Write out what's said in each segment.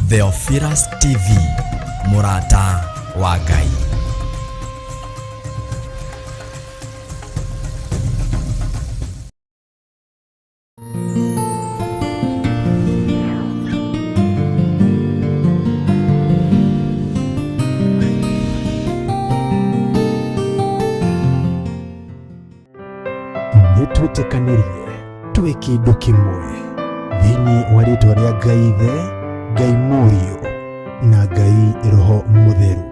Theophilus TV, mũrata wa Ngai. Nĩ twĩtĩkanĩrie twĩ kĩndũ kĩmwe thĩinĩ wa rĩtwa rĩa Ngai Ithe, Ngai Mũriũ na Ngai Roho Mũtheru.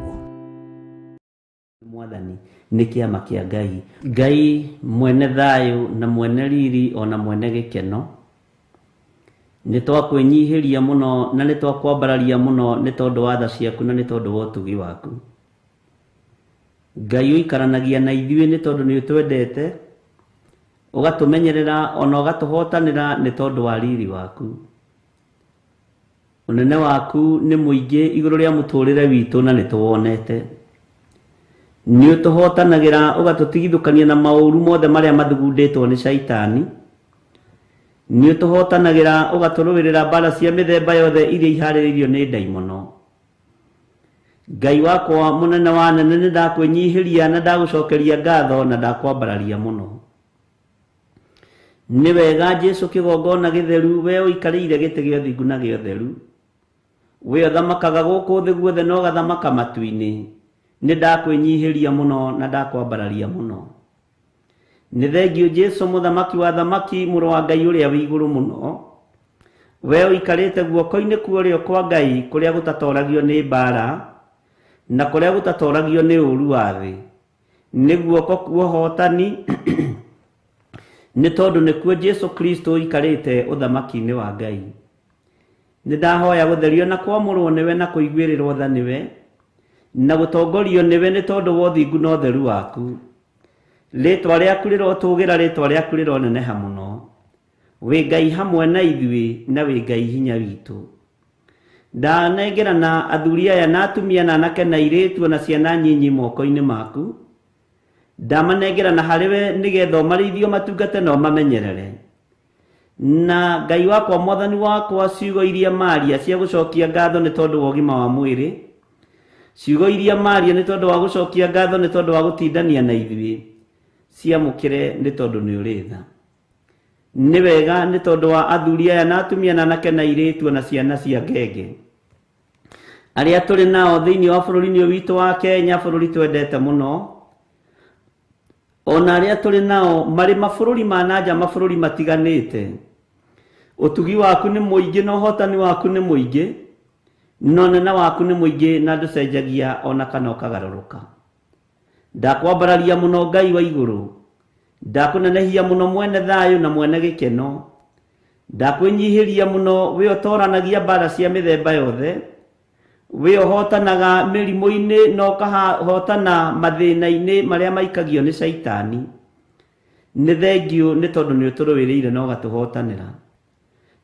Mwathani nĩ kĩama kĩa Ngai. Ngai mwene thayũ na mwene riri ona mwene gĩkeno, nĩ twakwĩnyihĩria mũno na nĩ twakwambararia mũno nĩ tondũ wa tha ciaku na nĩ tondũ wa ũtugi waku. Ngai ũikaranagia na ithuĩ nĩ tondũ nĩ ũtwendete, ũgatũmenyerera ona ũgatũhotanĩra nĩ tondũ wa riri waku. Ũnene waku nĩ mũingĩ igũrũ rĩa mũtũrĩre witũ na nĩ tũwonete. Nĩ ũtũhotanagĩra ũgatũtigithũkania na maũru mothe marĩa mathugundĩtwo nĩ Shaitani. Nĩ ũtũhotanagĩra ũgatũrũĩrĩra mbara cia mĩthemba yothe iria iharĩrĩirio nĩ ndaimono. Ngai wakwa mũnene wa nene, nĩ ndakwĩnyihĩria na ndagũcokeria ngatho na ndakwambararia mũno. Nĩ wega Jesu kĩgongona gĩtheru, we ũikarĩire gĩtĩ gĩa ũthingu na gĩa ũtheru. We ũthamakaga gũkũ thĩ guothe na ũgathamaka matu-inĩ. Nĩ ndakwĩnyihĩria mũno na ndakwambararia mũno. Nĩ thengiũ Jesu mũthamaki wa thamaki, mũrũ wa Ngai ũrĩa wĩ igũrũ mũno. We ũikarĩte guoko-inĩ kwa ũrĩo kwa Ngai kũrĩa gũtatoragio nĩ mbara na kũrĩa gũtatoragio nĩ ũũru wa thĩ. Nĩ guoko kwa ũhotani nĩ tondũ nĩkuo Jesu Kristo ũikarĩte ũthamaki-inĩ wa Ngai. Nĩ ndahoya gũtherio na kwamũrwo nĩwe na kũiguĩrĩrwo tha nĩwe na gũtongorio nĩwe nĩ tondũ wa ũthingu na ũtheru waku. Rĩtwa rĩaku rĩrotũgĩra, rĩtwa rĩaku rĩroneneha mũno. Wĩ Ngai hamwe na ithuĩ na wĩ Ngai hinya witũ. Ndanengerana athuri aya na atumia na anake na airĩtu na ciana nyinyi moko-inĩ maku. Ndamanengerana harĩ we nĩgetha ũmarĩithie, ũmatungate na ũmamenyerere. Na Ngai wakwa, Mwathani wakwa, ciugo iria maria cia gũcokia ngatho nĩ tondũ wa ũgima wa mwĩrĩ, ciugo iria maria nĩ tondũ wa gũcokia ngatho nĩ tondũ wa gũtindania na ithuĩ, ciamũkĩre nĩ tondũ nĩ ũrĩ tha. Nĩ wega nĩ tondũ wa athuri aya na atumia na anake na airĩtu na ciana cia ngenge arĩa tũrĩ nao thĩinĩ wa bũrũri-inĩ ũyũ witũ wa Kenya, bũrũri twendete mũno, ona arĩa tũrĩ nao marĩ mabũrũri ma na nja, mabũrũri matiganĩte. Ũtugi waku nĩ mũingĩ na ũhotani waku nĩ mũingĩ na ũnene waku nĩ mũingĩ na ndũcenjagia ona kana ũkagarũrũka. Ndakwambararia mũno Ngai wa igũrũ, ndakũnenehia mũno mwene thayũ na mwene gĩkeno. Ndakwĩnyihĩria mũno we ũtoranagia mbara cia mĩthemba yothe, we ũhotanaga mĩrimũ-inĩ na ũkahotana mathĩna-inĩ marĩa maikagio nĩ Shaitani. Nĩ thengiũ nĩ tondũ nĩ ũtũrũĩrĩire na ũgatũhotanĩra.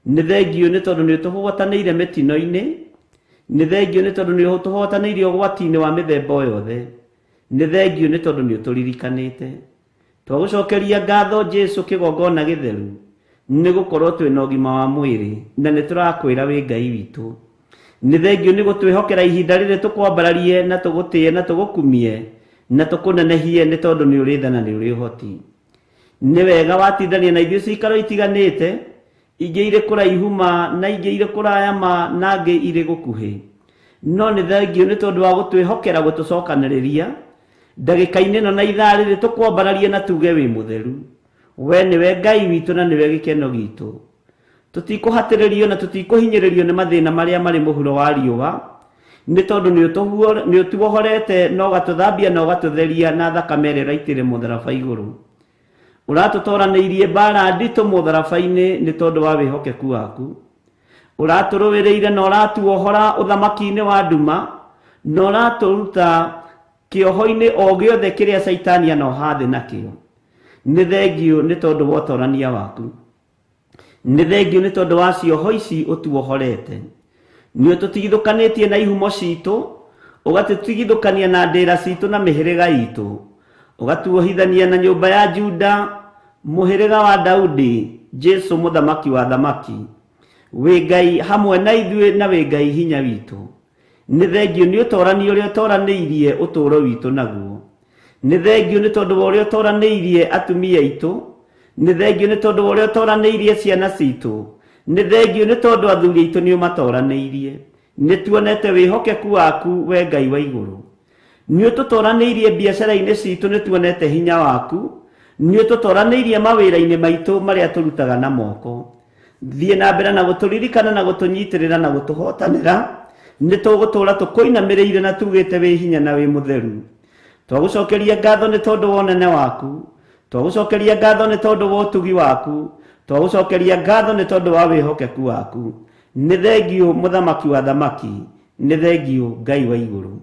Nĩ thengiũ nĩ tondũ nĩ ũtũhotanĩire mĩtino-inĩ. Nĩ thengiũ nĩ tondũ nĩ ũtũhotanĩire ũgwati-inĩ wa mĩthemba o yothe. Nĩ thengiũ nĩ tondũ nĩ ũtũririkanĩte. Twagũcokeria ngatho Jesu kĩgongona gĩtheru, nĩ gũkorwo twĩna ũgima wa mwĩrĩ na nĩ tũrakwĩra wĩ Ngai witũ. Nĩ thengiũ nĩ gũtwĩhokera ihinda rĩrĩ tũkwambararie na tũgũtĩe na tũgũkumie na tũkũnenehie nĩ tondũ nĩ ũrĩ tha na nĩ ũrĩ ũhoti. Nĩ wega watindania na ithuĩ cikaro itiganĩte, ingĩ irĩ kũraihu ma na ingĩ irĩ kũraya ma na angĩ irĩ gũkuhĩ. No nĩ thengiũ nĩ tondũ wa gũtwĩhokera gũtũcokanĩrĩria ndagĩka-inĩ ĩno na ithaa rĩrĩ tũkwambararie na tuge wĩ mũtheru. We nĩwe Ngai witũ na nĩwe gĩkeno gitũ. Tũtikũhatĩrĩrio na tũtikũhinyĩrĩrio nĩ mathĩna marĩa marĩ mũhuro wa riũa, nĩ tondũ nĩ ũtuohorete na ũgatũthambia na ũgatũtheria na thakame ĩrĩa ũraitĩire mũtharaba igũrũ. Ũratũtoranĩirie mbara nditũ mũtharaba-inĩ nĩ tondũ wa wĩhokeku waku. Ũratũrũĩrĩire na ũratuohora ũthamaki-inĩ wa nduma na ũratũruta kĩoho-inĩ o gĩothe kĩrĩa Caitani anoha thĩ nakĩo. Nĩ thengiũ nĩ tondũ wa ũtorania waku. Nĩ thengiũ nĩ tondũ wa cioho ici ũtuohorete. Nĩ ũtũtigithũkanĩtie na ihumo citũ, ũgatũtigithũkania na ndĩra citũ na mĩhĩrĩga itũ, ũgatuohithania na nyũmba ya Juda, mũhĩrĩga wa Daudi, Jesu mũthamaki wa thamaki. Wĩ Ngai hamwe na ithuĩ na wĩ Ngai hinya witũ. Nĩ thengio nĩ ũtorani ũrĩa ũtoranĩirie ũtũũro witũ naguo. Nĩ thengio nĩ tondũ wa ũrĩa ũtoranĩirie atumia aitũ. Nĩ thengio nĩ tondũ wa ũrĩa ũtoranĩirie ciana citũ. Nĩ thengio nĩ tondũ athuri aitũ nĩ ũmatoranĩirie. Nĩ tuonete wĩhokeku waku we Ngai wa igũrũ. Nĩ ũtũtoranĩirie biacara-inĩ citũ, nĩ tuonete hinya waku. Nĩ ũtũtoranĩirie mawĩra-inĩ maitũ marĩa tũrutaga na moko. Thiĩ na mbere na gũtũririkana na gũtũnyitĩrĩra na gũtũhotanĩra. Nĩ tũgũtũũra tũkũinamĩrĩire na tugĩte wĩ hinya na wĩ mũtheru. Twagũcokeria ngatho nĩ tondũ wa ũnene waku. Twagũcokeria ngatho nĩ tondũ wa ũtugi waku. Twagũcokeria ngatho nĩ tondũ wa wĩhokeku waku. Nĩ thengio mũthamaki wa thamaki, nĩ thengio Ngai wa igũrũ.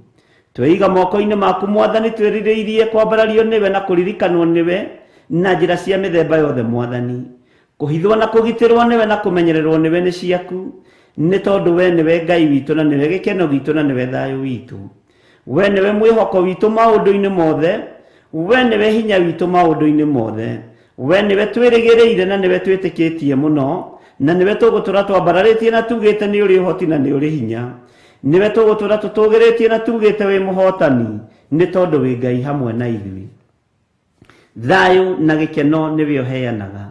Tweiga moko-inĩ maku Mwathani, twĩrirĩirie kwambarario nĩwe na kũririkanwo nĩwe na njĩra cia mĩthemba yothe Mwathani. Kũhithwo na kũgitĩrwo nĩwe na kũmenyererwo nĩwe nĩ ciaku, nĩ tondũ we nĩwe Ngai witũ na nĩwe gĩkeno gitũ na nĩwe thayũ witũ. We nĩwe mwĩhoko witũ maũndũ-inĩ mothe, we nĩwe hinya witũ maũndũ-inĩ mothe. We nĩwe twĩrĩgĩrĩire na nĩwe twĩtĩkĩtie mũno, na nĩwe tũgũtũra twambararĩtie na tugĩte nĩ ũrĩ ũhoti na nĩ ũrĩ hinya. Nĩwe tũgũtũra tũtũgĩrĩtie na tugĩte wĩ mũhotani, nĩ tondũ wĩ Ngai hamwe na ithuĩ. Thayũ na gĩkeno nĩwe ũheanaga.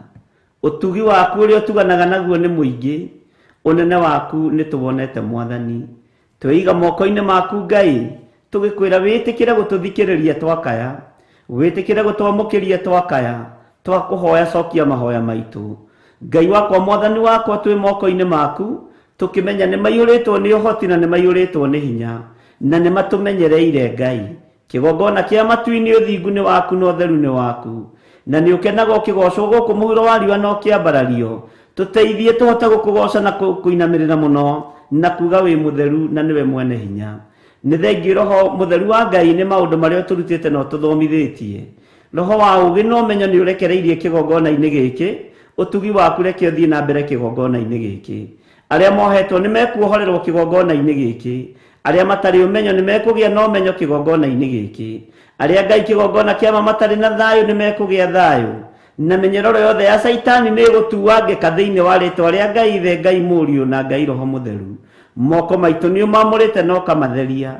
Ũtugi waku ũrĩa ũtuganaga naguo nĩ mũingĩ, ũnene waku nĩ tũwonete Mwathani. Tweiga moko-inĩ maku Ngai, tũgĩkwĩra wĩtĩkĩre gũtũthikĩrĩria twakaya, wĩtĩkĩre gũtwamũkĩria twakaya, twakũhoya cokia mahoya maitũ. Ngai wakwa Mwathani wakwa twĩ moko-inĩ maku, tũkĩmenya nĩ maiyũrĩtwo nĩ ũhoti na nĩ maiyũrĩtwo nĩ hinya, na nĩ matũmenyereire Ngai. Kĩgongona kĩa matu-inĩ ũthingu nĩ waku na ũtheru nĩ waku, na nĩ ũkenaga ũkĩgocwo gũkũ mũhuro wa riũa na ũkĩambarario. Tũteithie tũhote gũkũgoca na kũinamĩrĩra mũno na kuga wĩ mũtheru na nĩwe mwene hinya. Nĩ thengio Roho mũtheru wa Ngai nĩ maũndũ marĩa ũtũrutĩte na ũtũthomithĩtie. Roho wa ũũgĩ na ũmenyo nĩ ũrekereirie kĩgongona-inĩ gĩkĩ, ũtugi waku reke ũthiĩ na mbere kĩgongona-inĩ gĩkĩ. Arĩa mohetwo nĩ mekuohorerwo kĩgongona-inĩ gĩkĩ. Arĩa matarĩ ũmenyo nĩ mekũgĩa na ũmenyo kĩgongona-inĩ gĩkĩ. Arĩa Ngai kĩgongona kĩama matarĩ na thayũ nĩ mekũgĩa thayũ. Na mĩnyororo yothe ya Caitani nĩ ĩgũtuangĩka thĩinĩ wa rĩtwa rĩa Ngai Ithe, Ngai Mũriũ na Ngai Roho Mũtheru. Moko maitũ nĩ ũmamũrĩte na ũkamatheria.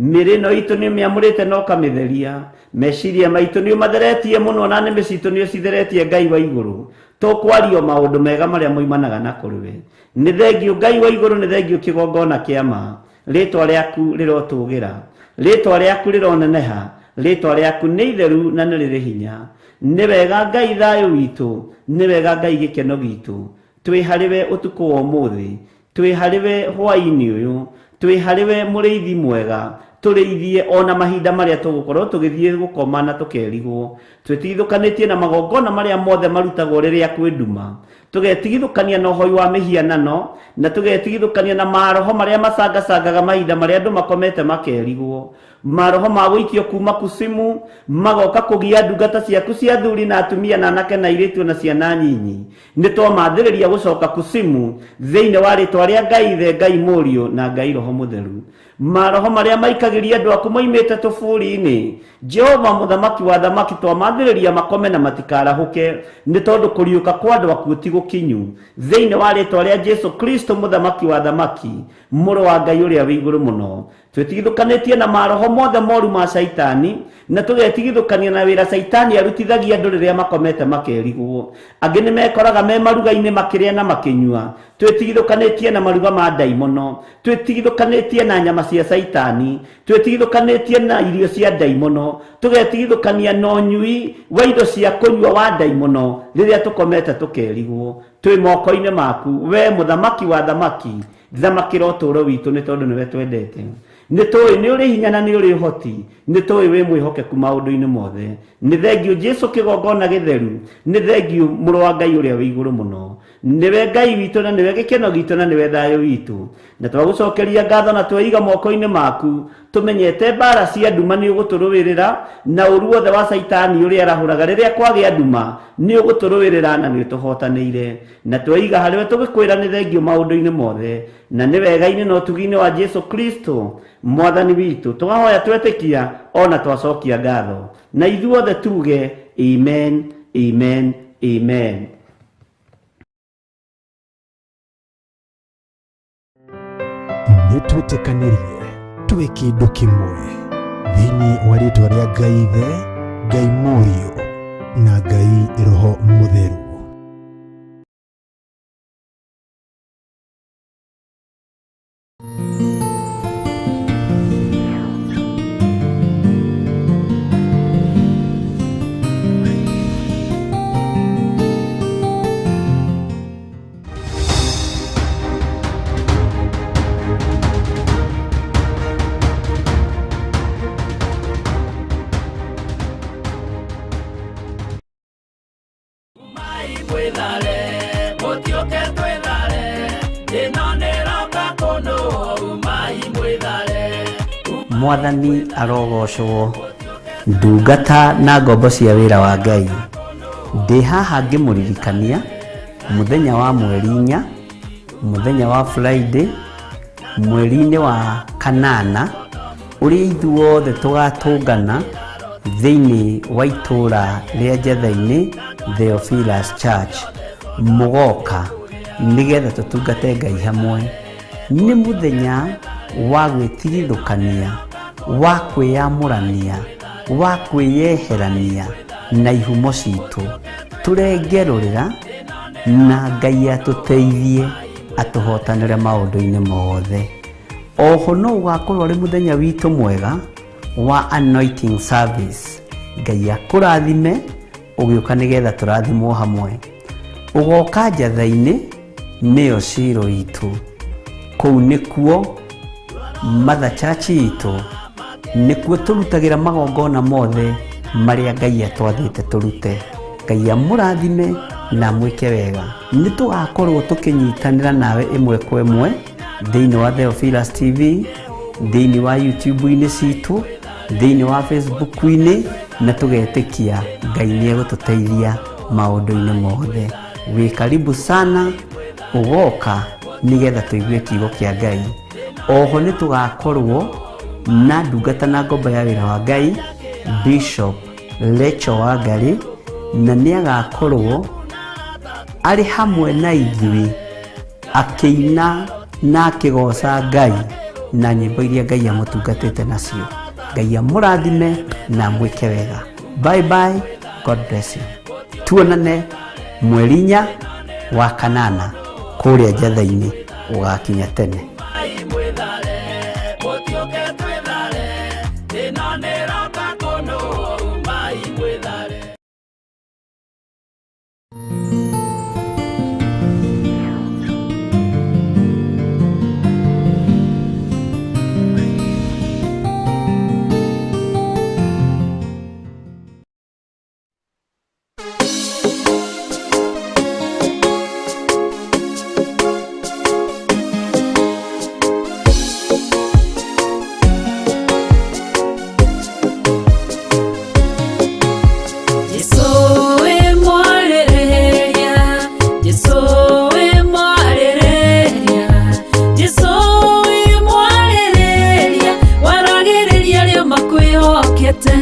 Mĩĩrĩ ĩno itũ nĩ ũmĩamũrĩte na ũkamĩtheria. Meciria maitũ nĩ ũmatheretie mũno na nĩmĩ citũ nĩ ũcitheretie Ngai wa igũrũ. Tũkwario maũndũ mega marĩa moimanaga na kũrĩ we. Nĩ thengio Ngai wa igũrũ, nĩ thengio kĩgongona kĩa ma. Rĩtwa rĩaku rĩrotũgĩra, rĩtwa rĩaku rĩroneneha, rĩtwa rĩaku nĩ itheru na nĩ rĩrĩ hinya. Nĩ wega Ngai thayũ witũ, nĩ wega Ngai gĩkeno gitũ. Twĩ harĩ we ũtukũ wa ũmũthĩ, twĩ harĩ we hwaĩ-inĩ ũyũ, twĩ harĩ we mũrĩithi mwega, tũrĩithie ona mahinda marĩa tũgũkorwo tũgĩthiĩ gũkoma na tũkerigwo. Twĩtigithũkanĩtie na magongona marĩa mothe marutagwo rĩrĩa kwĩ nduma. Tũgetigithũkania na ũhoi wa mĩhianano, na tũgetigithũkania na maroho marĩa macangacangaga mahinda marĩa andũ makomete makerigwo. Maroho ma gũikio kuma kusimu magoka kũgia ndungata ciaku cia athuri na atumia na anake na airĩtu na ciana nyinyi. Nĩ twamathĩrĩria gũcoka kusimu thĩinĩ wa rĩtwa rĩa Ngai Ithe, Ngai Mũriũ na Ngai Roho Mũtheru. Maroho marĩa maikagĩria andũ aku moimĩte tũburi-inĩ, Jehova mũthamaki wa thamaki twamathĩrĩria makome na matikarahũke, nĩ tondũ kũriũka kwa andũ akuũ ti gũkinyu. Thĩinĩ wa rĩtwa rĩa Jesu Kristo mũthamaki wa thamaki, mũrũ wa Ngai ũrĩa wĩ igũrũ mũno. Twĩtigithũkanĩtie na maroho mothe moru ma Caitani, na tũgetigithũkania na wĩra Caitani arutithagia andũ rĩrĩa makomete makerigwo. Angĩ nĩ mekoraga me maruga-inĩ makĩrĩa na makĩnyua. Twĩtigithũkanĩtie na maruga ma ndaimono. Twĩtigithũkanĩtie na nyama cia Caitani. Twĩtigithũkanĩtie na irio cia ndaimono. Tũgetigithũkania na ũnyui wa indo cia kũnyua wa ndaimono rĩrĩa tũkomete tũkerigwo. Twĩ moko-inĩ maku, we mũthamaki wa thamaki, thamakĩra ũtũũro witũ nĩ tondũ nĩwe twendete. Nĩ tũĩ nĩ ũrĩ hinya na nĩ ũrĩ ũhoti, nĩ tũĩ wĩ mwĩhokeku maũndũ-inĩ mothe. Nĩ thengio Jesu kĩgongona gĩtheru, nĩ thengio mũrũ wa Ngai ũrĩa wĩ igũrũ mũno. Nĩwe Ngai witũ na nĩwe gĩkeno gitũ na nĩwe thayũ witũ. Na twagũcokeria ngatho na tweiga moko-inĩ maku, tũmenyete mbara cia nduma nĩ ũgũtũrũĩrĩra, na ũru wothe wa Caitani ũrĩa arahũraga rĩrĩa kwagĩa nduma nĩ ũgũtũrũĩrĩra na nĩ ũtũhotanĩire. Na tweiga harĩwe tũgĩkwĩra nĩ thengio maũndũ-inĩ mothe, na nĩ wega-inĩ na ũtugi-inĩ wa Jesu Kristo Mwathani witũ. Tũkahoya twetĩkia ona twacokia ngatho, na ithuothe tuge amen, amen, amen. Nĩ twĩtĩkanĩrie twĩ kĩndũ kĩmwe thĩinĩ wa rĩtwa rĩa Ngai Ithe, Ngai Mũriũ na Ngai Roho Mũtheru. Mwathani arogocwo. Ndungata na ngombo cia wĩra wa Ngai, ndĩ haha ngĩmũririkania mũthenya wa mweri 4, mũthenya wa Friday, mweri-inĩ wa kanana, ũrĩa ithuothe tũgatũngana thĩinĩ wa itũũra rĩa Njetha-inĩ, Theophilus Church, mũgoka nĩgetha tũtungate Ngai hamwe. Nĩ mũthenya wa gwĩtigithũkania, wa kwĩyamũrania, wa kwĩyeherania na ihumo citũ, tũrengerũrĩra na Ngai atũteithie atũhotanĩre maũndũ-inĩ mothe. Oho no ũgakorwo ũrĩ mũthenya witũ mwega wa anointing service. Ngai akũrathime ũgĩũka nĩgetha tũrathimwo hamwe. Ũgoka Njatha-inĩ nĩyo Shilo itũ, kũu nĩkuo Mother Church itũ, nĩkuo tũrutagĩra magongona mothe marĩa Ngai atwathĩte tũrute. Ngai amũrathime na amwĩke wega. Nĩ tũgakorwo tũkĩnyitanĩra nawe ĩmwe kwa ĩmwe thĩinĩ wa Theophilus TV, thĩinĩ wa YouTube-inĩ citũ, thĩinĩ wa Facebook-inĩ, na tũgetĩkia Ngai nĩ egũtũteithia maũndũ-inĩ mothe. Wĩ karibu sana ũgoka nĩgetha tũigue kiugo kĩa Ngai. Oho nĩ tũgakorwo na ndungata na ngombo ya wĩra wa Ngai, Bishop Rachel Wangari, na nĩ agakorwo arĩ hamwe na ithuĩ akĩina na akĩgoca Ngai na nyĩmbo iria Ngai amũtungatĩte nacio. Ngai amũrathime na amwĩke wega. Bye bye, God bless you. Tuonane mweri 4 wa kanana kũrĩa Njatha-inĩ, ũgakinya tene. Makwĩhokete.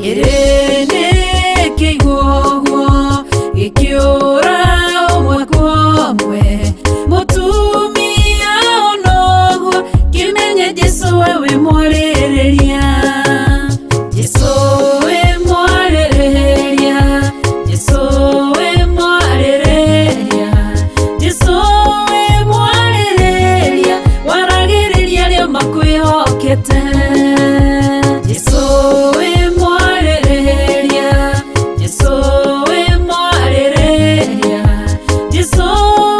Kĩrĩndĩ kĩigua ũguo gĩkĩũra ũmwe kwa ũmwe. Mũtumia ona ũguo kĩmenye Jesũ we wĩ mwarĩrĩria. Jesũ wĩ mwarĩrĩria. Jesũ wĩ mwarĩrĩria. Jesũ wĩ mwarĩrĩria. Waragĩrĩria arĩa makwĩhokete. Jesũ wĩ mwarĩrĩria. Jesũ wĩ mwarĩrĩria. Jesũ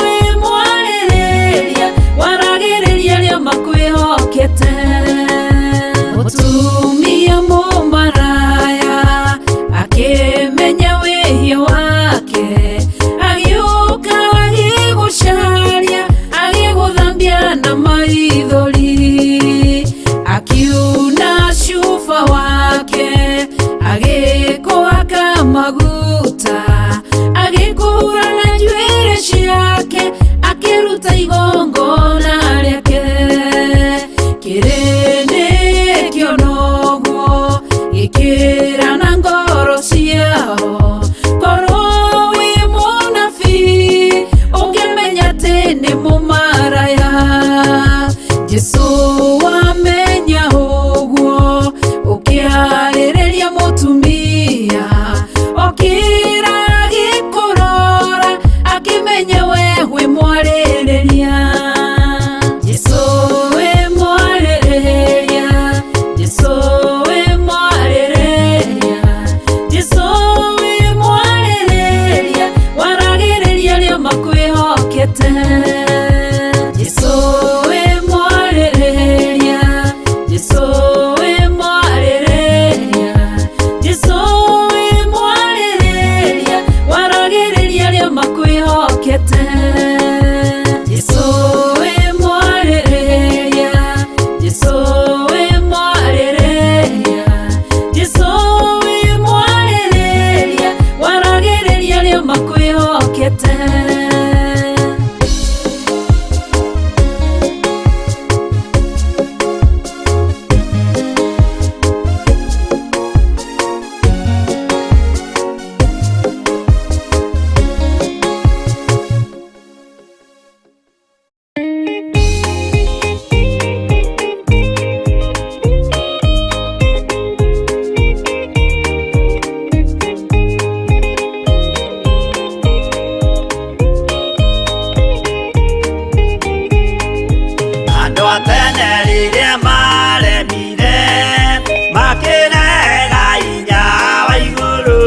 wĩ mwarĩrĩria. Waragĩrĩria arĩa makwĩhokete. Mũtumia mũmaraya akĩmenya wĩhia wake, agĩũka agĩgũcaria, agĩgũthambia na maithori, akiuna cuba wake, agĩkũhaka maguta, agĩkũhura na njuĩrĩ ciake, akĩruta igongona rĩake. Kĩrĩndĩ kĩona ũguo gĩkĩra na ngoro ciao, korwo wĩ mũnabii ũngĩmenya atĩ nĩ mũmaraya. Jesũ wamenya ũguo ũkĩarĩrĩria mũtumia, okĩra agĩkũrora akĩmenya we wĩ mwarĩrĩria. Jesũ wĩ mwarĩrĩria. Jesũ wĩ mwarĩrĩria. Jesũ wĩ mwarĩrĩria. Waragĩrĩria arĩa makwĩhokete. Jesũ wĩ mwarĩrĩria. Jesũ wĩ mwarĩrĩria. Jesũ wĩ mwarĩrĩria. Waragĩrĩria arĩa makwĩhokete. Jesũ wĩ mwarĩrĩria. Jesũ wĩ mwarĩrĩria. Jesũ wĩ mwarĩrĩria. Waragĩrĩria arĩa makwĩhokete. Andũ a tene rĩrĩa maremire makĩrega hinya wa igũrũ,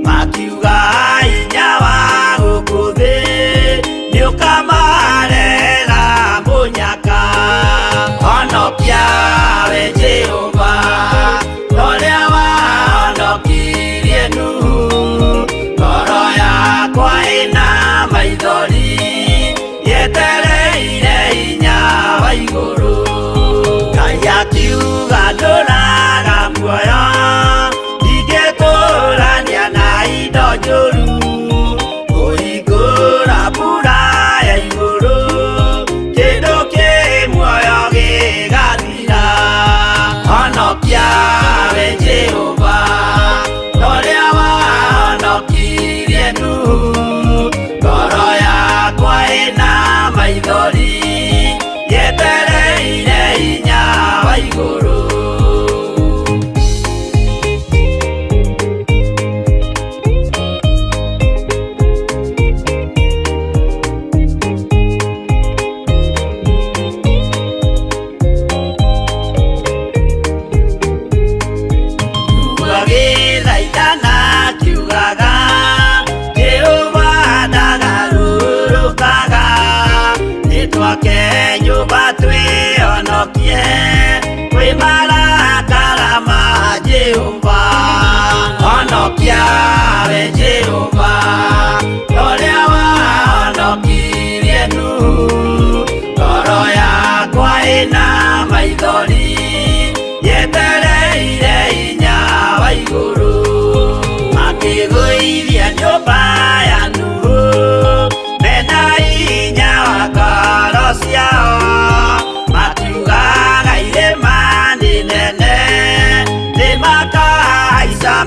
makiuga hinya wa gũkũ thĩ nĩũkamarehera mũnyaka. Honokia we Jehova ũrĩa wahonokirie Nuhu, ngoro yakwa ĩna maithori yetereire hinya wa igũrũ. Ngai akiuga ndũraga muoyo, ndingĩtũrania na indo njũru, kũhingũra mbura ya igũrũ, kĩndũ kĩ muoyo gĩgathira. Honokia we Jehova ũrĩa wahonokirie Nuhu, ngoro yakwa ĩna maithori yetereire hinya wa igũrũ.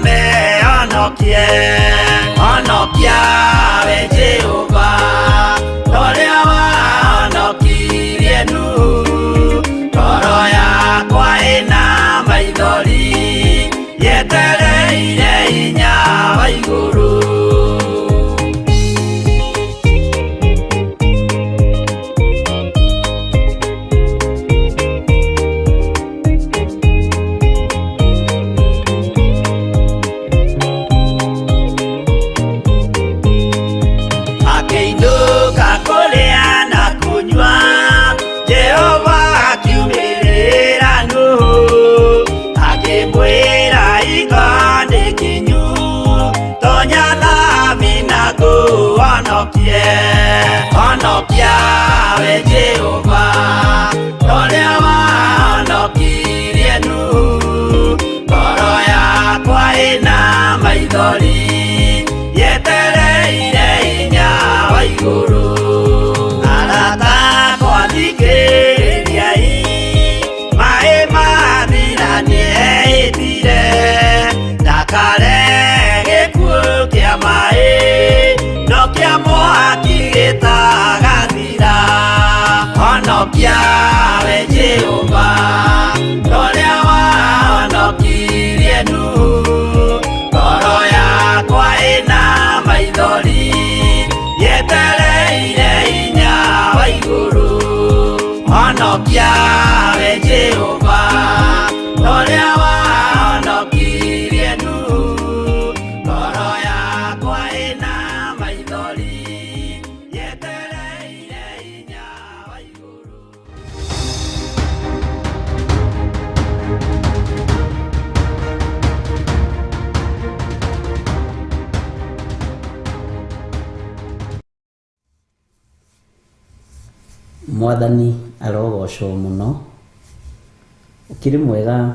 Mehonokie honokia we Jehova toria wahonokirie Nuhu ngoro yakwa ĩna maithori yetereire hinya wa igũrũ. Akĩinũka kũrĩa na kũnyua Jehova akiumĩrĩra Nuhu akĩmwĩra iga nĩ kinyu tonya thambi na ngũhonokie honokia we Jehova torĩa wahonokirie Nuhu ngoro yakwa ĩna maithori yetereire hinya wa igũrũ. Arata akwa thikĩrĩriai maĩ mathira nĩehĩtire ndakare gĩkuũ kĩa maĩ no kĩa mwaki gĩtagathira. Honokia we Jehova torĩa wahonokirie Nuhu ngoro yakwa ĩna maithori yetereire hinya wa igũrũ. Honokia we Jehova torĩa wahonokirie Nuhu ngoro yakwa ĩna maithori yetereire hinya wa igũrũ. Mwathani arogocwo mũno. Ũkĩrĩ mwega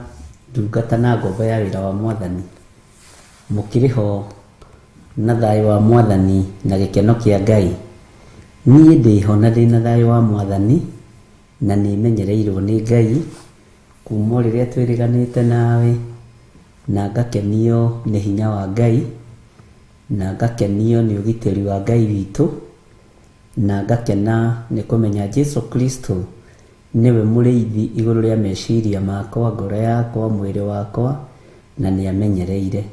ndungata na ngombo ya wĩra wa Mwathani, mũkĩrĩ ho na thayũ wa Mwathani na gĩkeno kĩa Ngai. Niĩ ndĩho na ndĩna thayũ wa Mwathani na nĩmenyereirwo nĩ Ngai kuma o rĩrĩa twĩrĩganĩte nawe, na ngakenio nĩ hinya wa Ngai, na ngakenio nĩ ũgitĩri wa Ngai witũ, na ngakena nĩ kũmenya Jesu Kristo nĩwe mũrĩithi igũrũ rĩa meciria makwa, ngoro yakwa, mwĩrĩ wakwa, na nĩamenyereire,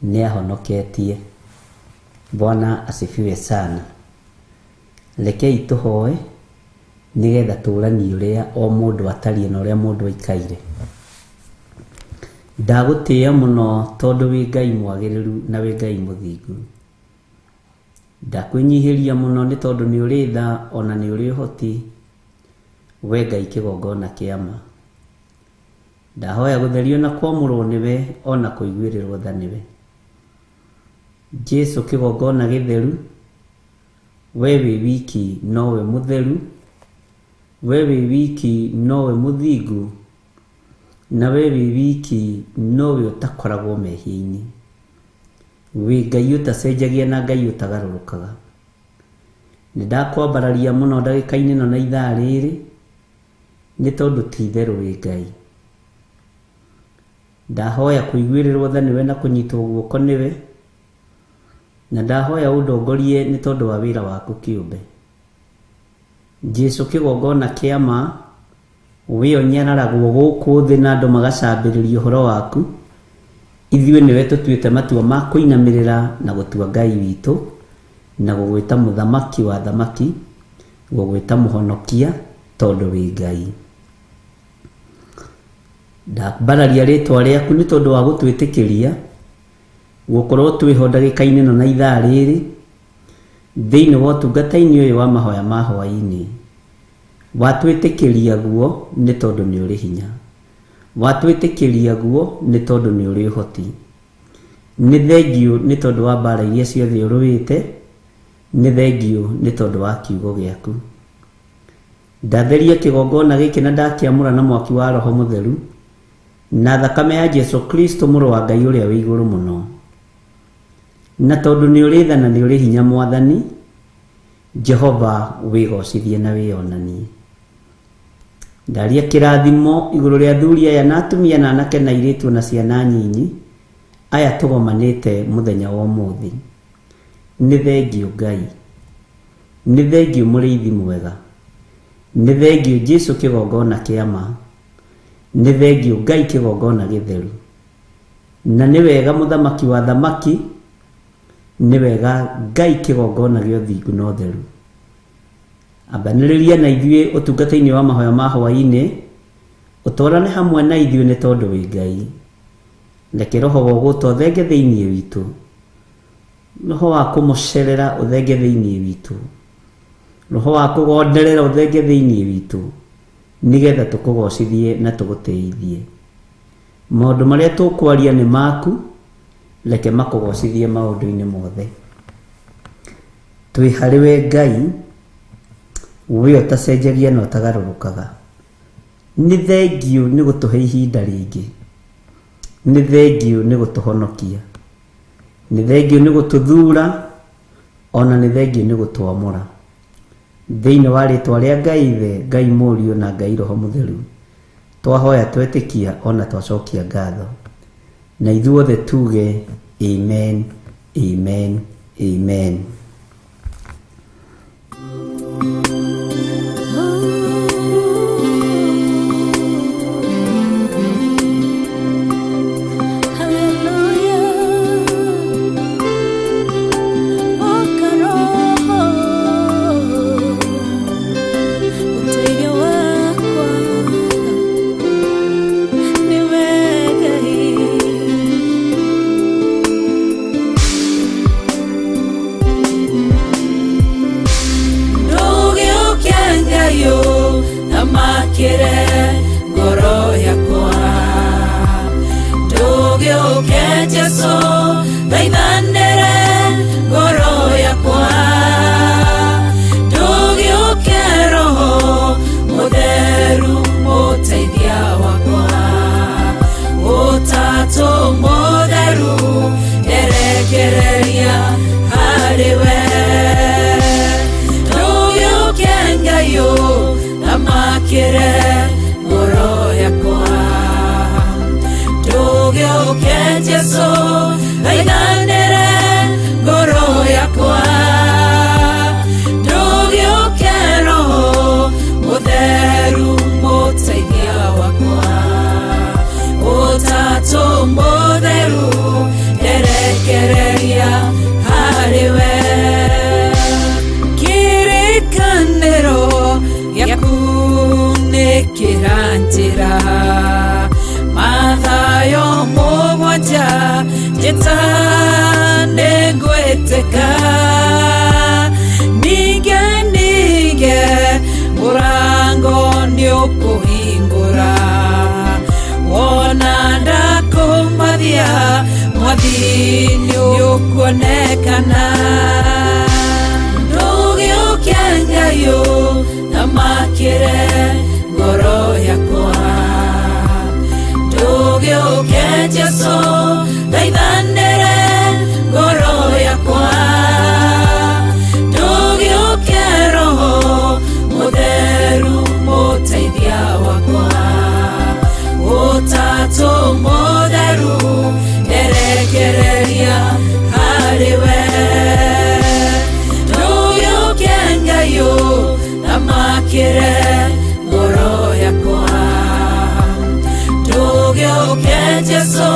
nĩahonoketie. Bwana asifiwe sana. Rekei tũhoe nĩgetha tũranie ũrĩa o mũndũ atariĩ na ũrĩa mũndũ aikaire. Ndagũtĩĩa mũno tondũ wĩ Ngai mwagĩrĩru na wĩ Ngai mũthingu. Ndakwĩnyihĩria mũno nĩ tondũ nĩ ũrĩ tha ona nĩ ũrĩ ũhoti, we Ngai kĩgongona kĩa ma. Ndahoya gũtherio na kwamũrwo nĩwe ona kũiguĩrĩrwo tha nĩwe. Jesu kĩgongona gĩtheru, we wĩ wiki nowe mũtheru, we wĩ wiki nowe mũthingu, na we wĩ wiki nowe ũtakoragwo mehia-inĩ. Wĩ Ngai ũtacenjagia na Ngai ũtagarũrũkaga. Nĩ ndakwambararia mũno ndagĩka-inĩ ĩno na ithaa rĩrĩ, nĩ tondũ ti itherũ wĩ Ngai. Ndahoya kũiguĩrĩrwo tha nĩwe na kũnyitwo guoko nĩwe, na ndahoya ũndongorie nĩ tondũ wa wĩra waku kĩũmbe. Jesu kĩgongona kĩa ma, wĩ ũnyararagwo gũkũ thĩ na andũ magacambĩrĩria ũhoro waku. Ithuĩ nĩwe tũtuĩte matua ma kũinamĩrĩra na gũtua Ngai witũ, na gũgwĩta mũthamaki wa thamaki, gũgwĩta mũhonokia tondũ wĩ Ngai. Ndambararia rĩtwa rĩaku nĩ tondũ wa gũtwĩtĩkĩria gũkorwo twĩho ndagĩka-inĩ ĩno na ithaa rĩrĩ thĩinĩ wa ũtungata-inĩ ũyũ wa mahoya ma hwaĩ-inĩ. Watwĩtĩkĩria guo nĩ tondũ nĩ ũrĩ hinya, watwĩtĩkĩria guo nĩ tondũ nĩ ũrĩ ũhoti. Nĩ thengiũ nĩ tondũ wa mbara iria ciothe ũrũĩte, nĩ thengiũ nĩ tondũ wa kiugo gĩaku. Ndatheria kĩgongona gĩkĩ na ndakĩamũra na mwaki wa Roho Mũtheru na thakame ya Jesu Kristo mũrũ wa Ngai ũrĩa wĩ igũrũ mũno. Na tondũ nĩ ũrĩ tha na nĩ ũrĩ hinya Mwathani, Jehova wĩgocithie na wĩonanie. Ndaria kĩrathimo igũrũ rĩa athuri aya na atumia na anake na airĩtu na ciana nyinyi Aya tũgomanĩte mũthenya wa ũmũthĩ. Nĩ thengiũ Ngai. Nĩ thengiũ mũrĩithi mwega. Nĩ thengiũ Jesu kĩgongona kĩa ma. Nĩ thengiũ Ngai kĩgongona gĩtheru. Na nĩ wega mũthamaki wa thamaki, nĩ wega Ngai kĩgongona gĩa ũthingu na ũtheru. Ambanĩrĩria na ithuĩ ũtungata-inĩ wa mahoya ma hwaĩ-inĩ, ũtwarane hamwe na ithuĩ nĩ tondũ wĩ Ngai. Reke roho wa ũgũta ũthenge thĩinĩ witũ, roho wa kũmũcerera ũthenge thĩinĩ witũ, roho wa kũgonderera ũthenge thĩinĩ witũ, nĩgetha tũkũgocithie na tũgũtĩithie. Maũndũ marĩa tũkwaria nĩ maku, reke makũgocithie maũndũ-inĩ mothe. Twĩ harĩ we Ngai, we ũtacenjagia na ũtagarũrũkaga. Nĩ thengiũ nĩ gũtũhe ihinda rĩngĩ. Nĩ thengiũ nĩ gũtũhonokia. Nĩ thengiũ nĩ gũtũthura, ona nĩ thengiũ nĩ gũtwamũra. Thĩinĩ wa rĩtwa rĩa Ngai Ithe, Ngai Mũriũ na Ngai Roho Mũtheru, twahoya twetĩkia ona twacokia ngatho. Na ithuothe tuge amen, amen, amen. Ndũgĩũke Ngai ũthamakĩre ngoro yakwa. Ndũgĩũke Jesũ thaithanĩre ngoro yakwa. Ndũgĩũke Roho Mũtheru mũteithia wakwa. Ũtatũ mũtheru nderekereria harĩ we. Ndũgĩũke Ngai ũthamakĩre ngoro yakwa. Ndũgĩũke Jesũ thaithanĩre ngoro yakwa. Ndũgĩũke Roho Mũtheru mũteithia wakwa. Ũtatũ mũtheru nderekereria harĩ we. Kĩrĩkanĩro gĩaku nĩ kĩranjĩra mathayo mũgwanja njĩta nĩngwĩtĩka ninge ninge mũrango nĩũkũhingũra wona ndakũmathia mwathi nĩũkuonekana ndũgĩũke Ngai ũthamakĩre ngoro yakwa. Ndũgĩũke Jesũ thaithanĩre ngoro yakwa. Ndũgĩũke Roho Mũtheru mũteithia wakwa. Ũtatũ mũtheru nderekereria harĩ we. Ndũgĩũke Ngai ũthamakĩre ngoro yakwa. Ndũgĩũke Jesũ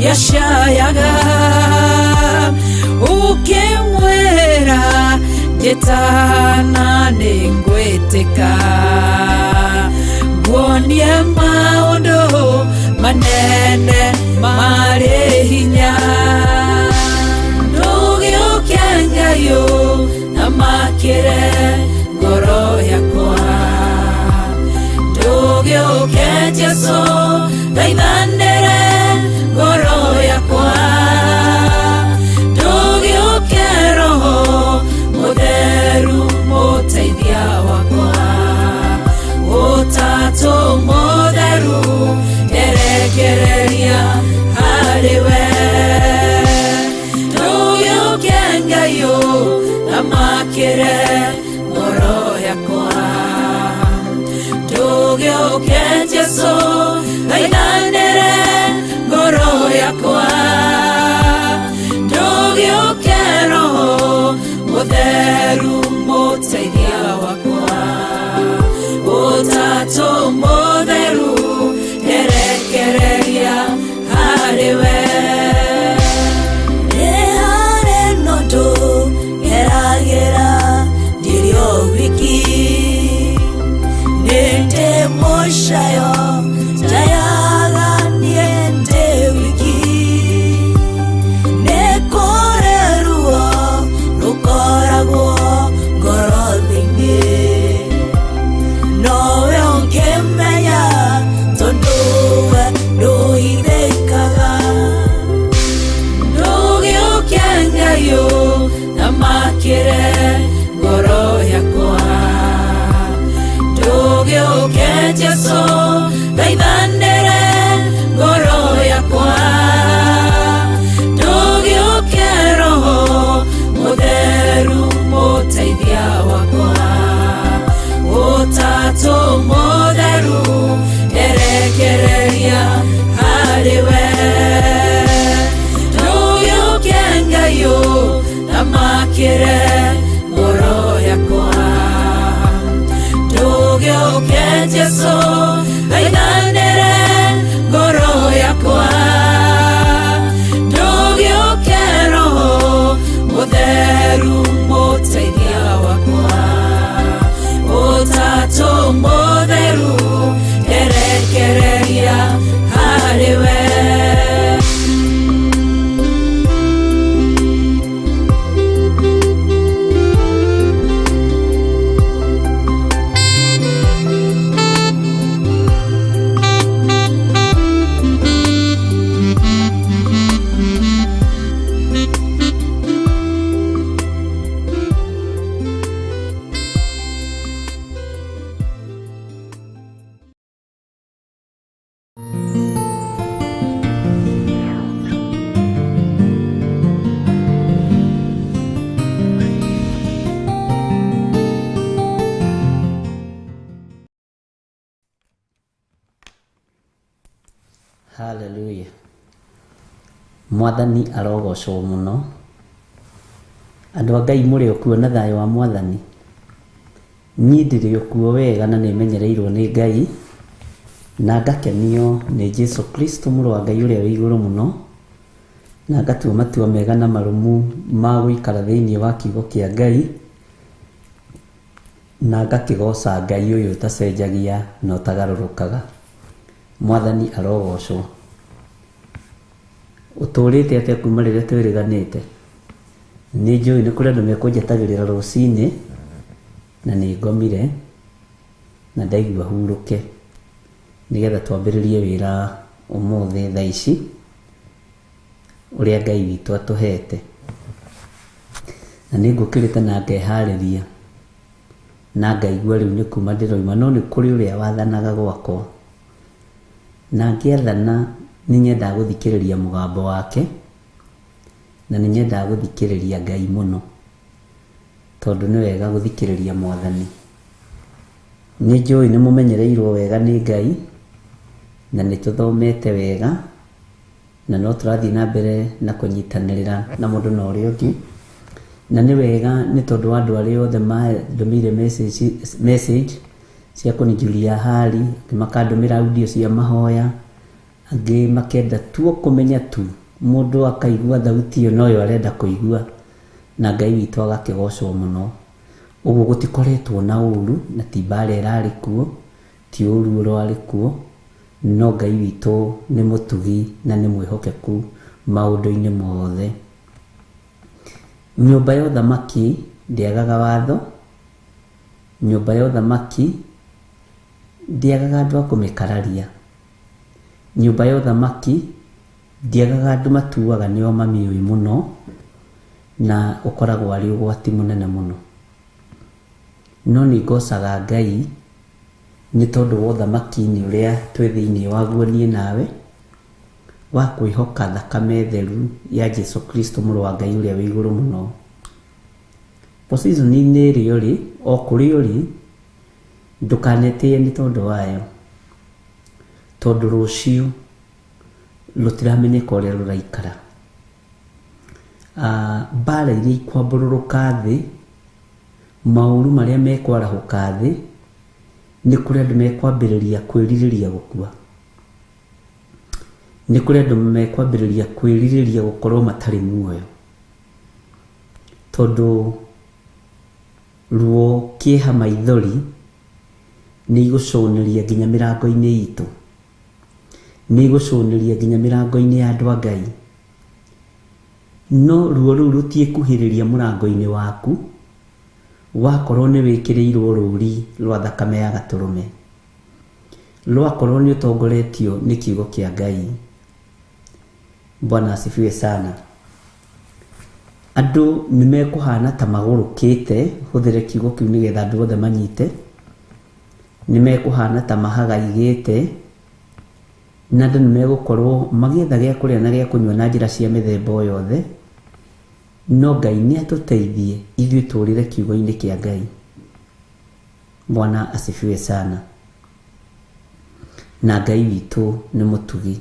Nĩacayaga ũkĩmwĩra njĩtana nĩngwĩtĩka nguonie maũndũ manene marĩ hinya ndũgĩũke Ngai ũthamakĩre ngoro yakwa ndũgĩũke Jesũ thaithanĩre ngoro yakwa ndũgĩũke Roho Mũtheru mũteithia wakwa Ũtatũ Mũtheru nderekereria harĩ we ndũgĩũke Ngai ũthamakĩre ngoro yakwa ndũgĩũke Jesũ thaithanĩre ngoro yakwa ndũgĩũke Roho Mũtheru mũteithia wakwa Ũtatũ Mũtheru nderekereria harĩ we Nĩ harĩ na ũndũ ngeragĩra ndirĩ o wiki nĩ ndĩ mũcayo njayaga niĩ ndĩ wiki nĩ kũrĩ ruo rũkoragwo ngoro thĩinĩ nowe ũngĩmenya tondũ we ndũhithĩkaga ndũgĩũke Ngai ũthamakĩre ngoro yakwa ndũgĩũke Jesũ thaithanĩre ngoro yakwa ndũgĩũke Roho Mũtheru mũteithia wakwa Ũtatũ Mũtheru nderekereria harĩ we ndũgĩũke Ngai ũthamakĩre ngoro yakwa ndũgĩũke Jesũ thaithanĩre ngoro yakwa ndũgĩũke Roho Mũtheru mũteithia wakwa Ũtatũ Mũtheru nderekereria harĩ we. Haleluya. Mwathani arogocwo mũno. Andũ a Ngai mũrĩ o kuo na thayũ wa Mwathani. Niĩ ndĩrĩ o kuo wega na nĩmenyereirwo nĩ Ngai na ngakenio nĩ Jesu Kristo mũrũ wa Ngai ũrĩa wĩ igũrũ mũno na ngatua matua mega na marũmu ma gũikara thĩinĩ wa kiugo kĩa Ngai na ngakĩgoca Ngai ũyũ ũtacenjagia na ũtagarũrũkaga. Mwathani arogocwo. Ũtũrĩte atĩa kuma rĩrĩa twĩrĩganĩte? Nĩ njũĩ nĩ kũrĩ andũ mekũnjetagĩrĩra rũcinĩ na nĩ ngomire na ndaigua hurũke nĩgetha twambĩrĩrie wĩra ũmũthĩ thaa ici ũrĩa Ngai witũ atũhete. Na nĩ ngũkĩrĩte na ngeharĩria na ngaigua rĩu nĩ kuma ndĩroima no nĩ kũrĩ ũrĩa wathanaga gwakwa na ngĩathana nĩ nyendaga gũthikĩrĩria mũgambo wake na nĩ nyendaga gũthikĩrĩria Ngai mũno tondũ nĩ wega gũthikĩrĩria Mwathani. Nĩ njũĩ nĩ mũmenyereirwo wega nĩ Ngai na nĩ tũthomete wega na no tũrathiĩ na mbere na kũnyitanĩrĩra na mũndũ na ũrĩa ũngĩ na nĩ wega nĩ tondũ wa andũ arĩa othe mandũmĩire message cia kũnijulia hali, angĩ makandũmĩra audio cia mahoya, Angĩ makenda tu o kũmenya tu, mũndũ akaigua thauti ĩyo noyo arenda kũigua, na Ngai witũ agakĩgocwo mũno. Ũguo gũtikoretwo na ũru, na ti mbara ĩrarĩ kuo, ti ũru ũrarĩ kuo, no Ngai witũ nĩ mũtugi na nĩ mwĩhokeku maũndũ-inĩ mothe. Nyũmba ya ũthamaki ndĩagaga watho, nyũmba ya ũthamaki ndĩagaga andũ a kũmĩkararia, nyũmba ya ũthamaki ndĩagaga andũ matuaga nĩo mamĩũĩ mũno, na ũkoragwo arĩ ũgwati mũnene mũno. No nĩ ngocaga Ngai nĩ tondũ wa ũthamaki-inĩ ũrĩa twĩ thĩinĩ waguo niĩ nawe, wa kwĩhoka thakame theru ya Jesu Kristo mũrũ wa Ngai ũrĩa wĩ igũrũ mũno. Position-inĩ ĩrĩa ũrĩ, o kũrĩa ũrĩ, ndũkanetĩe nĩ tondũ wayo, tondũ rũciũ rũtiramenyeka ũrĩa rũraikara. Mbara iria ikwambũrũrũka thĩ, maũru marĩa mekwarahũka thĩ, nĩ kũrĩ andũ mekwambĩrĩria kwĩrirĩria gũkua, nĩ kũrĩ andũ mekwambĩrĩria kwĩrirĩria gũkorwo matarĩ muoyo, tondũ ruo, kĩeha, maithori nĩ igũcũnĩria nginya mĩrango-inĩ itũ, nĩ igũcũnĩria nginya mĩrango-inĩ ya andũ a Ngai. No ruo rũu rũtiĩkuhĩrĩria mũrango-inĩ waku wakorwo nĩ wĩkĩrĩirwo rũri rwa thakame ya gatũrũme, rwakorwo nĩ ũtongoretio nĩ kiugo kĩa Ngai. Bwana asifiwe sana. Andũ nĩ mekũhana ta magũrũkĩte, hũthĩre kiugo kĩu nĩgetha andũ othe manyite, nĩ mekũhana ta mahagaigĩte, na andũ nĩ megũkorwo magĩetha gĩa kũrĩa na gĩa kũnyua na njĩra cia mĩthemba o yothe, no Ngai nĩ atũteithie ithuĩ tũrĩre kiugo-inĩ kĩa Ngai. Bwana asifiwe sana. Na Ngai witũ nĩ mũtugi.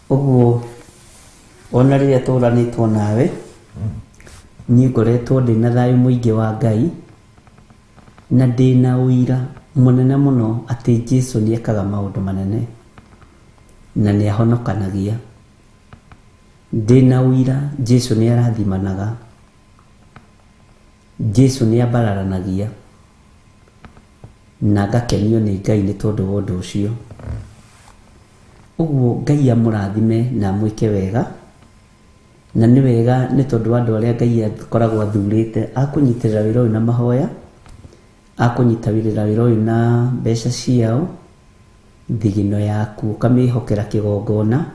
Ũguo ona rĩrĩa tũranĩtwo nawe, niĩ ngoretwo ndĩna thayũ mũingĩ wa Ngai, na ndĩna ũira mũnene mũno atĩ Jesu nĩ ekaga maũndũ manene na nĩ ahonokanagia. Ndĩna ũira Jesu nĩ arathimanaga, Jesu nĩ ambararanagia, na ngakenio nĩ Ngai nĩ tondũ wa ũndũ ũcio. Ũguo Ngai amũrathime na amwĩke wega, na nĩ wega nĩ tondũ wa andũ arĩa Ngai akoragwo athurĩte akũnyitĩrĩra wĩra ũyũ na mahoya, akũnyitĩrĩra wĩra ũyũ na mbeca ciao, thigino yaku ũkamĩhokera kĩgongona,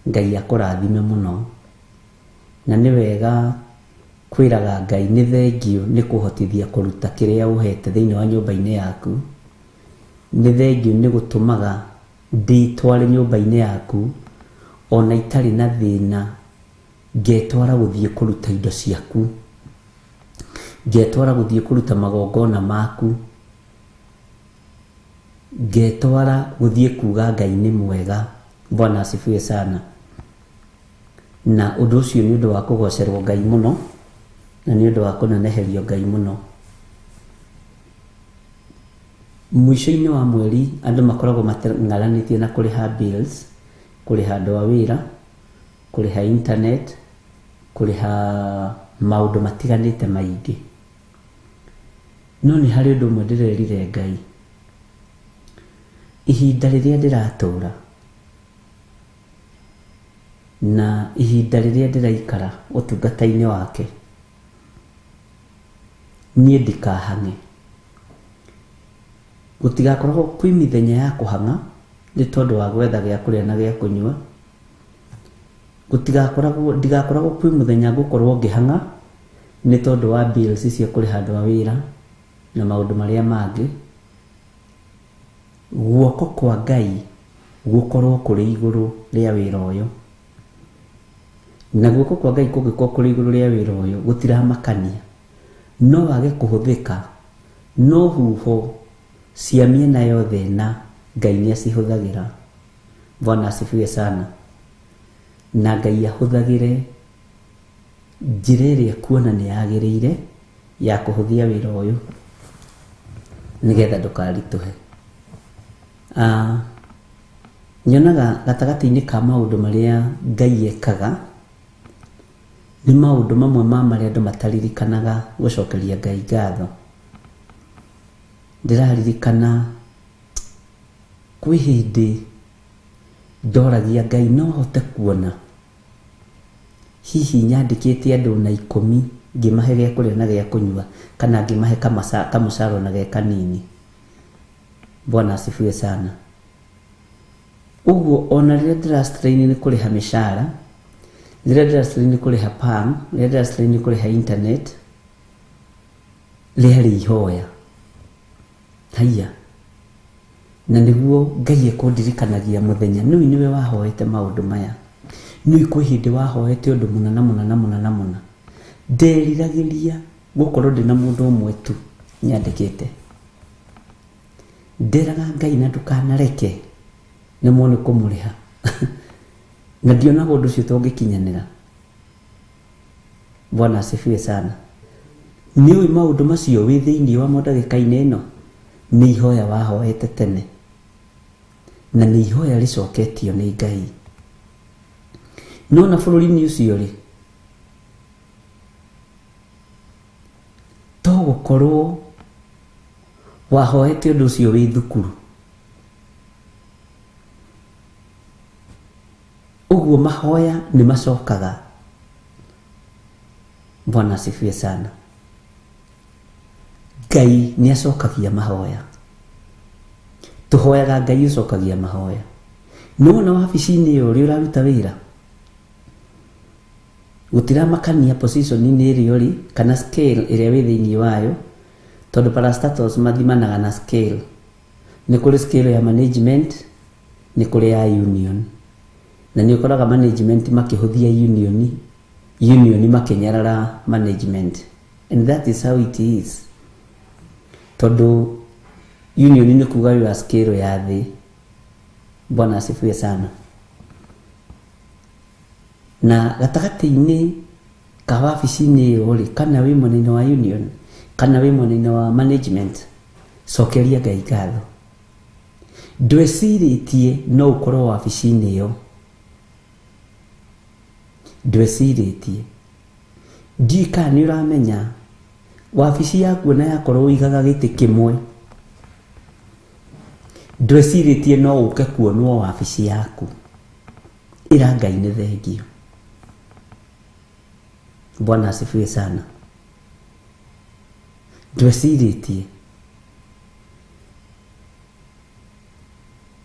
Ngai akũrathime mũno. Na nĩ wega kwĩraga Ngai nĩ thengio nĩ kũhotithia kũruta kĩrĩa ũhete thĩinĩ wa nyũmba-inĩ yaku, nĩ thengio nĩ gũtũmaga ndĩtware nyũmba-inĩ yaku ona itarĩ na thĩna, ngetwara gũthiĩ kũruta indo ciaku, ngetwara gũthiĩ kũruta magongona maku, ngetwara gũthiĩ kuga Ngai nĩ mwega. Bwana asifiwe sana. Na ũndũ ũcio nĩ ũndũ wa kũgocerwo Ngai mũno, na nĩ ũndũ wa kũneneherio Ngai mũno. Mũico-inĩ wa mweri andũ makoragwo mateng'eranĩtie na kũrĩha bills, kũrĩha andũ a wĩra, kũrĩha internet, kũrĩha maũndũ matiganĩte maingĩ. No nĩ harĩ ũndũ ũmwe ndĩrerire Ngai, ihinda rĩrĩa ndĩratũra na ihinda rĩrĩa ndĩraikara ũtungata-inĩ wake, niĩ ndikahang'e. Gũtigakoragwo kwĩ mĩthenya ya kũhang'a nĩ tondũ wa gwetha gĩa kũrĩa na gĩa kũnyua. Gũtigakoragwo, ndigakoragwo kwĩ mũthenya ngũkorwo ngĩhang'a nĩ tondũ wa bills cia kũrĩha andũ a wĩra na maũndũ marĩa mangĩ. Guoko kwa Ngai gũkorwo kũrĩ igũrũ rĩa wĩra ũyũ, na guoko kwa Ngai kũngĩkorwo kũrĩ igũrũ rĩa wĩra ũyũ gũtiramakania, no wage kũhũthĩka, no huho cia mĩena yothe na Ngai nĩ acihũthagĩra. Bwana asifiwe sana. Na Ngai ahũthagĩre njĩra ĩrĩa kuona nĩ yagĩrĩire ya kũhũthia wĩra ũyũ nĩgetha ndũkaritũhe. Nyonaga gatagatĩ-inĩ ka maũndũ marĩa Ngai ekaga, nĩ maũndũ mamwe ma marĩa andũ mataririkanaga gũcokeria Ngai ngatho. Ndĩraririkana kwĩ hĩndĩ ndoragia Ngai no hote kuona hihi nyandĩkĩte andũ na 10 ngĩmahe gĩa kũrĩa na gĩa kũnyua kana ngĩmahe kamũcara ona ge kanini. Bwana asifiwe sana. Ũguo ona rĩrĩa ndĩra strain nĩ kũrĩha mĩcara, rĩrĩa ndĩra strain nĩ kũrĩha PAM, rĩrĩa ndĩra strain nĩ kũrĩha internet, rĩarĩ ihoya. Haiya. Na nĩguo Ngai ekũndirikanagia mũthenya, nĩũĩ nĩwe wahoete maũndũ maya, nĩũĩ kwĩ hĩndĩ wahoete ũndũ mũna na mũna na mũna na mũna. Nderiragĩria gũkorwo ndĩna mũndũ ũmwe tu nyandĩkĩte. Nderaga Ngai na ndũkanareke nemwo nĩ kũmũrĩha. Na ndionaga ũndũ ũcio tũngĩkinyanĩra. Bwana asifiwe sana. Nĩũĩ maũndũ macio wĩ thĩinĩ wamo ndagĩka-inĩ ĩno nĩ ihoya wahoete tene, na nĩ ihoya rĩcoketio nĩ Ngai. No na bũrũri-inĩ ũcio rĩ, to gũkorwo wahoete ũndũ ũcio wĩ thukuru. Ũguo mahoya nĩ macokaga. Bwana asifiwe sana. Ngai nĩ acokagia mahoya. Tũhoyaga Ngai ũcokagia mahoya. Nĩ wona wabici-inĩ ĩyo ũrĩa ũraruta wĩra, gũtiramakania position-inĩ ĩrĩa ũrĩ kana scale ĩrĩa wĩ thĩinĩ wayo, tondũ parastatals mathimanaga na scale. Nĩ kũrĩ scale ya management, nĩ kũrĩ ya union. Na nĩ ũkoraga management makĩhũthia union, union makĩnyarara management. And that is how it is. Tondũ union nĩ kuga wĩ wa scale ya thĩ. Bwana asifiwe sana. Na gatagatĩ-inĩ ka wabici-inĩ ĩyo rĩ, kana wĩ mwena-inĩ wa union, kana wĩ mwena-inĩ wa management, cokeria Ngai ngatho. Ndwecirĩtie no ũkorwo wabici-inĩ ĩyo. Ndwecirĩtie. Ndiũĩ kana nĩ ũramenya wabici yaku ona yakorwo ũigaga gĩtĩ kĩmwe, ndwecirĩtie no ũke kuonwo wabici yaku. Ĩra Ngai nĩ thengio. Bwana asifiwe sana. Ndwecirĩtie.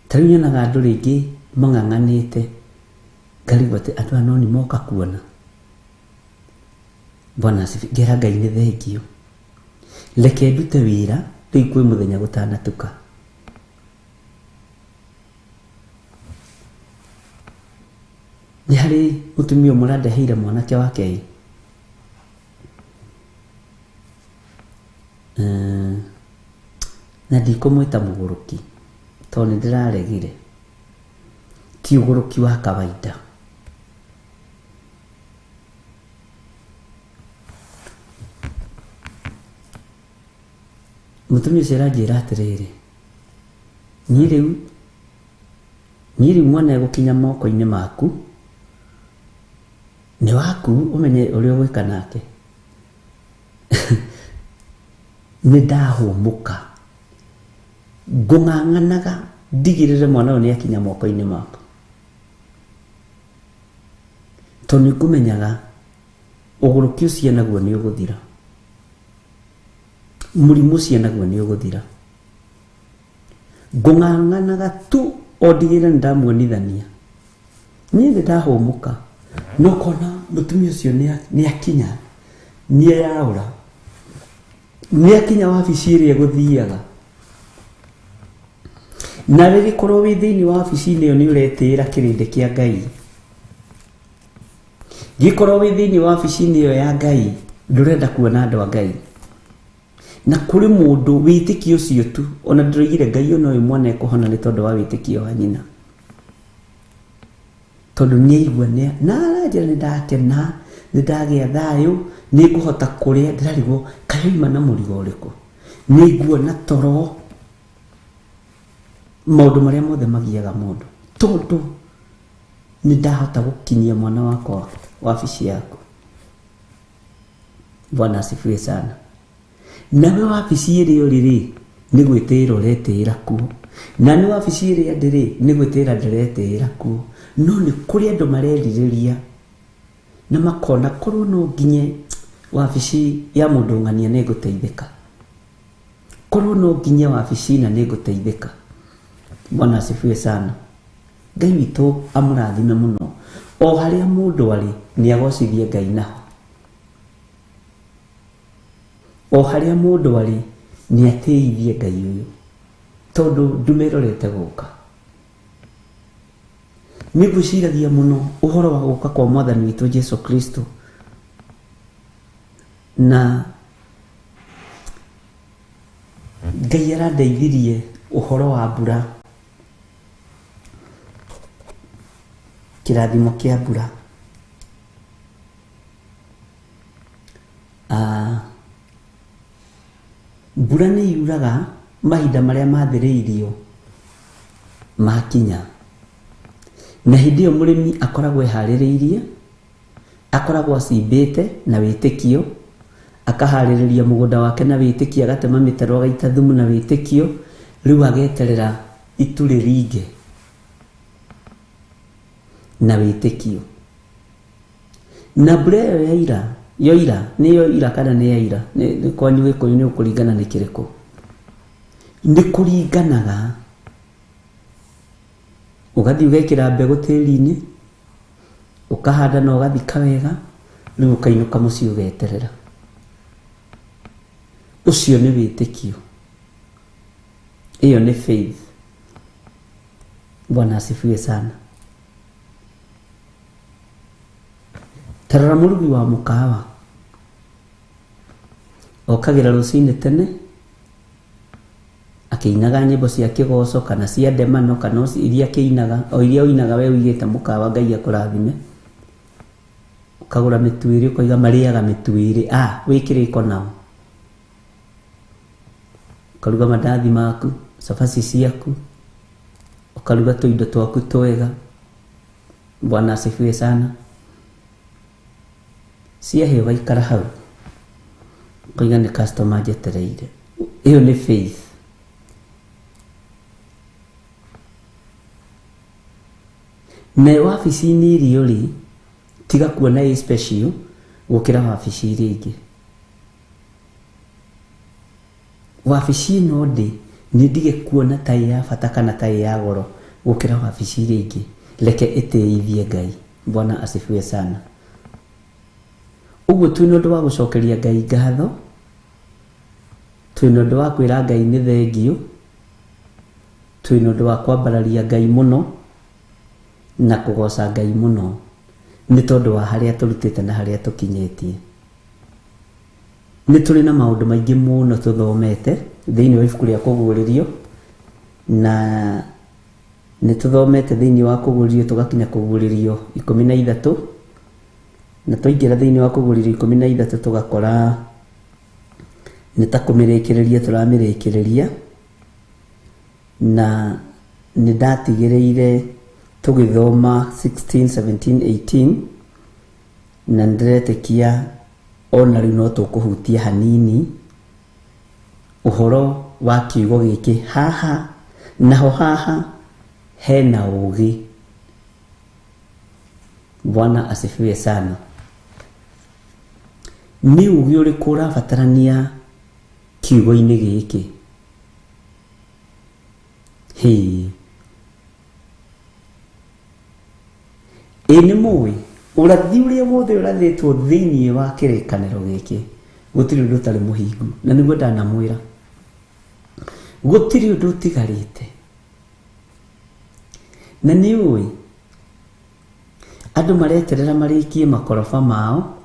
Ta rĩu nyonaga andũ rĩngĩ mang'ang'anĩte, ngarigwo atĩ andũ aya no nĩ moka kuona. Bwana asifiwe. Ngera Ngai nĩ thengio. Reke ndute wĩra rĩu kwĩ mũthenya gũtanatuka. Nĩ harĩ mũtumia ũmwe ũrandeheire mwanake wake. Na ndikũmwĩta mũgũrũki tondũ nĩ ndĩraregire. Ti ũgũrũki wa kawaida. Mũtumia ũcio aranjĩra atĩrĩrĩ, niĩ rĩu mwana egũkinya moko-inĩ maku, nĩ waku ũmenye ũrĩa ũgwĩka nake. Nĩ ndahũmũka. Ngũng'ang'anaga ndigĩrĩre mwana ũyũ nĩ akinya moko-inĩ maku. Tondũ nĩ ngũmenyaga ũgũrũki ũcio naguo nĩ ũgũthira. Mũrimũ ũcio naguo nĩ ũgũthira. Ngũng'ang'anaga tu o ndigĩrĩre nĩ ndamuonithania. Niĩ nĩ ndahũmũka. No kona mũtumia ũcio nĩ akinya, nĩ eyaũra. Nĩ akinya wabici ĩrĩa ĩgũthiaga. Na rĩgĩkorwo wĩ thĩinĩ wa wabici-inĩ ĩyo nĩ ũretĩĩra kĩrĩndĩ kĩa Ngai. Gĩkorwo wĩ thĩinĩ wa wabici-inĩ ĩyo ya Ngai, ndũrenda kuona andũ a Ngai. Na kũrĩ mũndũ wĩtĩkio ũcio tu, ona ndĩroigire Ngai ona ũyũ mwana ekũhona nĩ tondũ wa wĩtĩkio wa nyina. Tondũ nĩ aigua na aranjĩra nĩ ndakena, nĩ ndagĩa thayũ, nĩ ngũhota kũrĩa, ndĩrarigwo kaĩ oima na mũrigo ũrĩkũ. Nĩ nguona toro. Maũndũ marĩa mothe magiaga mũndũ, tondũ nĩ ndahota gũkinyia mwana wakwa wabici yaku. Bwana asifiwe sana. Nawe wabici ĩrĩa ũrĩ rĩ, nĩ gwĩtĩĩra ũretĩĩra kuo, na nĩ wabici ĩrĩa ndĩ rĩ, nĩ gwĩtĩĩra ndĩretĩĩra kuo. No nĩ kũrĩ andũ marerirĩria na makona korwo no nginye wabici ya mũndũ ng'ania nĩ ngũteithĩka, korwo no nginye wabici na nĩ ngũteithĩka. Bwana asifiwe sana. Ngai witũ amũrathime mũno. O harĩa mũndũ arĩ nĩ agocithie Ngai naho. O harĩa mũndũ arĩ nĩ atĩithie Ngai ũyũ, tondũ ndume ĩrorete gũka. Nĩ ngwĩciragia mũno ũhoro wa gũka kwa mwathani witũ Jesu Kristo, na Ngai arandeithirie ũhoro wa mbura, kĩrathimo kĩa mbura. Mbura nĩ yuraga mahinda marĩa mathĩrĩirio makinya, na hĩndĩ ĩyo mũrĩmi akoragwo eharĩrĩirie, akoragwo acimbĩte na wĩtĩkio, akaharĩrĩria mũgũnda wake na wĩtĩkio, agatema mĩtaro, agaita thumu na wĩtĩkio, rĩu ageterera itu rĩringe na wĩtĩkio. Na mbura ĩyo yaira, yoira, nĩ yoira kana nĩ yaira, nĩ kwanyu Gĩkũyũ nĩ ũkũringana nĩ kĩrĩkũ, nĩ kũringanaga. Ũgathiĩ ũgekĩra mbegũ tĩri-inĩ, ũkahanda na ũgathika wega, rĩu ũkainũka mũciĩ ũgeterera. Ũcio nĩ wĩtĩkio, ĩyo nĩ faith. Bwana asifiwe sana. Tarora mũrugi wa mũkawa okagĩra rũcinĩ tene akĩinaga nyĩmbo cia kĩgoco kana cia ndemano kana iria akĩinaga, o iria ũinaga we ũigĩte mũkawa, Ngai akũrathime. Ũkagũra mĩtu ĩrĩ, ũkoiga marĩaga mĩtu ĩrĩ, wĩ kĩrĩko nao. Ũkaruga mandathi maku, cabaci ciaku, ũkaruga tũindo twaku twega. Bwana asifiwe sana. Ciahĩa ũgaikara hau, ũkoiga nĩ customer njetereire. Ĩyo nĩ faith. Na wabici-inĩ ĩrĩa ũrĩ, tiga kuona ĩ special gũkĩra wabici iria ingĩ. Wabici ĩno ndĩ nĩ ndige kuona ta ĩ ya bata kana ta ĩ ya goro gũkĩra wabici iria ingĩ. Reke ĩtĩithie Ngai. Bwana asifiwe sana. Ũguo twĩna ũndũ wa gũcokeria Ngai ngatho, twĩna ũndũ wa kwĩra Ngai nĩ thengiũ, twĩna ũndũ wa kwambararia Ngai mũno na kũgoca Ngai mũno nĩ tondũ wa harĩa tũrutĩte na harĩa tũkinyĩtie. Nĩ tũrĩ na maũndũ maingĩ mũno tũthomete thĩinĩ wa ibuku rĩa Kũguũrĩrio, na nĩ tũthomete thĩinĩ wa Kũguũrĩrio tũgakinya Kũguũrĩrio 13, na twaingĩra thĩinĩ wa Kũguũrĩrio 13 tũgakora nĩ ta kũmĩrĩkĩrĩria tũramĩrĩkĩrĩria, na nĩ ndatigĩrĩire tũgĩthoma 16, 17, 18, na nĩndĩretĩkia ona rĩu no tũkũhutia hanini ũhoro wa kiugo gĩkĩ haha naho haha hena ũũgĩ. Bwana asifiwe sana. Nĩ ũũgĩ ũrĩkũ ũrabatarania kiugo-inĩ gĩkĩ? Hĩ, ĩ nĩ mũĩ ũrathi ũrĩa wothe ũrathĩtwo thĩinĩ wa kĩrĩkanĩro gĩkĩ gũtirĩ ũndũ ũtarĩ mũhingu, na nĩguo ndanamwĩra gũtirĩ ũndũ ũtigarĩte. Na nĩ ũĩ andũ mareterera marĩkie makoroba mao,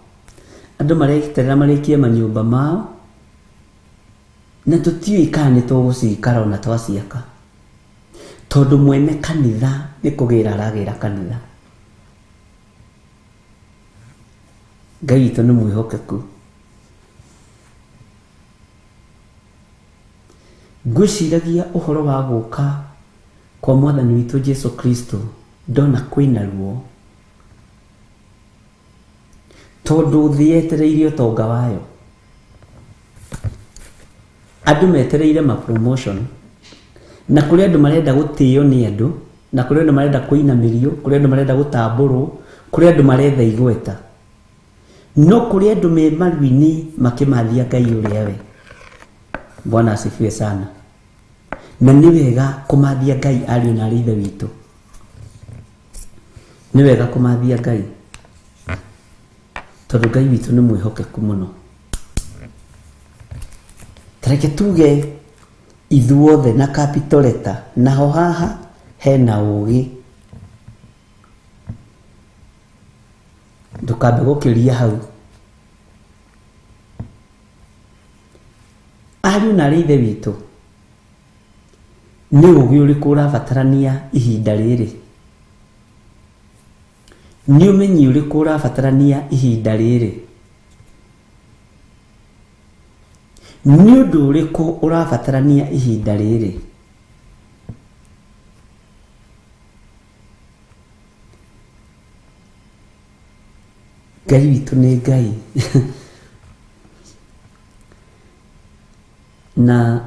andũ mareterera marĩkie manyũmba mao, na tũtiũĩ kana nĩ tũgũcikara ona twaciaka, tondũ mwene kanitha nĩ kũgĩra aragĩra kanitha. Ngai witũ nĩ mwĩhokeku. Ngwĩciragia ũhoro wa gũka Kwa mwathani witũ Jesu Kristo ndona kwĩna ruo, tondũ thĩ yetereire ũtonga wayo. Andũ metereire ma promotion, na kũrĩ andũ marenda gũtĩo nĩ andũ, na kũrĩ andũ marenda kũinamĩrio, kũrĩ andũ marenda gũtambũrwo, kũrĩ andũ maretha igweta, no kũrĩ andũ me maru-inĩ makĩmathia Ngai ũrĩa we. Bwana asifiwe sana. Na nĩ wega kũmathia Ngai, ariũ na arĩ ithe witũ, nĩ wega kũmathia Ngai, tondũ Ngai witũ nĩ mwĩhokeku mũno. Tareke tuge ithuothe na capital letter, naho haha hena ũgĩ, ndũkambe gũkĩria hau. Ariũ na arĩ ithe witũ, nĩ ũgĩ ũrĩkũ ũrabatarania ihinda rĩrĩ? Nĩ ũmenyi ũrĩkũ ũrabatarania ihinda rĩrĩ? Nĩ ũndũ ũrĩkũ ũrabatarania ihinda rĩrĩ? Ngai witũ nĩ Ngai, na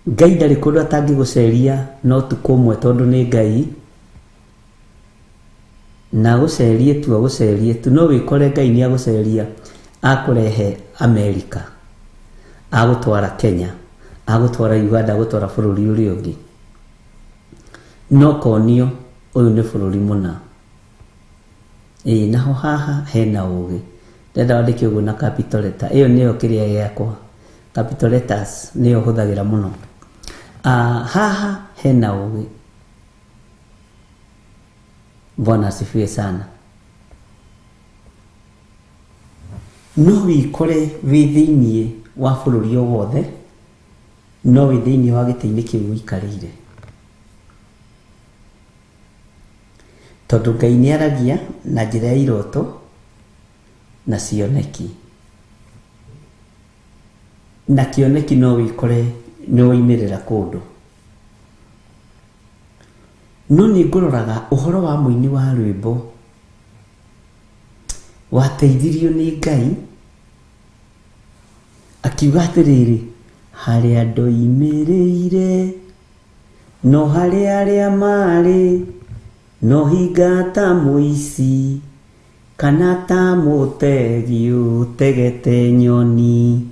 Ngai ndarĩ kũndũ atangĩgũceria no ũtukũ ũmwe, tondũ nĩ Ngai, na agũcerie tu, agũcerie tu. No wĩkore Ngai nĩ agũceria, akũrehe Amerika, agũtwara Kenya, agũtwara Uganda, agũtwara bũrũri ũrĩa ũngĩ, no konio ũyũ nĩ bũrũri mũna. Ĩĩ, naho haha hena ũgĩ. Ndĩrenda wandĩke ũguo na capital letter. Ĩyo nĩyo kĩrĩa gĩakwa, capital letters nĩyo hũthagĩra mũno. Haha hena ũgĩ. Bwana asifiwe sana. No wĩkore wĩ thĩiniĩ wa bũrũri o wothe, no wĩ thĩiniĩ wa gĩtĩ-inĩ kĩu ũikarĩire, tondũ Ngai nĩ aragia na njĩra ya iroto na cioneki, na kĩoneki no wĩkore nĩ woimĩrĩra kũndũ. No nĩ ngũroraga ũhoro wa mũini wa rwĩmbo wateithirio nĩ Ngai, akiuga atĩrĩrĩ, harĩa ndoimĩrĩire no harĩa arĩa marĩ, no hinga ta mũici kana ta mũtegi ũtegete nyoni.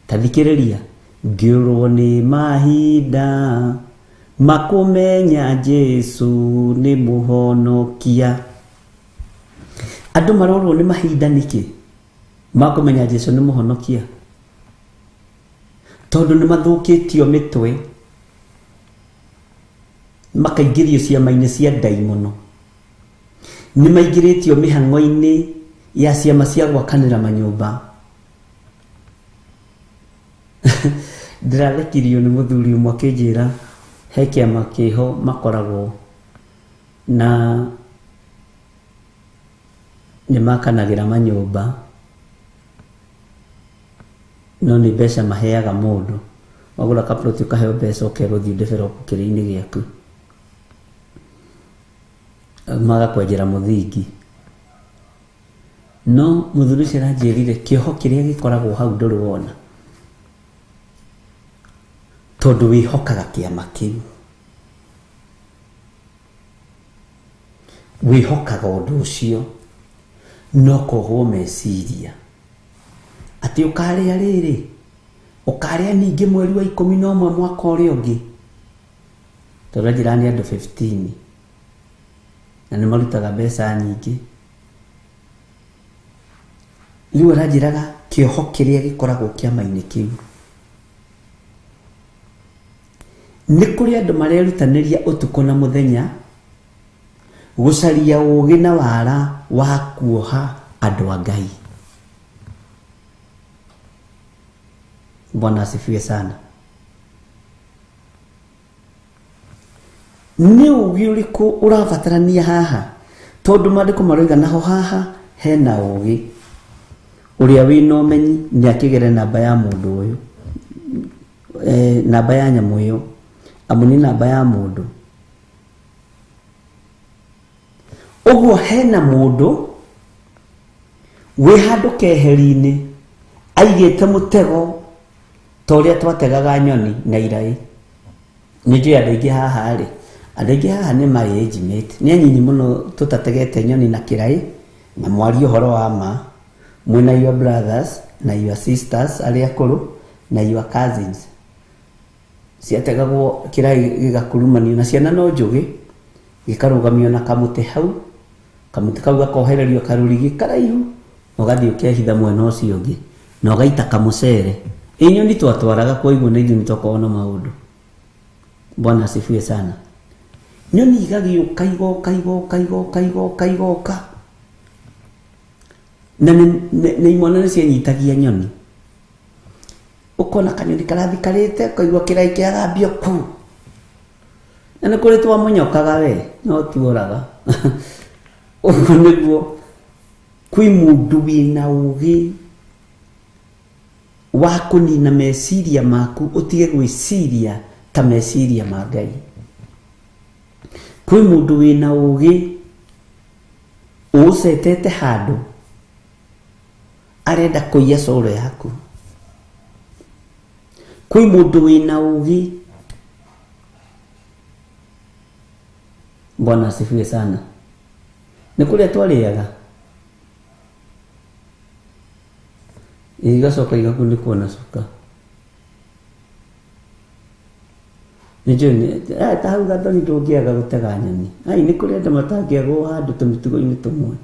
Ta thikĩrĩria, ngĩũrwo nĩ mahinda makũmenya Jesu nĩ mũhonokia. Andũ marorwo nĩ mahinda nĩkĩ makũmenya Jesu nĩ mũhonokia? Tondũ nĩ mathũkĩtio mĩtwe, makaingĩrio ciama-inĩ cia ndaimono, nĩ maingĩrĩtio mĩhang'o-inĩ ya ciama cia gwakanĩra manyũmba. Ndĩrathekirio nĩ mũthuri ũmwe akĩnjĩra he kĩama kĩho makoragwo na nĩ makanagĩra manyũmba, no nĩ mbeca maheaga mũndũ. Wagũra kaploti ũkaheo mbeca, ũkerwo thiĩ develop kĩrĩa-inĩ gĩaku, magakwenjera mũthingi. No mũthuri ũcio aranjĩrire kĩoho kĩrĩa gĩkoragwo hau ndũrĩ wona, tondũ wĩhokaga kĩama kĩu, wĩhokaga ũndũ ũcio, no kohwo meciria atĩ ũkarĩa rĩrĩ, ũkarĩa ningĩ mweri wa 11 mwaka ũrĩa ũngĩ, tondũ anjĩraga nĩ andũ 15 na nĩ marutaga mbeca nyingĩ. Rĩu aranjĩraga kĩoho kĩrĩa gĩkoragwo kĩama-inĩ kĩu. Nĩ kũrĩ andũ marerutanĩria ũtukũ na mũthenya gũcaria ũgĩ na wara wa kuoha andũ a Ngai. Bwana asifiwe sana. Nĩ ũgĩ ũrĩkũ ũrabatarania haha? Tondũ maandĩko maroiga naho haha hena ũgĩ. Ũrĩa wĩna ũmenyi nĩ akĩgere namba ya mũndũ ũyũ, namba ya nyamũ ĩyo, Amu nĩ namba ya mũndũ. Ũguo hena mũndũ wĩ handũ keheri-inĩ aigĩte mũtego ta ũrĩa twategaga nyoni na iraĩ. Nĩ njũĩ andũ aingĩ haha rĩ, andũ aingĩ haha nĩ my age mate. Nĩ anyinyi mũno tũtategete nyoni na kĩraĩ na mwarie ũhoro wa ma. Mwĩna your brothers na your sisters arĩa akũrũ na your cousins. Ciategagwo kĩraĩ gĩgakurumanio na ciana no njũgĩ, gĩkarũgamio na kamũtĩ hau, kamũtĩ kau gakohererio karũrigi karaihu, ũgathiĩ ũkehitha mwena ũcio ũngĩ na ũgaita kamũcere. Ĩ nyoni twatwaraga kwa na ithuĩ nĩ twakoragwo na maũndũ. Bwana asifiwe sana. Nyoni igagĩũka igoka igoka igoka igoka igoka. Na nĩ imwana nĩ cianyitagia nyoni. Ũkona kanyoni karathi karĩte ũkaigua kĩraĩ kĩagambio ku. Na nĩ kũrĩ twamũnyokaga we, no tuoraga. Ũguo nĩguo kwĩ mũndũ wĩna ũgĩ wa kũnina meciria maku ũtige gwĩciria ta meciria ma Ngai. Kwĩ mũndũ wĩna ũgĩ ũũcetete handũ arenda kũiya coro yaku. Kwĩ mũndũ wĩna ũgĩ. Bwana asifiwe sana. Nĩ kũrĩa twarĩaga igacoka igakunĩkwo na cuka. Nĩ njũĩ ta hau Gathoni ndũngĩaga gũtega nyoni. Ai nĩ kũrĩ andũ matangĩagwo handũ tũmĩtugo-inĩ tũmwe.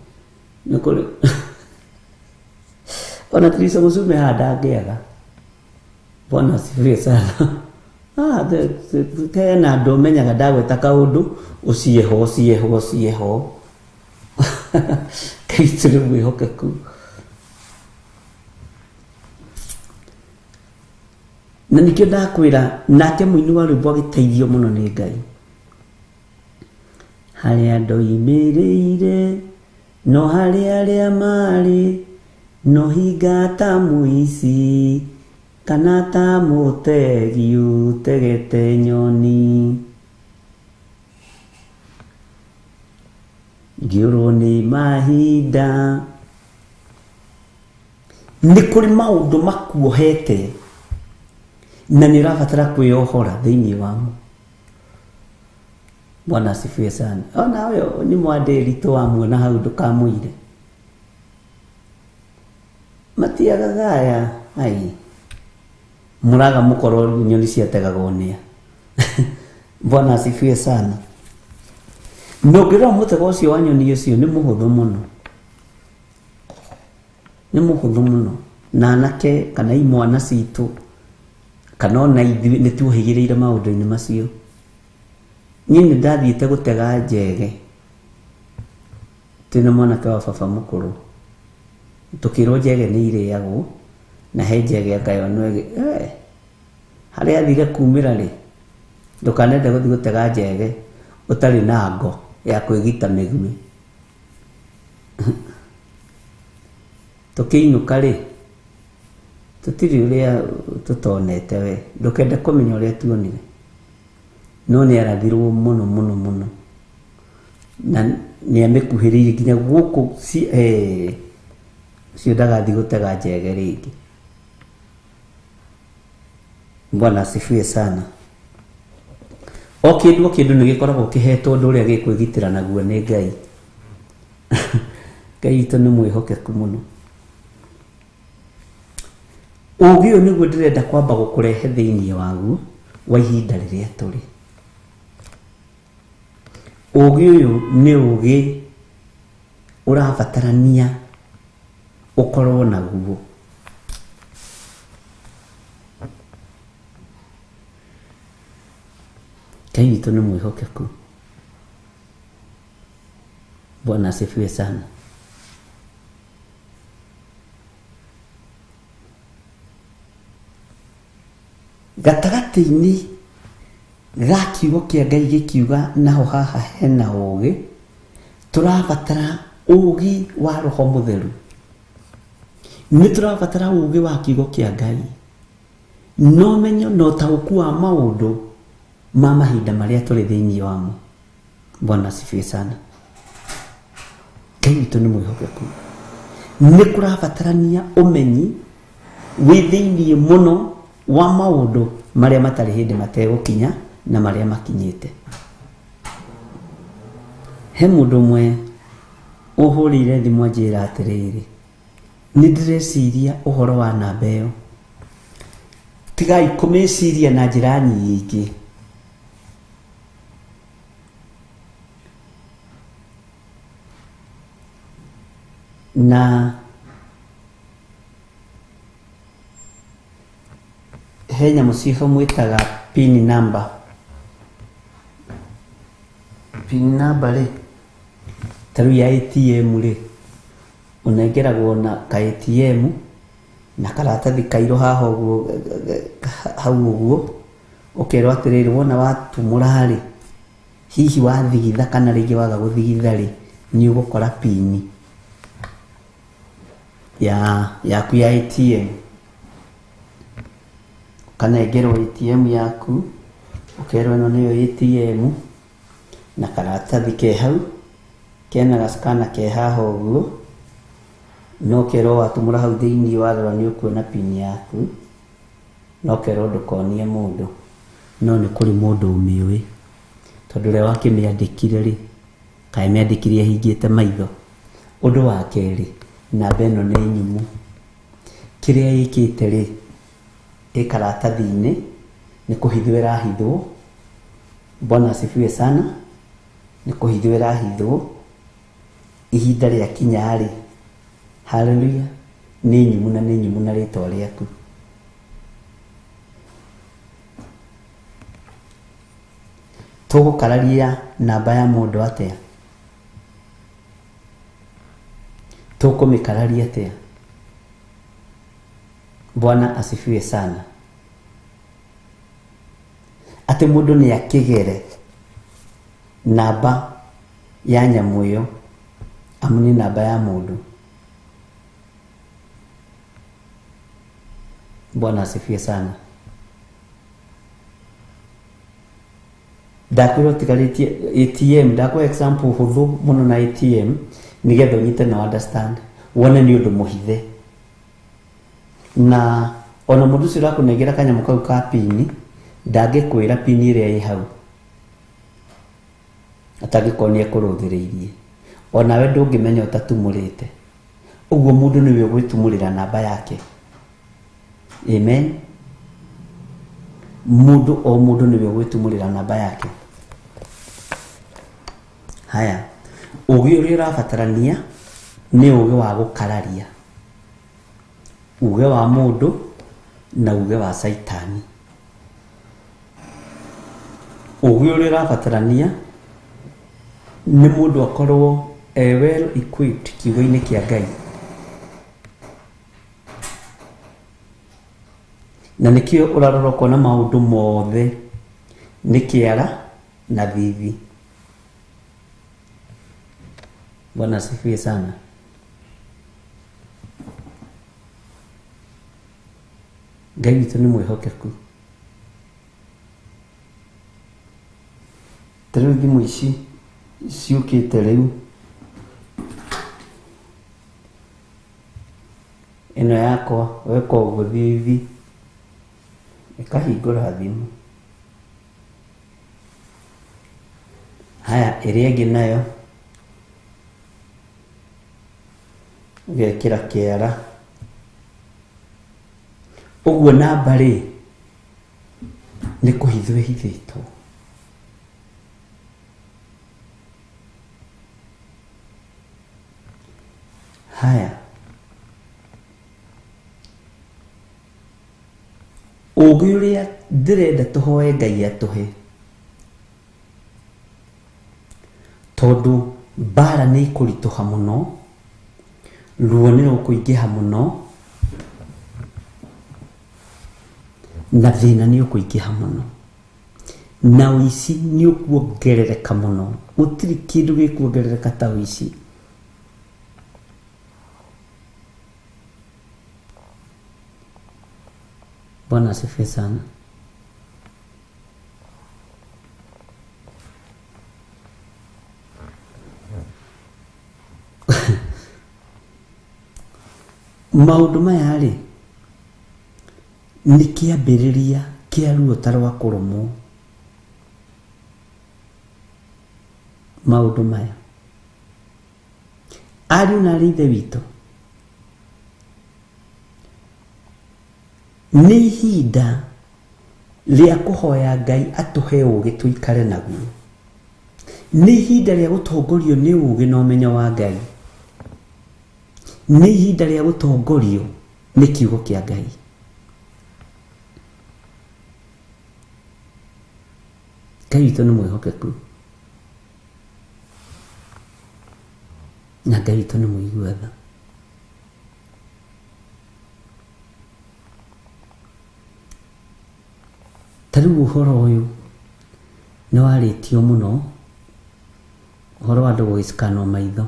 Nĩ kũrĩ ona Teresa Mũcume haha ndangĩaga. Bwana asifiwe sana. Hena andũ menyaga ndagweta kaũndũ ũcieho ũcieho ũcieho. Kristo nĩ mwĩhokeku. Na nĩkĩo ndakwĩra nake mũini wa rwĩmbo agĩteithio mũno nĩ Ngai. Harĩa ndoimĩrĩire no harĩ arĩa marĩ no hinga ta mũici kana ta mũtegi ũtegete nyoni. Ngĩũrwo nĩ mahinda. Nĩ kũrĩ maũndũ makuohete na nĩ ũrabatara kwĩyohora thĩinĩ wamo. Bwana asifiwe sana. Ona ũyũ nĩ mwandĩritũ wamuona hau ndũkamũire. Matiagaga aya ai. Mũraga mũkorwo nyoni ciategagwo nĩa. Bwana asifiwe sana. Na ũngĩrora mũtego ũcio wa nyoni ũcio nĩ mũhũthũ mũno. Nĩ mũhũthũ mũno. Na anake kana imwana citũ kana ona ithuĩ nĩ tuohĩgĩrĩire maũndũ-inĩ macio. Niĩ nĩ ndathiĩte gũtega njege twĩna mwanake wa baba mũkũrũ. Tũkĩrwo njege nĩ irĩagwo na he njege anga yonwo harĩa athire kumĩra rĩ, ndũkanende gũthiĩ gũtega njege ũtarĩ na ngo ya kwĩgita mĩguĩ. Tũkĩinũka rĩ, tũtirĩ ũrĩa tũtonete we, ndũkende kũmenya ũrĩa tuonire. No nĩ arathirwo mũno mũno mũno. Na nĩ amĩkuhĩrĩirie nginya gũkũ ũcio ndagathiĩ gũtega njege rĩngĩ. Bwana asifiwe sana. O kĩndũ o kĩndũ nĩ gĩkoragwo kĩhetwo ũndũ ũrĩa gĩkwĩgitĩra naguo nĩ Ngai. Ngai witũ nĩ mwĩhokeku mũno. Ũgĩ ũyũ nĩguo ndĩrenda kwamba gũkũrehe thĩinĩ waguo wa ihinda rĩrĩa tũrĩ. Ũgĩ ũyũ nĩ ũgĩ ũrabatarania ũkorwo naguo. Ngai witũ nĩ mwĩhokeku. Bwana asifiwe sana. Gatagatĩ-inĩ ga kiugo kĩa Ngai gĩkiuga naho haha hena ũgĩ, tũrabatara ũgĩ wa Roho Mũtheru. Nĩ tũrabatara ũgĩ wa kiugo kĩa Ngai. No menyo na ũtaũku wa maũndũ Ma mahinda marĩa tũrĩ thĩinĩ wamo. Bwana asifiwe sana. Ngai witũ nĩ mwĩhokeku. Nĩ kũrabatarania ũmenyi wĩ thĩinĩ mũno wa maũndũ marĩa matarĩ hĩndĩ mategũkinya na marĩa makinyĩte. He mũndũ ũmwe ũhũrĩire thimũ anjĩra atĩrĩrĩ, nĩ ndĩreciria ũhoro wa namba ĩyo. Tigai kũmĩciria na njĩra nyingĩ. Na he nyamũ ciĩho mwĩtaga pin number. Pin number rĩ, ta rĩu ya ATM rĩ, ũnengeragwo na ka ATM na karatathi kairũ haha ũguo, hau ũguo, ũkerwo atĩrĩrĩ, wona watumũra rĩ, hihi wathigitha kana rĩngĩ waga gũthigitha rĩ, nĩ ũgũkora pini ya yaku ya ATM. Ũkanengerwo ATM yaku, ũkerwo ĩno nĩyo ATM, na karatathi ke hau, kena gacikana ke haha ũguo, no ũkerwo watumũra hau thĩinĩ warora nĩ ũkuona pini yaku, no ũkerwo ndũkonie mũndũ, no nĩ kũrĩ mũndũ ũmĩũĩ, tondũ ũrĩa wakĩmĩandĩkire rĩ, kaĩ mĩandĩkire ahingĩte maitho. Ũndũ wa kerĩ, namba ĩno nĩ nyũmũ. Kĩrĩa ĩkĩte rĩ, ĩ karatathi-inĩ, nĩ kũhithwo ĩrahithwo. Bwana asifiwe sana. Nĩ kũhithwo ĩrahithwo. Ihinda rĩakinya rĩ, haleluya, nĩ nyũmũ na nĩ nyũmũ na rĩtwa rĩaku. Tũgũkararia namba ya mũndũ atĩa? Tũkũmĩkararia atĩa? Bwana asifiwe sana. Atĩ mũndũ nĩ akĩgere namba ya nyamũ ĩyo, amu nĩ namba ya mũndũ. Bwana asifiwe sana. Ndakwĩra ũtigarĩtie ATM, ndakũhe example hũthũ mũno na ATM nĩgetha ũnyite na understand, wone nĩ ũndũ mũhithe. Na ona mũndũ ũcio ũrakũnengera kanyamũ kau ka pini, ndangĩkwĩra pini ĩrĩa ĩ hau, atangĩkorwo nĩ ekũrũthĩrĩirie. Onawe ndũngĩmenya ũtatumũrĩte. Ũguo mũndũ nĩwe ũgwĩtumũrĩra namba yake. Amen. Mũndũ o mũndũ nĩwe ũgwĩtumũrĩra namba yake. Haya, ũgĩ ũrĩa ũrabatarania nĩ ũgĩ wa gũkararia, uge wa mũndũ na uge wa caitani. Ũgĩ ũrĩa ũrabatarania nĩ mũndũ akorwo e well equipped kiugo-inĩ kĩa Ngai. Na nĩkĩo ũrarora ũkona maũndũ mothe nĩ kĩara na thithi. Bwana asifiwe sana. Ngai witũ nĩ mwĩhokeku. Ta rĩu thimũ ici ciũkĩte rĩu, ĩno yakwa weka ũguo thithi ĩkahingũra thimũ. Haya, ĩrĩa ĩngĩ nayo ũgekĩra kĩara. Ũguo namba rĩ, nĩ kũhithwo ĩhithĩtwo. Haya, ũgĩ ũrĩa ndĩrenda tũhoe Ngai atũhe, tondũ mbara nĩ ĩkũritũha mũno, ruo nĩ rũkũingĩha mũno, na thĩna nĩ ũkũingĩha mũno, na ũici nĩ ũkuongerereka mũno. Gũtirĩ kĩndũ gĩkuongerereka ta ũici. Bwana asifiwe sana. Maũndũ maya rĩ, nĩ kĩambĩrĩria kĩa ruo ta rwa kũrũmwo. Maũndũ maya. Ariũ na aarĩ a Ithe witũ, nĩ ihinda rĩa kũhoya Ngai atũhe ũũgĩ tũikare naguo. Nĩ ihinda rĩa gũtongorio nĩ ũũgĩ na ũmenyo wa Ngai. Nĩ ihinda rĩa gũtongorio nĩ kiugo kĩa Ngai. Ngai witũ nĩ mwĩhokeku na Ngai witũ nĩ mũigua tha. Ta rĩu ũhoro ũyũ nĩ warĩtio mũno, ũhoro wa andũ gũgĩcikanwo maitho.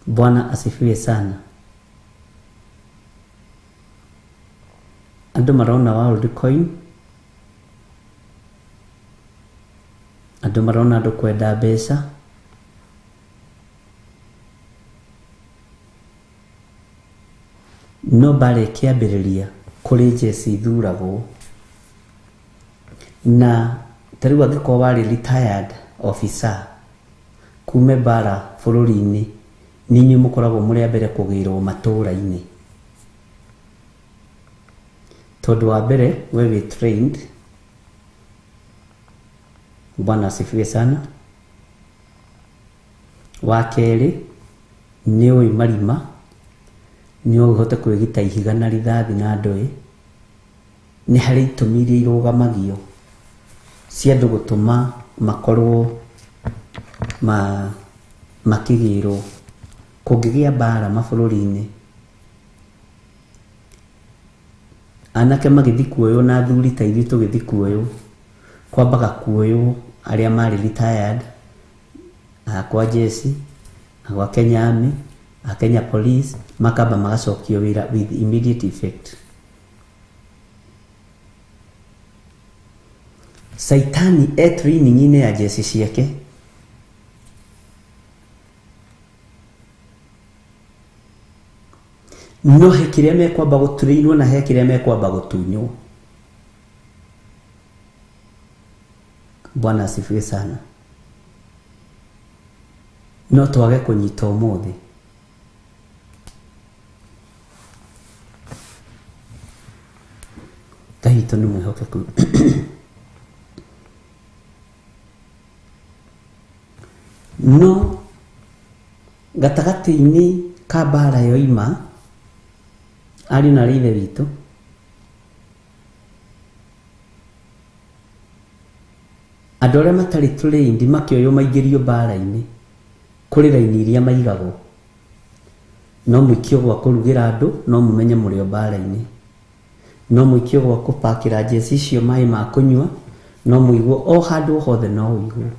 Bwana asifiwe sana. Andũ marona Worldcoin, andũ marona andũ kwenda mbeca, no mbara ĩkĩambĩrĩria kũrĩ njeci ithuragwo na ta rĩu angĩkorwo warĩ retired officer kume mbara bũrũri-inĩ nĩ inyuĩ mũkoragwo mũrĩ a mbere kũgĩrwo matũra-inĩ tondũ wa mbere we wĩ trained. Bwana asifiwe sana. Wa kerĩ nĩ ũĩ marima, nĩ ũhote kwĩgita ihiga na rithathi na ndũĩ. Nĩ harĩ itũmi iria irũgamagio cia andũ gũtũma makorwo makĩgĩrwo kũngĩgĩa mbara mabũrũri-inĩ. Anake magĩthiĩ kuoywo na athuri ta ithuĩ tũgĩthiĩ kuoywo, kwambaga kuoywo arĩa marĩ retired, a kwa jeshi, a gwa Kenya Army, a Kenya Police, makamba magacokio wĩra with immediate effect. Caitani e training-inĩ ya jeshi ciake. No he kĩrĩa mekwamba gũtrainwo na he kĩrĩa mekwamba gũtunywo. Bwana asifiwe sana. No twage kũnyita ũmũthĩ. Ngai witũ nĩ mwĩhokeku. No gatagatĩ-inĩ ka mbara yoima, ariũ na aarĩ a Ithe witũ, andũ arĩa matarĩ trained makĩoywo maingĩrio mbara-inĩ kũrĩ raini iria maigagwo. No mũikio gwa kũrugĩra andũ, no mũmenye mũrĩ o mbara-inĩ. No mũikio gwa kũpakĩra njeci icio maĩ ma kũnyua, no mũigwo o handũ hothe no ũigwo.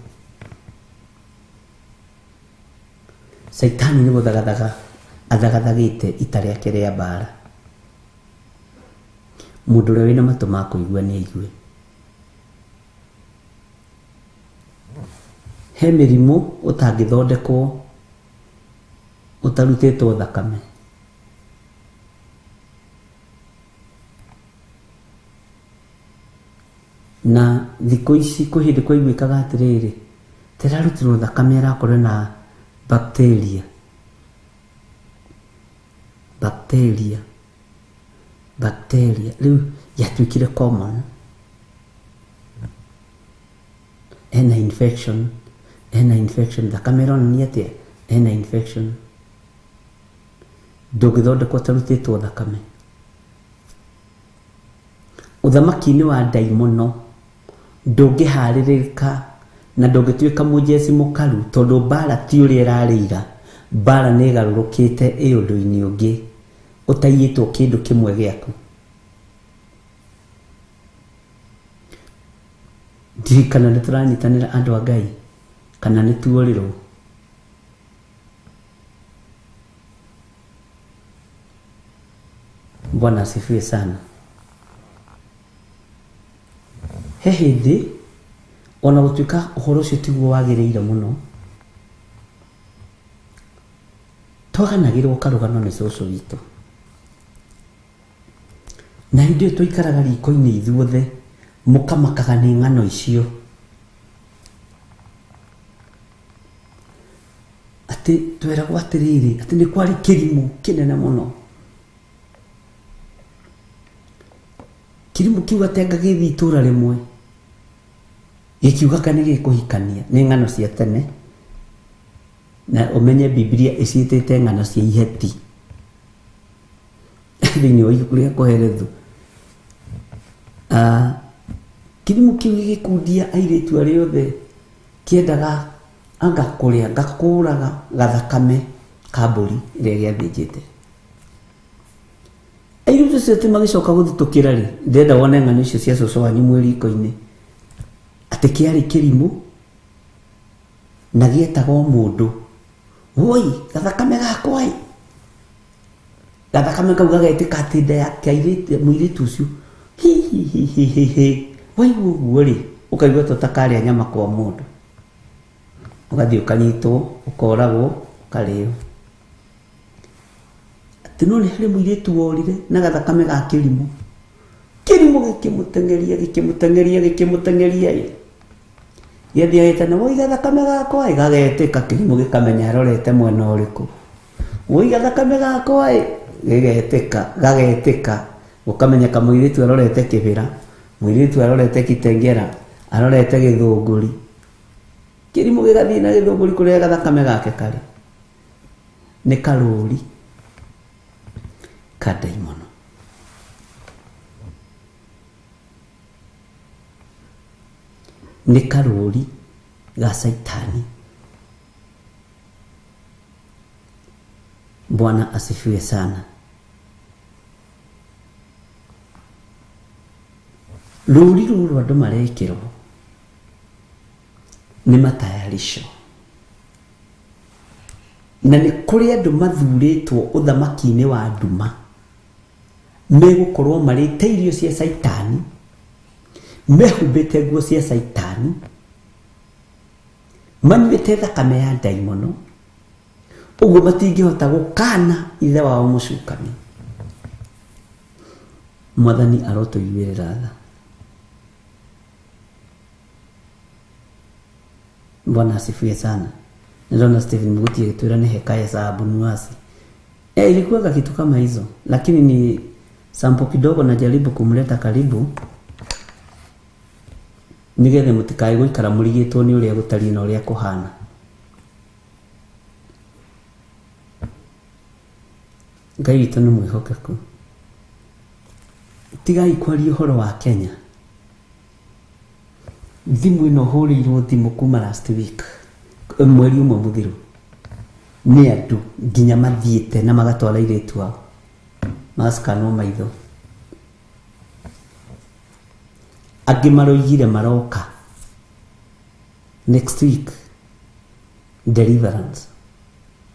Caitani nĩ gũthagathaga athagathagĩte ita rĩake rĩa mbara. Mũndũ ũrĩa wĩna matũ ma kũigua nĩ aigue. He mĩrimũ ũtangĩthondekwo ũtarutĩtwo thakame. Na thikũ ici kwĩ hĩndĩ kwaiguĩkaga atĩrĩrĩ, tĩrarutirwo thakame arakorwo na bacteria. Bacteria. Bacteria. Rĩu yatuĩkire common. Ena infection. Ena infection. Thakame ĩronania atĩa? Ena infection. Ndũngĩthondekwo ũtarutĩtwo thakame. Ũthamaki-inĩ wa ndaimono ndũngĩharĩrĩka na ndũngĩtuĩka mũjeci mũkaru tondũ mbara ti ũrĩa ĩrarĩ ira. Mbara nĩ ĩgarũrũkĩte ĩ ũndũ-inĩ ũngĩ ũtaiyĩtwo kĩndũ kĩmwe gĩaku. Ndiũĩ kana nĩ tũranyitanĩra andũ a Ngai kana nĩ tuorĩrwo. Bwana asifiwe sana. He hĩndĩ ona gũtuĩka ũhoro ũcio tiguo wagĩrĩire mũno, Twaganagĩrwo karũgano nĩ cũcũ witũ. Na hĩndĩ ĩyo twaikaraga riko-inĩ ithuothe mũkamakaga nĩ ng'ano icio. Atĩ tweragwo atĩrĩrĩ, atĩ nĩ kwarĩ kĩrimũ kĩnene mũno. Kĩrimũ kĩu atĩ anga gĩthiĩ itũra rĩmwe gĩkiuga kana nĩ gĩkũhikania. Nĩ ng'ano cia tene, na ũmenye Bibilia ĩciĩtĩte ng'ano cia iheti thĩinĩ wa ibuku rĩa Kohelethu. Kĩrimũ kĩu gĩgĩkundia airĩtu arĩa othe kĩendaga anga kũrĩa anga kũraga gathakame ka mbũri ĩrĩa gĩathĩnjĩte. Airĩtu acio atĩ magĩcoka gũthitũkĩra rĩ, ndĩrenda wone ng'ano icio cia cũcũ wanyu mwĩ riko-inĩ, atĩ kĩarĩ kĩrimũ na gĩetagwo mũndũ. Woi, gathakame gakwa ĩ. Gathakame kau gagetĩka atĩ nda ya mũirĩtu ũcio. Hi hi hi hi hi hi. Waigua ũguo rĩ, ũkaigua ta ũtakarĩa nyama kwa mũndũ. Ũgathiĩ ũkanyitwo, ũkoragwo, ũkarĩo. Atĩ no nĩ harĩ mũirĩtu worire na gathakame ga kĩrimũ. Kĩrimũ gĩkĩmũteng'eria, gĩkĩmũteng'eria, gĩkĩmũteng'eria ĩ. Gĩathiĩ agĩtana, woi gathakame gakwa ĩ, gagetĩka kĩrimũ gĩkamenya arorete mwena ũrĩkũ. Woi gathakame gakwa ĩ, gĩgetĩka, gagetĩka, gũkamenyeka mũirĩtu arorete kĩbĩra, mũirĩtu arorete Kitengela, arorete Gĩthũngũri. Kĩrimũ gĩgathiĩ na Gĩthũngũri kũrĩa gathakame gake karĩ. Nĩ karũri ka ndaimono. Nĩ karũri ga Saitani. Bwana asifiwe sana. Rũri rũrũ andũ marekĩrwo nĩ matayarisho. Na nĩ kũrĩ andũ mathurĩtwo ũthamaki-inĩ wa nduma megũkorwo marĩte irio cia Saitani, mehumbĩte nguo cia Saitani, manyuĩte thakame ya ndaimono, ũguo matingĩhota gũkana ithe wao mũcukani. Mwathani arotũiguĩrĩra tha. Bwana asifiwe sana. Niliona Stephen Muguti agĩtwĩra nĩ hekaya za Abunuwasi. Ilikuwa kitu kama hizo, lakini ni sample kidogo najaribu kumleta karibu nigetha mũtikae gũikara mũrigĩtwo nĩ ũrĩa gũtariĩ na ũrĩa kũhana. Ngai witũ nĩ mwĩhokeku. Tigai kwaria ũhoro wa Kenya. Thimũ ĩno hũrĩirwo thimũ kuma last week, mweri ũmwe mũthiru, nĩ andũ nginya mathiĩte na magatwara airĩtu ao magacikanwo maitho. Angĩ maroigire maroka next week deliverance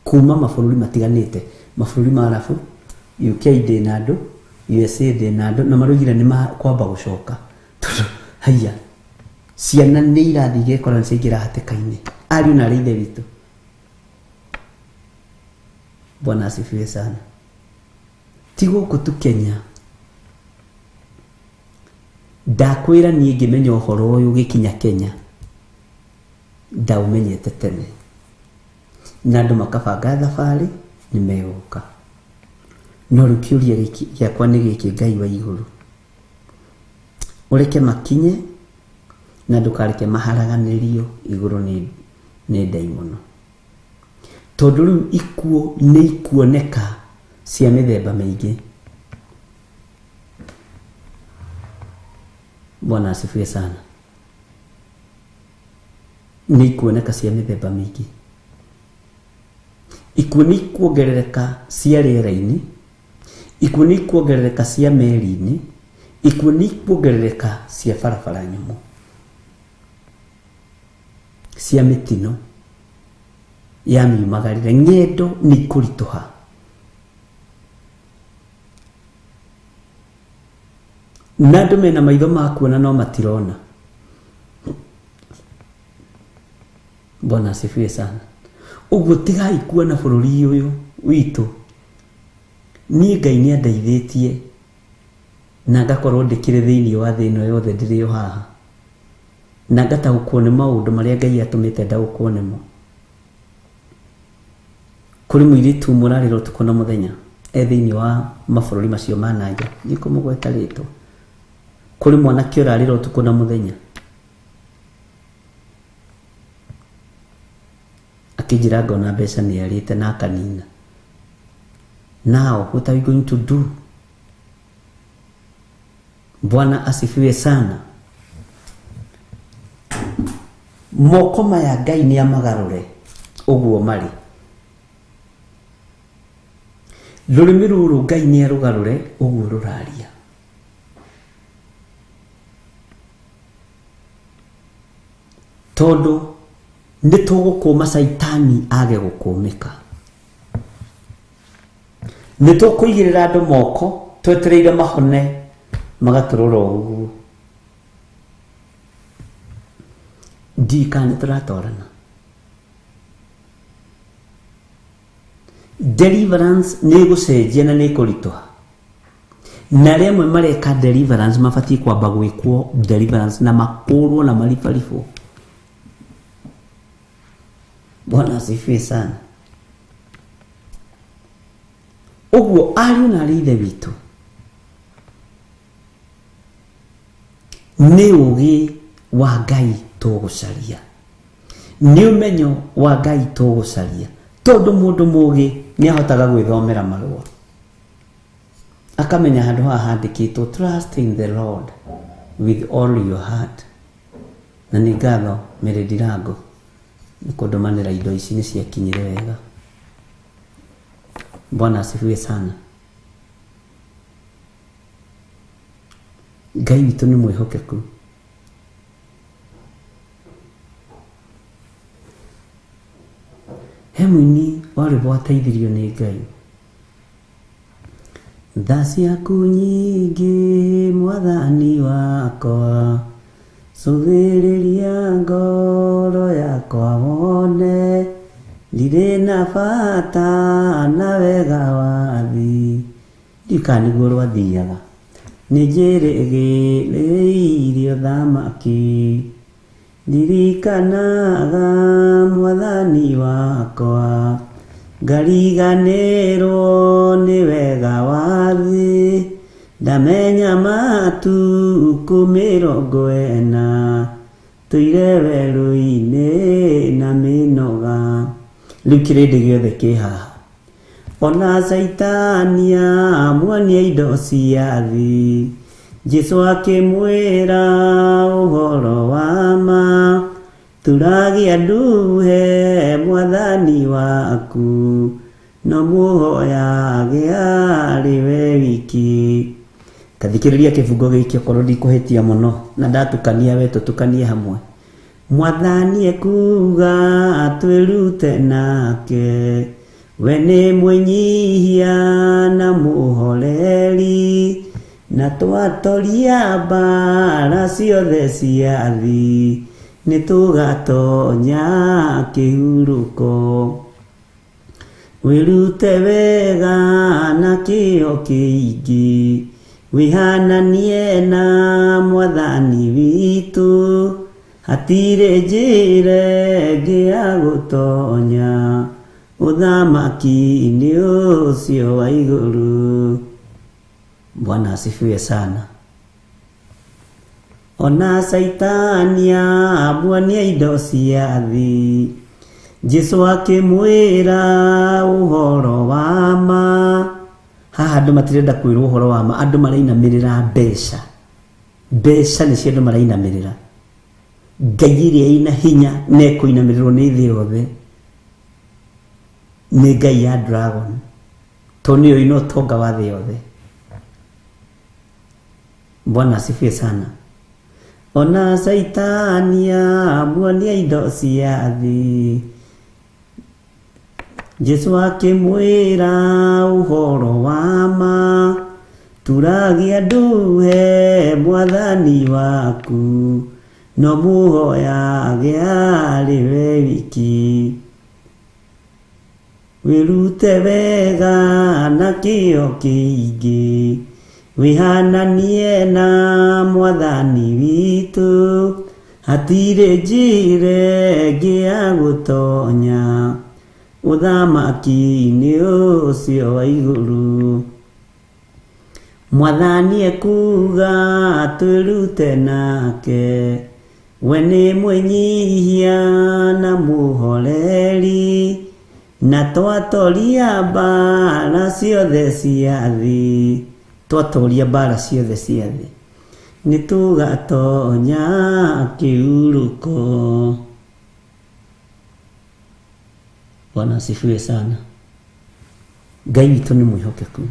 kuma mabũrũri matiganĩte, mabũrũri ma Arabu, UK ndĩna andũ, USA ndĩna andũ, na maroigire nĩ makwamba gũcoka tondũ haiya ciana nĩ irathiĩ igekora nĩ ciaingĩra hatĩka-inĩ. Ariũ na arĩ ithe witũ. Bwana asifiwe sana. Ti gũkũ tu Kenya. Ndakwĩra niĩ ngĩmenya ũhoro ũyũ ũgĩkinya Kenya, ndaũmenyete tene. Na andũ makabanga thabarĩ nĩ megũka. No rĩu kĩũria gĩakwa nĩ gĩkĩ, Ngai wa igũrũ, ũreke makinye na ndũkareke maharaganĩrio igũrũ nĩ ndaimono. Tondũ rĩu ikuũ nĩ ikuoneka cia mĩthemba mĩingĩ. Bwana asifiwe sana. Nĩ ikuoneka cia mĩthemba mĩingĩ. Ikuũ nĩ ikuongerereka cia rĩera-inĩ, ikuũ nĩ ikuongerereka cia meri-inĩ, ikuũ nĩ ikuongerereka cia barabara nyũmũ, cia mĩtino ya miumagarĩre. Ng'endo nĩ ikũritũha. Na andũ mena maitho ma kuona no matirona. Bwana asifiwe sana. Ũguo tigai kuona bũrũri ũyũ witũ, niĩ Ngai nĩ andeithĩtie na ngakorwo ndĩkĩrĩ thĩinĩ wa thĩ ĩno yothe ndĩrĩ o haha, na ngataũkwo nĩ maũndũ marĩa Ngai atũmĩte ndaũkwo nĩmo. Kũrĩ mũirĩtu mũrarĩra ũtukũ na mũthenya e thĩinĩ wa mabũrũri macio ma na nja, ndikũmũgweta rĩtwa. Kũrĩ mwanake ũrarĩra ũtukũ na mũthenya akĩnjĩra ngona mbeca nĩ arĩte na akanina. Now what are we going to do? Bwana asifiwe sana. Moko maya Ngai nĩ amagarũre ũguo marĩ. Rũrĩmĩ rũrũ Ngai nĩ arũgarũre ũguo rũraria. Tondũ nĩ tũgũkũma Caitani age gũkũmĩka. Nĩ tũkũigĩrĩra andũ moko twetereire mahone magatũrũra ũguo. Ndiũĩ kana nĩ tũratwarana. Deliverance nĩ ĩgũcenjia na nĩ ĩkũritũha. Na arĩa amwe mareka deliverance mabatiĩ kwamba gwĩkwo deliverance na makũrwo na maribaribwo. Bwana asifiwe sana. Ũguo ariũ na arĩ ithe witũ, nĩ ũgĩ wa Ngai tũgũcaria, nĩ ũmenyo wa Ngai tũgũcaria, tondũ mũndũ mũgĩ nĩ ahotaga gwĩthomera marũa akamenya handũ haha handĩkĩtwo trust in the Lord with all your heart. Na nĩ ngatho Mary Ndirango nĩ kũndũmanĩra indo ici nĩ ciakinyire wega. Bwana asifiwe sana. Ngai witũ nĩ mwĩhokeku. He mũini wa rwĩmbo wateithirio nĩ Ngai. Tha ciaku nyingĩ mwathani wakwa, cũthĩrĩria ngoro yakwa wone, ndirĩ na bata na wega wa thĩ. Ndiũĩ kana nĩguo rwathiaga. Nĩ njĩrĩgĩrĩire ũthamaki, ndirikanaga mwathani wakwa, ngariganĩrwo nĩ wega wa thĩ, ndamenya matukũ 40 tũire werũ-inĩ na mĩnoga. Rĩu kĩrĩndĩ gĩothe kĩ haha. Ona Caitani amuonia indo cia thĩ, Jesũ akĩmwĩra ũhoro wa ma, turagia nduhe mwathani waku, no mũhoyage arĩ we wiki. Tathikĩrĩria kĩbungo gĩkĩ okorwo ndikũhĩtia mũno na ndatukania we tũtukanie hamwe. Mwathani ekuga twĩrute nake, we nĩ mwĩnyihia na mũhoreri, na twatoria mbara ciothe cia thĩ, nĩ tũgatonya kĩhurũko. Wĩrute wega na kĩyo kĩingĩ, wĩhananie na mwathani witũ, hatirĩ njĩra ĩngĩ ya gũtonya ũthamaki-inĩ ũcio wa igũrũ. Bwana asifiwe sana. Ona Caitani amuonia indo cia thĩ, Jesũ akĩmwĩra ũhoro wa ma. Haha andũ matirenda kwĩrwo ũhoro wa ma, andũ marainamĩrĩra mbeca. Mbeca nĩcio andũ marainamĩrĩra. Ngai ĩrĩa ĩna hinya na ĩkũinamĩrĩrwo nĩ thĩ yothe nĩ Ngai ya dragon, tondũ nĩyo ĩna ũtonga wa thĩ yothe. Bwana asifiwe sana. Ona Caitani amuonia indo cia thĩ, Jesũ akĩmwĩra ũhoro wa ma, turagia nduhe mwathani waku, no mũhoyage arĩ we wiki. Wĩrute wega na kĩyo kĩingĩ, wĩhananie na mwathani witũ, hatirĩ njĩra ĩngĩ ya gũtonya ũthamaki-inĩ ũcio wa igũrũ. Mwathani ekuuga twĩrute nake, we nĩ mwĩnyihia na mũhoreri, na twatoria mbara ciothe cia thĩ, twatoria mbara ciothe cia thĩ, nĩ tũgatonya kĩhurũko. Bwana asifiwe sana. Ngai witũ nĩ mwĩhokeku.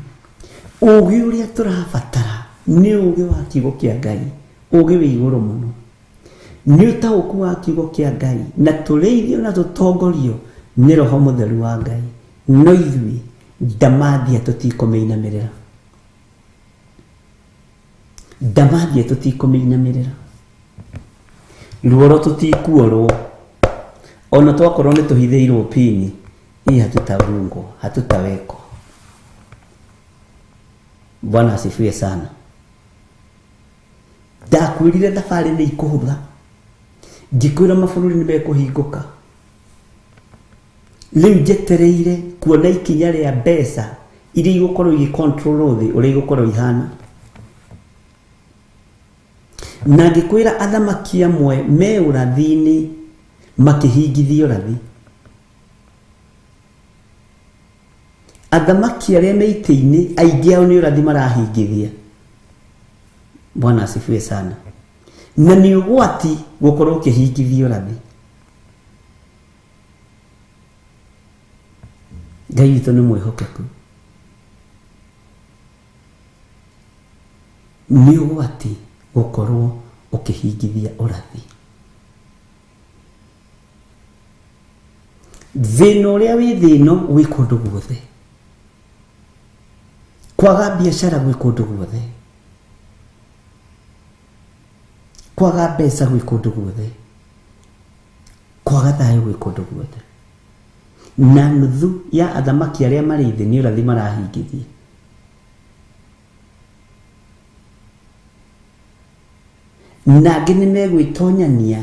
Ũũgĩ ũrĩa tũrabatara nĩ ũũgĩ wa kiugo kĩa Ngai, ũũgĩ wĩ igũrũ mũno, nĩ ũtaũku wa kiugo kĩa Ngai, na tũrĩithio na tũtongorio nĩ Roho Mũtheru wa Ngai. No ithuĩ ndamathia tũtikũmĩinamĩrĩra, ndamathia tũtikũmĩinamĩrĩra, ruoro tũtikuorwo, ona twakorwo nĩ tũhithĩirwo pini hii, hatutarungwo, hatutawekwo. Bwana asifiwe sana. Ndakwĩrire thabarĩ nĩ ikũhũtha, ngĩkwĩra mabũrũri nĩ mekũhingũka. Rĩu njetereire kuona ikinya rĩa mbeca iria igũkorwo igĩ control thĩ ũrĩa igũkorwo ihana. Na ngĩkwĩra athamaki amwe me ũrathi-inĩ makĩhingithia ũrathi. Athamaki arĩa me itĩ-inĩ aingĩ ao nĩ ũrathi marahingithia. Bwana asifiwe sana. Na nĩ ũgwati gũkorwo ũkĩhingithia ũrathi. Ngai witũ nĩ mwĩhokeku. Nĩ ũgwati gũkorwo ũkĩhingithia ũrathi. Thĩna ũrĩa wĩ thĩ ĩno wĩ kũndũ guothe. Kwaga biacara gwĩ kũndũ guothe, kwaga mbeca gwĩ kũndũ guothe, kwaga thayũ gwĩ kũndũ guothe. Na nuthu ya athamaki arĩa marĩ thĩ nĩ ũrathi marahingithia. Na angĩ nĩ megwĩtonyania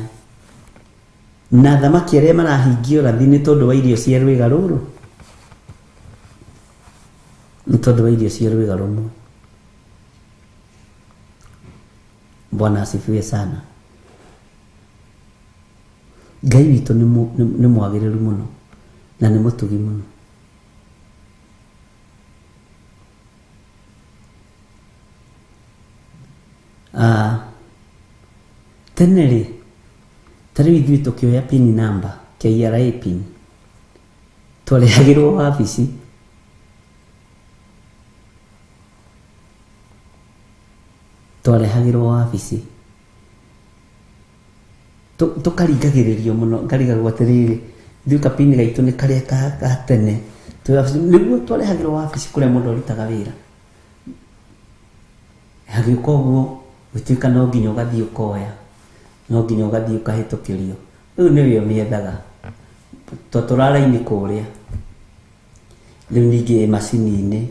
na athamaki arĩa marahingia ũrathi nĩ tondũ wa irio cia rwĩga rũrũ, nĩ tondũ wa irio cia rwĩga rũmwe. Bwana asifiwe sana. Ngai witũ nĩ mwagĩrĩru mũno na nĩ mũtugi mũno. Tene rĩ, ta rĩu ithuĩ tũkĩoya pin number, KRA pin, twarehagĩrwo wabici. Twarehagĩrwo wabici. Tũkaringagĩrĩrio mũno, ngarigagwo atĩrĩrĩ, ithuĩ kapini gaitũ nĩ karĩa ka tene. Nĩguo twarehagĩrwo wabici kũrĩa mũndũ arutaga wĩra. Hagĩũka ũguo, gũtuĩka no nginya ũgathiĩ ũkoya, no nginya ũgathiĩ ũkahĩtũkĩrio. Rĩu nĩwe ũmĩethaga. Twatũra raini kũrĩa. Rĩu ningĩ ĩ macini-inĩ,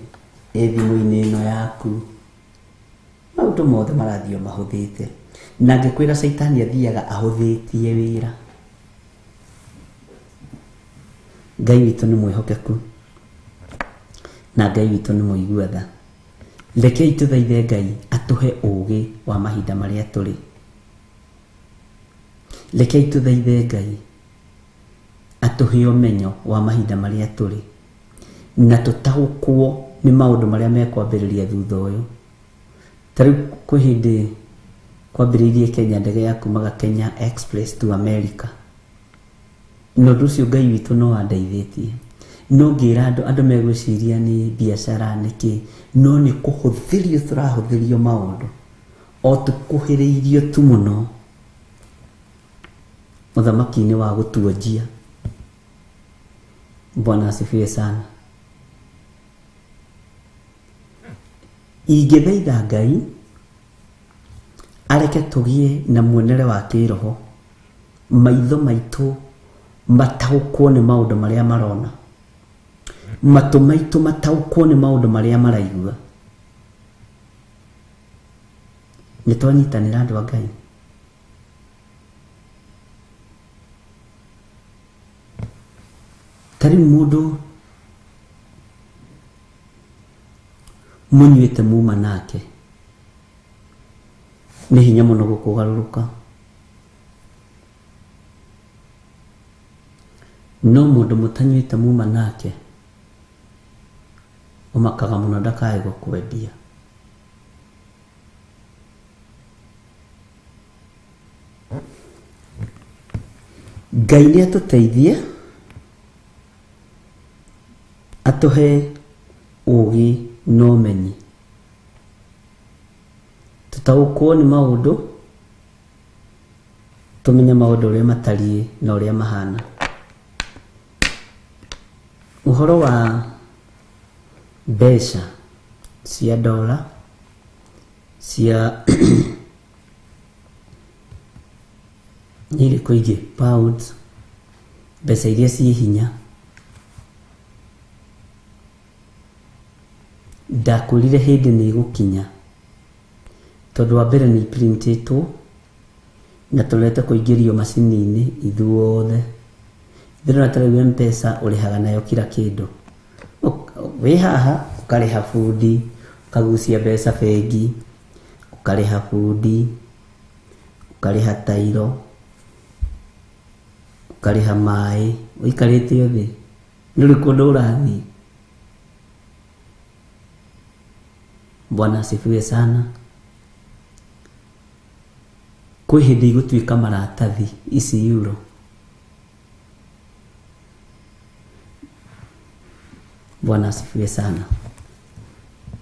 ĩ thimũ-inĩ ĩno yaku. Maũndũ mothe marathiĩ o mahũthĩte. Na ngĩkwĩra caitani athiaga ahũthĩtie wĩra. Ngai witũ nĩ mwĩhokeku na Ngai witũ nĩ mũigua tha. Rekei tũthaithe Ngai atũhe ũũgĩ wa mahinda marĩa tũrĩ. Rekei tũthaithe Ngai atũhe ũmenyo wa mahinda marĩa tũrĩ, na tũtaũkwo nĩ maũndũ marĩa mekwambĩrĩria thutha ũyũ. Ta rĩu kwĩ hĩndĩ kwambĩrĩirie Kenya ndege ya kumaga Kenya Express to America. Na ũndũ ũcio Ngai witũ no andeithĩtie. No ngĩra andũ, andũ megwĩciria nĩ biacara nĩkĩ, no nĩ kũhũthĩrio tũrahũthĩrio maũndũ, o tũkuhĩrĩirio tu mũno mũthamaki-inĩ wa gũtuonjia. Bwana asifiwe sana. Ingĩthaitha Ngai areke tũgĩe na muonere wa kĩroho, maitho maitũ mataũkwo nĩ maũndũ marĩa marona, Matũ maitũ mataũkwo nĩ maũndũ marĩa maraigua. Nĩ twanyitanĩra andũ a Ngai. Ta rĩu mũndũ mũnyuĩte muma nake nĩ hinya mũno gũkũgarũrũka. No mũndũ mũtanyuĩte muma nake ũmakaga mũno ndakae gũkwendia. Ngai nĩ atũteithie atũhe ũũgĩ na ũmenyi, tũtaũkwo nĩ maũndũ, tũmenye maũndũ ũrĩa matariĩ na ũrĩa mahana. Ũhoro wa mbeca cia dola cia nĩ irĩkũ ingĩ, pounds, mbeca iria ciĩ hinya, ndakwĩrire hĩndĩ nĩ ĩgũkinya tondũ wa mbere nĩ iprintĩtwo na tũrete kũingĩrio macini-inĩ ithuothe. Ndĩrona ta rĩu M-Pesa ũrĩhaga nayo kila kĩndũ. Wĩ haha ũkarĩha bundi, ũkagucia mbeca bengi, ũkarĩha bundi, ũkarĩha tairo, ũkarĩha maĩ, ũikarĩte o thĩ ndũrĩ kũndũ ũrathiĩ. Bwana asifiwe sana. Kwĩ hĩndĩ igũtuĩka maratathi ici euro. Bwana asifiwe sana.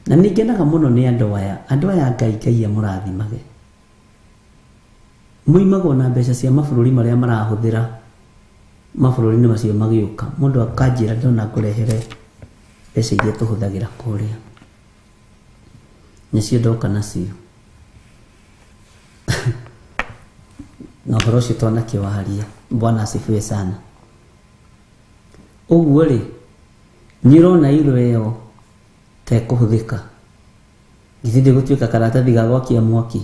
Na nĩ ngenaga mũno nĩ andũ aya. Andũ aya Ngai Ngai amũrathimage. Moimagwo na mbeca cia mabũrũri marĩa marahũthĩra mabũrũri-inĩ macio magĩũka. Mũndũ akanjĩra ndĩrona ngũrehere mbeca iria tũhũthagĩra kũrĩa. Nĩcio ndoka nacio. Na ũhoro ũcio twanakĩwaria. Bwana asifiwe sana. Ũguo rĩ, nĩ ũrona euro ĩyo ta ĩkũhũthĩka. Githĩ ndĩgũtuĩka karatathi ga gwakia mwaki?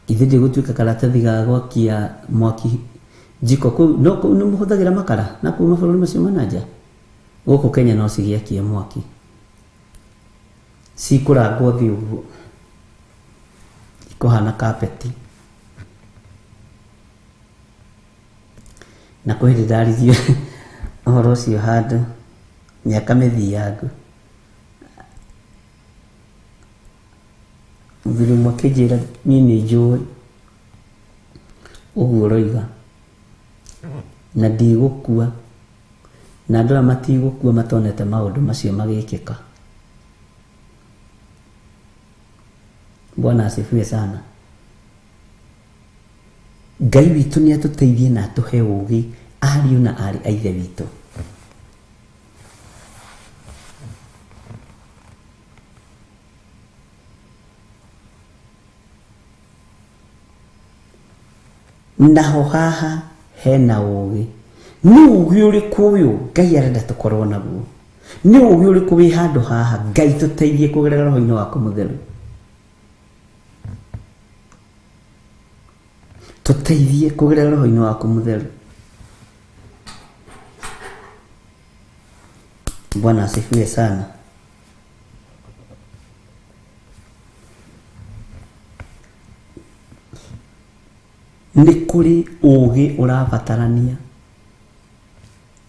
Githĩ ndĩgũtuĩka karatathi ga gwakia mwaki jiko kũu? No kũu nĩ mũhũthagĩra makara na kũu mabũrũri macio ma na nja. Gũkũ Kenya no cigĩakie mwaki. Cikũrangwo thĩ ũguo ikũhana kapeti. Na kwĩ hĩndĩ ndaririe ũhoro ũcio handũ mĩaka mĩthiangu. Mũthuri ũmwe akĩnjĩra niĩ nĩ njũĩ ũguo ũroiga na ndigũkua na andũ aya matigũkua matonete maũndũ macio magĩkĩka. Bwana asifiwe sana. Ngai witũ nĩ atũteithie na atũhe ũũgĩ ariũ na aarĩ a Ithe witũ. Naho haha hena ũũgĩ. Nĩ ũũgĩ ũrĩkũ ũyũ Ngai arenda tũkorwo naguo? Nĩ ũũgĩ ũrĩkũ wĩ handũ haha Ngai tũteithie kũgerera roho-inĩ waku mũtheru? Tũteithie kũgerera roho-inĩ waku mũtheru. Bwana asifiwe sana. Nĩ kũrĩ ũũgĩ ũrabatarania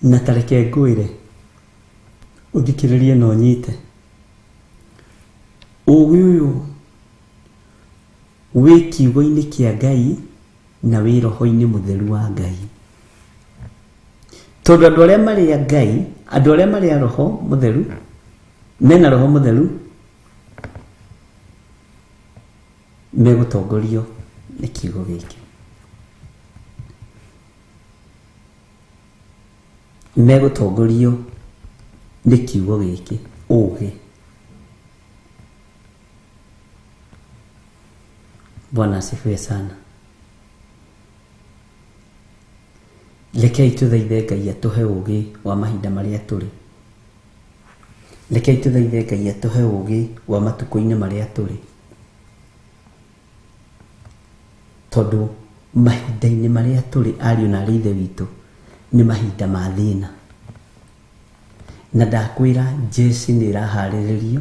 na ta reke ngwĩre ũthikĩrĩrie na ũnyite. Ũũgĩ ũyũ wĩ kiugo-inĩ kĩa Ngai na wĩ roho-inĩ mũtheru wa Ngai. Tondũ andũ arĩa marĩ a Ngai, andũ arĩa marĩ a roho mũtheru, mena roho mũtheru, megũtongorio nĩ kiugo gĩkĩ. Megũtongorio nĩ kiugo gĩkĩ, ũũgĩ. Bwana asifiwe sana. Rekei tũthaithe Ngai atũhe ũũgĩ wa mahinda marĩa tũrĩ. Rekei tũthaithe Ngai atũhe ũũgĩ wa matukũ-inĩ marĩa tũrĩ. Tondũ mahinda-inĩ marĩa tũrĩ ariũ na arĩ ithe witũ nĩ mahinda ma thĩna. Na ndakwĩra jeshi nĩ ĩraharĩrĩrio,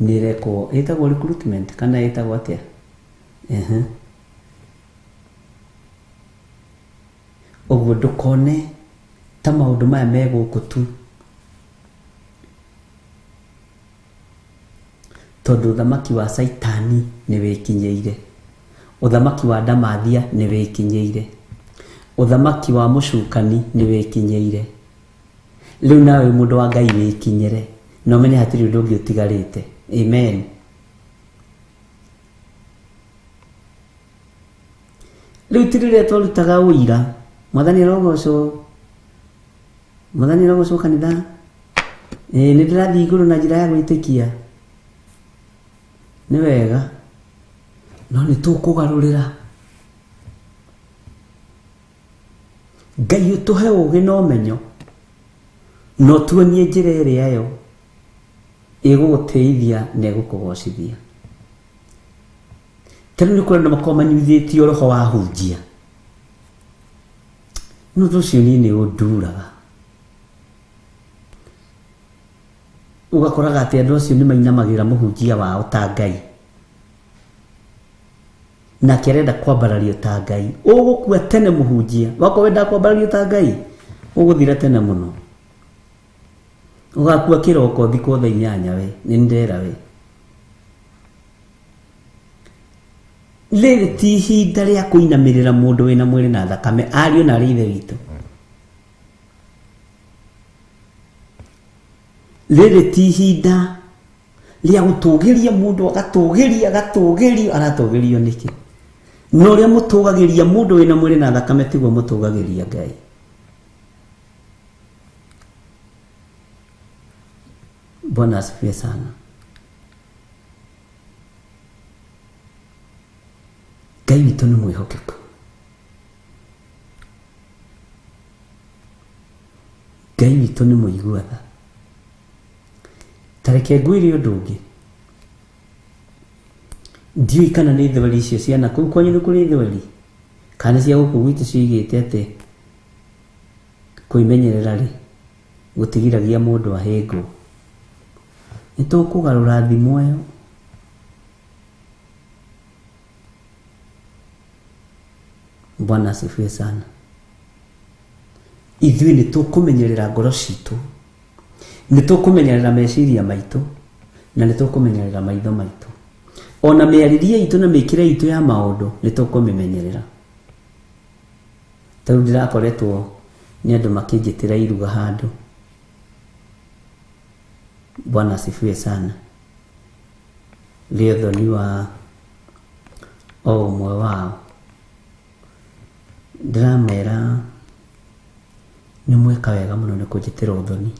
nĩ ĩrekwo, ĩtagwo recruitment kana ĩtagwo atĩa? Ehe. Ũguo ndũkone ta maũndũ maya me gũkũ tu, tondũ ũthamaki wa Caitani nĩ wĩkinyĩire, ũthamaki wa ndamathia nĩ wĩkinyĩire, ũthamaki wa mũcukani nĩ wĩkinyĩire. Rĩu nawe wĩ mũndũ wa Ngai wĩkinyĩre na ũmenye hatirĩ ũndũ ũngĩ ũtigarĩte. Amen. Rĩu ti rĩrĩa twarutaga ũira, Mwathani arogocwo, Mwathani arogocwo kanitha, ĩĩ nĩ ndĩrathiĩ igũrũ na njĩra ya gwĩtĩkia. Nĩ wega, no nĩ tũkũgarũrĩra. Ngai ũtũhe ũũgĩ na ũmenyo, na ũtuonie njĩra ĩrĩa yo ĩgũgũtĩithia na ĩgũkũgocithia. Ta rĩu nĩ kũrĩ andũ makoragwo manyuithĩtio roho wa hunjia. Nĩ ũndũ ũcio niĩ nĩ ũnduraga. Ũgakoraga atĩ andũ acio nĩ mainamagĩrĩra mũhunjia wao ta Ngai. Nake arenda kwambarario ta Ngai. Ũgũkua tene mũhunjia. Wakorwo wendaga kwambarario ta Ngai, ũgũthira tene mũno. Ũgakua kĩroko thikũ thaa inyanya we, nĩ ndera we. Rĩrĩ ti ihinda rĩa kũinamĩrĩra mũndũ wĩna mwĩrĩ na thakame, ariũ na arĩ ithe witũ. Rĩrĩ ti ihinda rĩa gũtũgĩria mũndũ agatũgĩria agatũgĩrio, aratũgĩrio nĩkĩ? Na ũrĩa mũtũgagĩria mũndũ wĩna mwĩrĩ na thakame tiguo mũtũgagĩria Ngai. Bwana asifiwe sana. Ngai witũ nĩ mwĩhokeku. Ngai witũ nĩ mũigua tha. Ta reke ngwĩre ũndũ ũngĩ. Ndiũĩ kana nĩ ithweri icio cia na kũu kwanyu nĩ kũrĩ ithweri, kana nĩ cia gũkũ gwitũ cioigĩte atĩ kwĩmenyerera rĩ, gũtigiragia mũndũ ahĩngwo. Nĩ tũkũgarũra thimo ĩyo. Bwana asifiwe sana. Ithuĩ nĩ tũkũmenyerera ngoro citũ, nĩ tũkũmenyerera meciria maitũ, na nĩ tũkũmenyerera maitho maitũ. Ona mĩarĩrie itũ na mĩkĩre itũ ya maũndũ nĩ tũkũmĩmenyerera. Ta rĩu ndĩrakoretwo nĩ andũ makĩnjĩtĩra iruga handũ. Bwana asifiwe sana. Rĩa ũthoni wa o ũmwe wao. Ndĩramera nĩ mweka wega mũno nĩ kũnjĩtĩra ũthoni.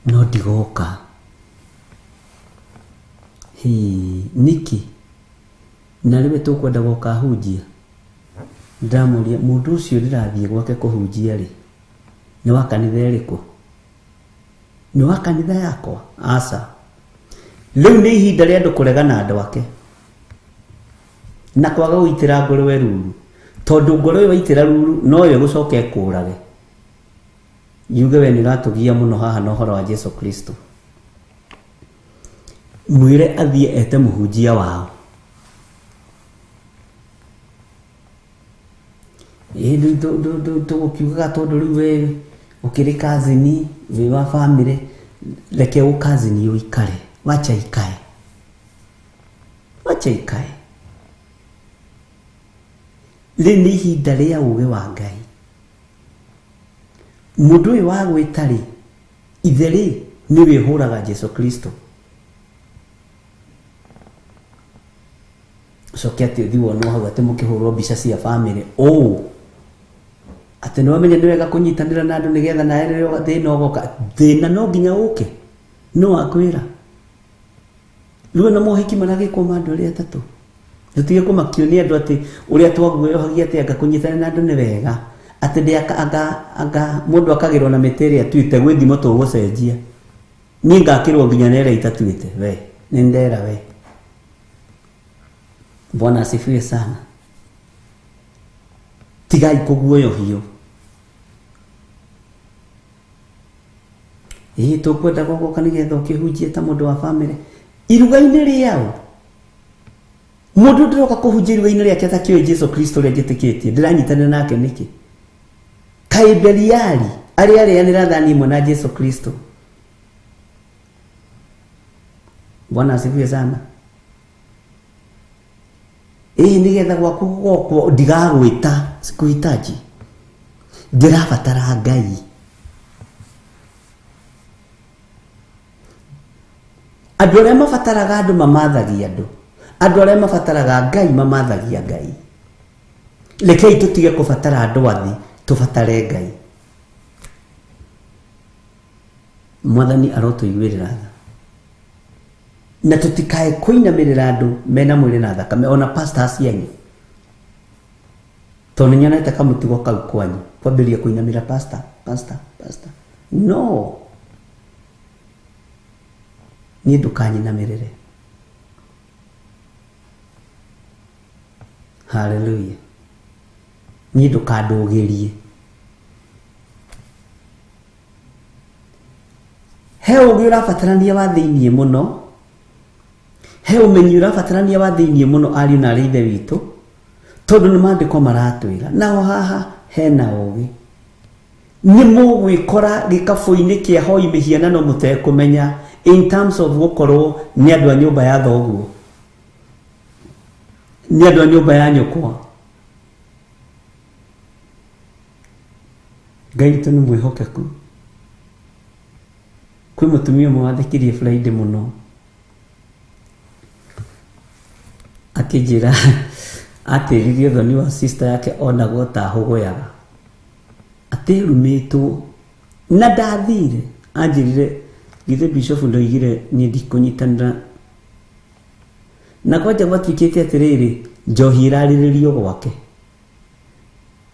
No ndigoka. Hii, nĩkĩ? Na rĩwe tũkwenda goka hunjia? Ndĩramũria mũndũ ũcio ndĩrathiĩ gwake kũhunjia rĩ, nĩ wa kanitha ĩrĩkũ? Nĩ wa kanitha yakwa? Aca. Rĩu nĩ ihinda rĩa andũ kũregana andũ ake na kwaga gũitĩra ngũrwe ruru, tondũ ngũrwe waitĩra ruru noyo ĩgũcoka ĩkũrage, yuge we nĩ ũratũgia mũno haha na ũhoro wa Jesu Kristo. Mwĩre athiĩ ete mũhunjia wao. Ĩĩ tũgũkiugaga tondũ rĩu we ũkĩrĩ cousin, wĩ wa family, reke ũ cousin ũikare, wacha ikae, wacha ikae. Rĩrĩ nĩ ihinda rĩa ũũgĩ wa Ngai. Mũndũ ũyũ wa gwĩta rĩ, ithe rĩ, nĩwe ũhũraga Jesu Kristo. Ũcoke atĩ ũthiĩ wonwo hau atĩ mũkĩhũrwo mbica cia family ũũ, atĩ nĩ wamenya nĩ wega kũnyitanĩra na andũ nĩgetha nawe rĩrĩa thĩna ũgoka, thĩna no nginya ũke, no akwĩra. Rĩu ona mohiki maragĩkwo ma andũ arĩa atatũ. Tũtige kũmakio nĩ andũ atĩ ũrĩa twaguoyohagia atĩ anga kũnyitana na andũ nĩ wega, atĩ ndĩ anga mũndũ akagĩrwo na mĩtĩ ĩrĩa atuĩte gwĩ thimo tũgũcenjia. Niĩ ngakĩrwo nginya na ĩrĩa itatuĩte. We nĩ ndera we. Bwana asifiwe sana. Tigai kũguoyohio. Ĩĩ tũkwenda gũgũka nĩgetha ũkĩhunjie ta mũndũ wa bamĩrĩ iruga-inĩ rĩao. Mũndũ ndĩroka kũhunjia iruga-inĩ rĩake atakĩũĩ Jesu Kristo ũrĩa njĩtĩkĩtie, ndĩranyitanĩra nake nĩkĩ? Kaĩ Beliali arĩa arĩanĩra thani ĩmwe na Jesu Kristo. Bwana asifiwe sana. Ĩĩ nĩgetha gwaku gũgokwo ndigagwĩta, sikuhitaji. Ndĩrabatara Ngai. Andũ arĩa mabataraga andũ mamathagia andũ. Andũ arĩa mabataraga Ngai mamathagia Ngai. Rekei tũtige kũbatara andũ athĩ, tũbatare Ngai. Mwathani arotũiguĩrĩra tha. Na tũtikae kũinamĩrĩra andũ mena mwĩrĩ na thakame, ona pastors cianyu. Tondũ nĩnyonete kamũtugo kau kwanyu, kwambĩrĩria kũinamĩra pastor, pastor, pastor. No. Niĩ ndũkanyinamĩrĩre. Hallelujah. Niĩ ndũkandũgĩrie. He ũgĩ ũrabatarania wa thĩiniĩ mũno, he ũmenyi ũrabatarania wa thĩiniĩ mũno ariũ na arĩ ithe witũ, tondũ nĩ maandĩko maratwĩra. Naho haha hena ũgĩ. Nĩ mũgwĩkora gĩkabũ-inĩ kĩa hoi mĩhianano mũtekũmenya in terms of gũkorwo nĩ andũ a nyũmba ya thoguo, nĩ andũ a nyũmba ya nyũkwa. Ngai witũ nĩ mwĩhokeku. Kwĩ mũtumia ũmwe wathekirie Friday mũno, akĩnjĩra atĩririe ũthoni wa sister yake onagwo ta ahũgũyaga, atĩrumĩtwo na ndathire. Anjĩrire githĩ bishop ndoigire niĩ ndikũnyitanĩra na kwanja gwatuĩkĩte atĩrĩrĩ, njohi ĩrarĩrĩrio gwake,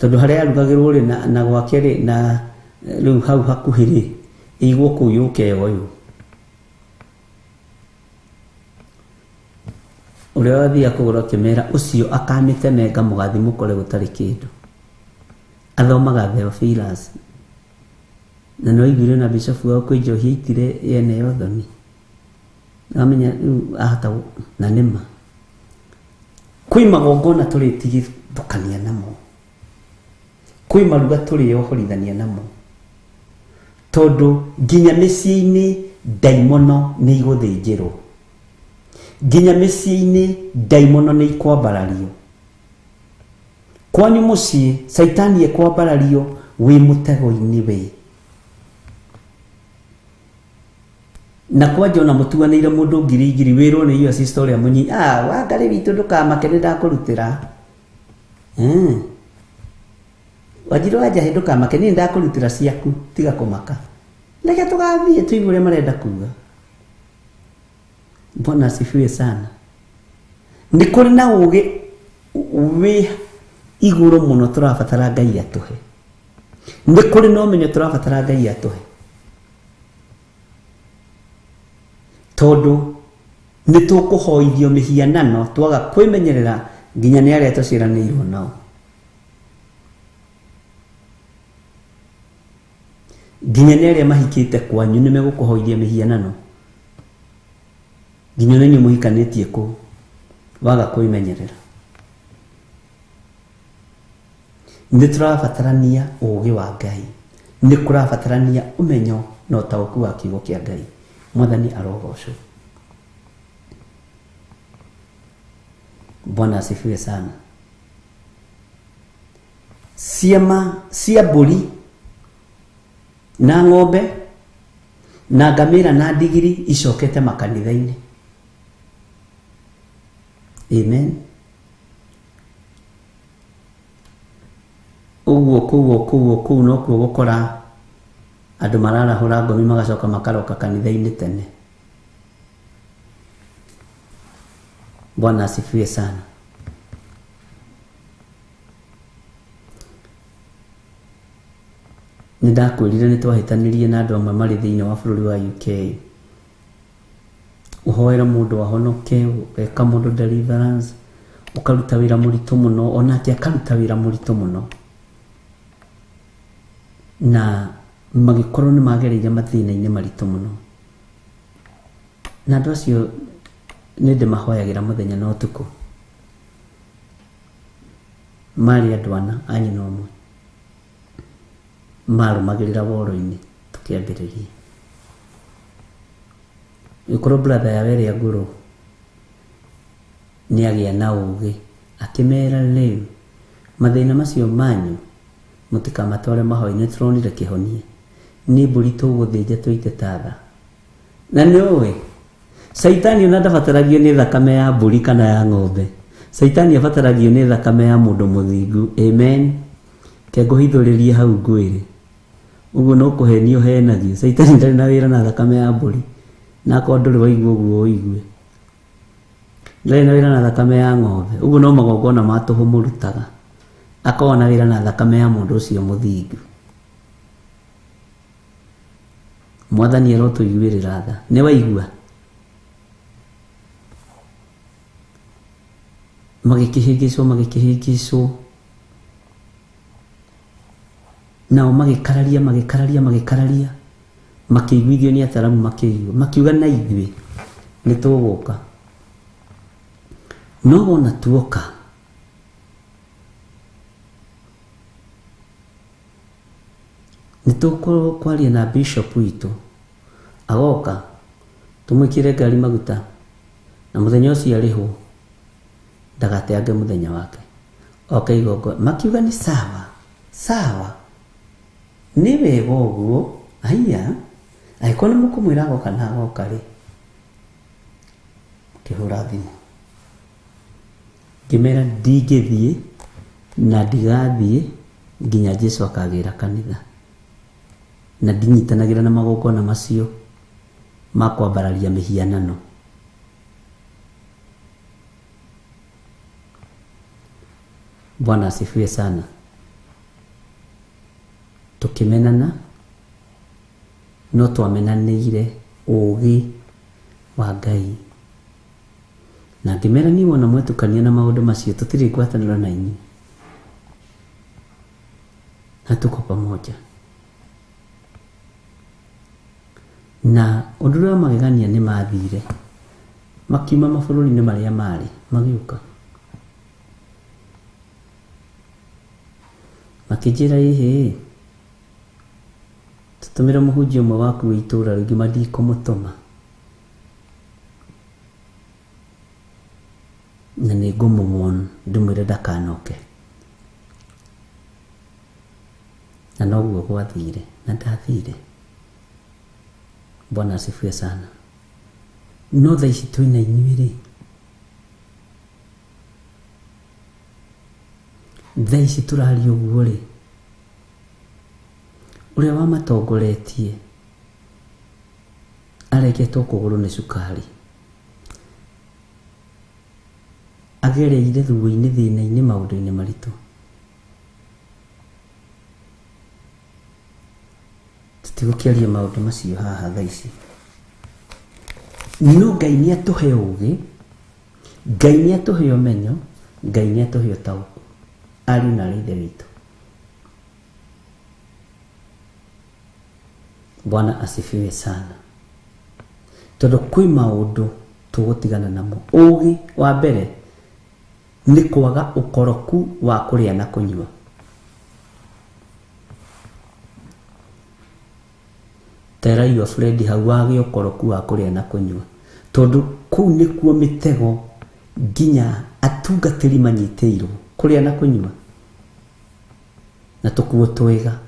tondũ harĩa arugagĩrwo rĩ na gwake rĩ na rĩu hau hakuhĩ rĩ ĩigwo kũu yũke yoywo. Ũrĩa wathiaga kũgũra akĩmera ũcio akamĩtemenga mũgathi mũkore gũtarĩ kĩndũ. Athomaga Theophilus. Na no aiguire na bishop wao kwĩ njohi aitire yene ya ũthoni. Amenya rĩu ahota na nĩma. Kwĩ magongona tũrĩtigithũkania namo. Kwĩ maruga tũrĩohorithania namo. Tondũ nginya mĩciĩ-inĩ ndaimono nĩ igũthĩnjĩrwo. Nginya mĩciĩ-inĩ ndaimono nĩ ikwambarario. Kwanyu mũciĩ caitani ekwambarario wĩ mũtego-inĩ we. Na kwanja ona mũtuanĩire mũndũ ngiri ngiri wĩrwo nĩ iyo sister ũrĩa mũnyi, wangarĩ witũ ndũkamake nĩ ndakũrutĩra. Wanjirũ wa Njahĩ ndũkamake nĩ ndakũrutĩra ciaku, tiga kũmaka. Reke tũgathiĩ tũigue ũrĩa marenda kuga. Bwana asifiwe sana. Nĩ kũrĩ na ũgĩ wĩ igũrũ mũno tũrabatara Ngai atũhe. Nĩ kũrĩ na ũmenyo tũrabatara Ngai atũhe. Tondũ nĩ tũkũhoithio mĩhianano twaga kwĩmenyerera nginya nĩ arĩa tũciaranĩirwo nao. Nginya nĩ arĩa mahikĩte kwanyu nĩ megũkũhoithia mĩhianano. Nginya ona inyuĩ mũhikanĩtie kũu waga kwĩmenyerera. Nĩ tũrabatarania ũgĩ wa Ngai. Nĩ kũrabatarania ũmenyo na ũtaũku wa kiugo kĩa Ngai. Mwathani arogocwo. Bwana asifiwe sana. Ciama cia mbũri na ng'ombe na ngamĩra na ndigiri icokete makanitha-inĩ. Amen. Ũguo kũu kũu kũu nokuo gũkora andũ mararahũra ngomi magacoka makaroka kanitha-inĩ tene. Bwana asifiwe sana. Nĩ ndakwĩrire nĩ twahĩtanirie na andũ amwe marĩ thĩinĩ wa bũrũri wa UK. Ũhoere mũndũ ahonoke, ũgeka mũndũ deliverance, ũkaruta wĩra mũritũ mũno, onake akaruta wĩra mũritũ mũno. Na magĩkorwo nĩ magereire mathĩna-inĩ maritũ mũno. Na andũ acio nĩ ndĩmahoyagĩra mũthenya na ũtukũ. Marĩ andũ ana a nyina ũmwe. Marũmagĩrĩra woro-inĩ tũkĩambĩrĩria. Gĩkorwo brother yao ĩrĩa ngũrũ nĩ agĩa na ũgĩ, akĩmera rĩu mathĩna macio manyu mũtikamatware mahoya-inĩ, nĩtũronire kĩhonia, nĩ mbũri tũgũthĩnja tũite tatha. Na nĩ ũĩ Caitani ona ndabataragio nĩ thakame ya mbũri kana ya ng'ombe. Caitani abataragio nĩ thakame ya mũndũ mũthingu. Amen. Ke ngũhithũrĩrie hau ngwĩre. Ũguo no kũhenio ũhenagio. Caitani ndarĩ na wĩra na thakame ya mbũri. Na akorwo ndũrĩ waigua ũguo ũigue. Ndarĩ na wĩra na thakame ya ng'ombe. Ũguo no magongona ma tũhũ mũrutaga. Akoragwo na wĩra na thakame ya mũndũ ũcio mũthingu. Mwathani arotũiguĩrĩra tha. Nĩ waigua? Magĩkĩhĩngĩcwo, magĩkĩhĩngĩcwo. Nao magĩkararia, magĩkararia, magĩkararia. Makĩiguithio nĩ ataramu makĩigua. Makiuga na ithuĩ nĩ tũgũka. No wona tuoka, nĩ tũkwaria na bishop witũ agoka tũmwĩkĩre ngari maguta na mũthenya ũcio arĩhwo ndagateange mũthenya wake oke igongona. Makiuga nĩ sawa sawa, nĩ wega ũguo. Haiya, angĩkorwo nĩ mũkũmwĩra agoka na agoka rĩ, kĩhũra thimũ ngĩmera ndingĩthiĩ na ndigathiĩ nginya Jesu akagĩra kanitha, na ndinyitanagĩra na magongona macio ma kwambararia mĩhianano. Bwana asifiwe sana. Tũkĩmenana, no twamenanĩire ũũgĩ wa Ngai. Na ngĩmera niĩ wona mwetukania na maũndũ macio tũtirĩ ngwatanĩro na inyuĩ. Na tuko pamoja. Na ũndũ ũrĩa wa magegania nĩ mathire makiuma mabũrũri-inĩ marĩa marĩ magĩũka makĩnjĩra ĩhĩ tũtũmĩre mũhunjia ũmwe waku wĩ itũũra rĩngĩ mandikũmũtũma na nĩ ngũmũwon ndĩmwĩre ndakanoke. Na noguo gwathire na ndathire. Bwana asifiwe sana. No thaa ici twĩna inyuĩ rĩ, thaa ici tũraria ũguo rĩ, ũrĩa wamatongoretie areketwo kũgũrũ nĩ cukari, agereire ruo-inĩ, thĩna-inĩ, maũndũ-inĩ maritũ. Tũtigũkĩaria maũndũ macio haha thaa ici. No Ngai nĩ atũhe ũũgĩ, Ngai nĩ atũhe ũmenyo, Ngai nĩ atũhe ũtaũku, ariũ na aarĩ a Ithe witũ. Bwana asifiwe sana. Tondũ kwĩ maũndũ tũgũtigana namo. Ũũgĩ wa mbere nĩ kwaga ũkoroku wa kũrĩa na kũnyua. Tera your friend hau wage ũkoroku wa kũrĩa na kũnyua. Tondũ kũu nĩkuo mĩtego nginya atungatĩri manyitĩirwo kũrĩa na kũnyua. Na tũkuo twega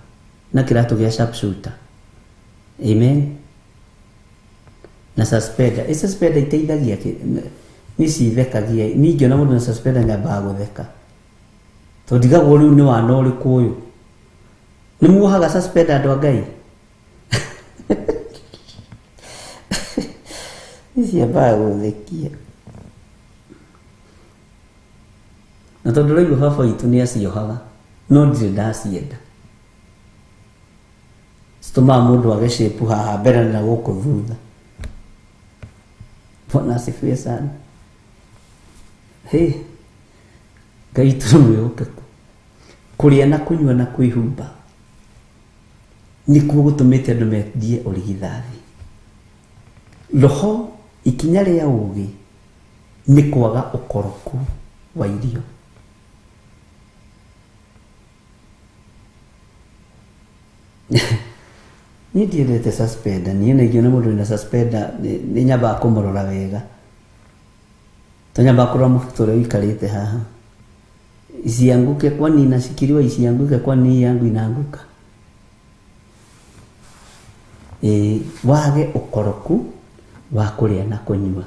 na kĩratũ gĩa sharpshooter. Amen. Na suspender. Ĩ suspender iteithagia kĩ? Niĩ cithekagia. Niĩ ingĩona mũndũ na suspender nyambaga gũtheka. Tondũ ndigagwo rĩu nĩ wana ũrĩkũ ũyũ. Nĩ muohaga suspender andũ a Ngai? Niĩ ciambaga gũthekia. Na tondũ ũraigua baba witũ nĩ aciohaga, no ndirĩ ndacienda. Citũmaga mũndũ age shape haha mbere na gũkũ thutha. Bwana asifiwe sana. Hey, Ngai witũ nĩ mwĩhokeku. Kũrĩa na kũnyua na kwĩhumba nĩkuo gũtũmĩte andũ mendie ũrigithathi. Roho ikinya rĩa ũgĩ nĩ kwaga ũkoroku wa irio. Niĩ ndiendete suspender, niĩ na ingĩona mũndũ wĩna suspender nĩ nyambaga kũmũrora wega. Tũnyambaga kũrora mũbuto ũrĩa ũikarĩte haha. Isianguke kwani inashikiliwa, isianguke kwani hii yangu inaanguka. Wage ũkoroku wa kũrĩa na kũnyua.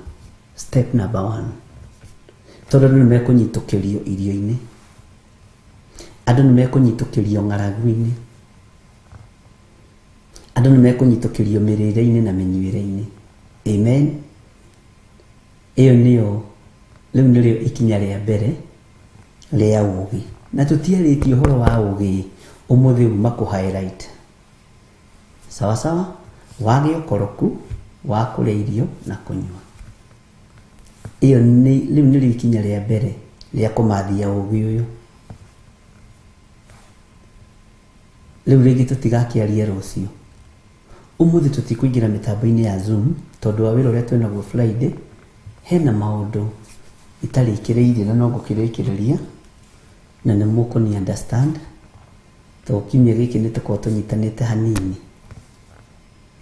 Step number 1. Tondũ andũ nĩmekũnyitũkĩrio irio-inĩ. Andũ nĩmekũnyitũkĩrio ng'aragu-inĩ. Andũ nĩmekũnyitũkĩrio mĩrĩre-inĩ na mĩnyuĩre-inĩ. Amen. Ĩyo nĩyo, rĩu nĩrĩo ikinya rĩa mbere rĩa ũgĩ. Na tũtiarĩtie ũhoro wa ũgĩ ũmũthĩ uma kũ highlight. Sawa sawa, wage ũkoroku wa kũrĩa irio na kũnyua. Ĩyo nĩ, rĩu nĩrĩo ikinya rĩa mbere rĩa kũmathia ũgĩ ũyũ. Rĩu rĩngĩ tũtigakĩarie rũciũ. Ũmũthĩ tũtikũingĩra mĩtambo-inĩ ya Zoom tondũ wa wĩra ũrĩa twĩnaguo Friday, hena maũndũ itarĩkĩrĩirie na no ngũkĩrĩkĩrĩria na nĩ mũkũni understand. Tondũ kiumia gĩkĩ nĩ tũkoragwo tũnyitanĩte hanini.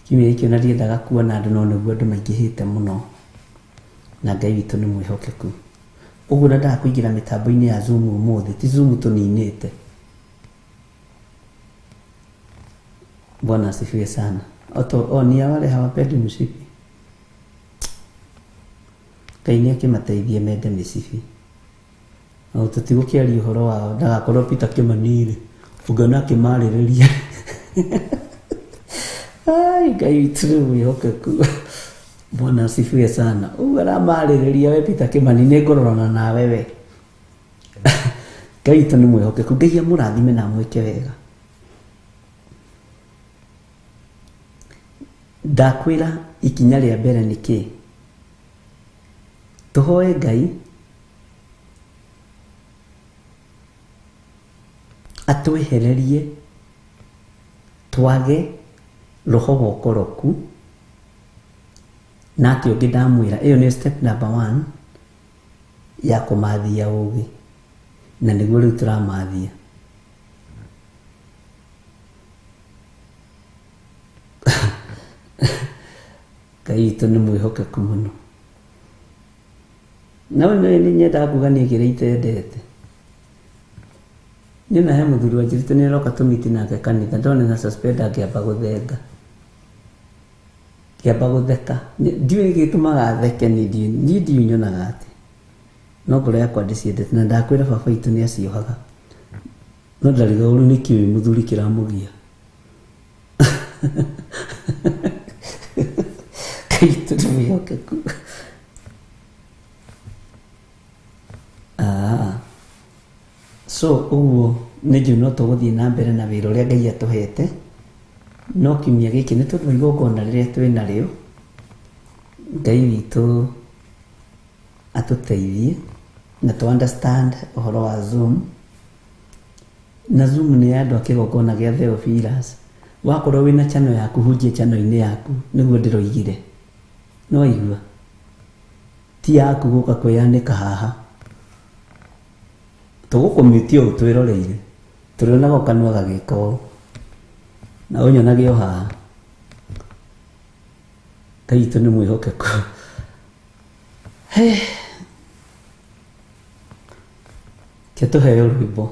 Kiumia gĩkĩ ona ndiendaga kuona andũ no nĩguo andũ maingĩhĩte mũno. Na Ngai witũ nĩ mwĩhokeku. Ũguo ndendaga kũingĩra mĩtambo-inĩ ya Zoom ũmũthĩ, ti Zoom tũninĩte. Bwana asifiwe sana. Oto, o, ni wale hawapendi mshipi. Ngai nĩ akĩmateithie mende mĩcibi. O tũtigũkĩaria ũhoro wao, ndagakorwo Peter Kimani rĩ, ũngĩona akĩmarĩrĩria. Ai, Ngai witũ nĩ mwĩhokeku. Bwana asifiwe sana. Ũguo aramarĩrĩria we Peter Kimani, nĩ ngũrorana nawe we. Ngai witũ nĩ mwĩhokeku. Ngai amũrathime na amwĩke wega. Ndakwĩra ikinya rĩa mbere nĩ kĩ? Tũhoe Ngai atwehererie twage roho wa ũkoroku. Na atĩ ũngĩ ndamwĩra, ĩyo nĩ step number 1 ya kũmathia ũgĩ, na nĩguo rĩu tũramathia. Ngai witũ nĩ mwĩhokeku mũno. Na we nĩ nyendaga kuga niĩ kĩrĩa itendete. Niĩ na he mũthuri wanjĩrĩte nĩ aroka tũmiti nake kanitha, ndona na suspender ngĩamba gũthenga. Ngĩamba gũtheka. Ndiũĩ gĩtũmaga theke niĩ ndiũĩ, niĩ ndiũĩ nyonaga atĩ. No ngoro yakwa ndĩciendete na ndakwĩra baba witũ nĩ aciohaga. No ndariga ũru nĩ kĩũĩ mũthuri kĩramũgia. Ngai witũ nĩ mwĩhokeku. So ũguo nĩ njũĩ no tũgũthiĩ na mbere na wĩra ũrĩa Ngai atũhete. No kiumia gĩkĩ nĩ tondũ wa igongona rĩrĩa twĩnarĩo, Ngai witũ atũteithie na tũ understand ũhoro wa Zoom. Na Zoom nĩ ya andũ a kĩgongona gĩa Theophilus. Wakorwo wĩna channel yaku, hunjia channel-inĩ yaku, nĩguo ndĩroigire. No waigua? Ti yaku gũka kwĩyanĩka haha. Tũgũkũmute ũũ twĩroreire. Tũrĩonaga o kanua gagĩka ũũ. Na ũnyonage o haha. Ngai witũ nĩ mwĩhokeku. He. Ke tũheo rwĩmbo.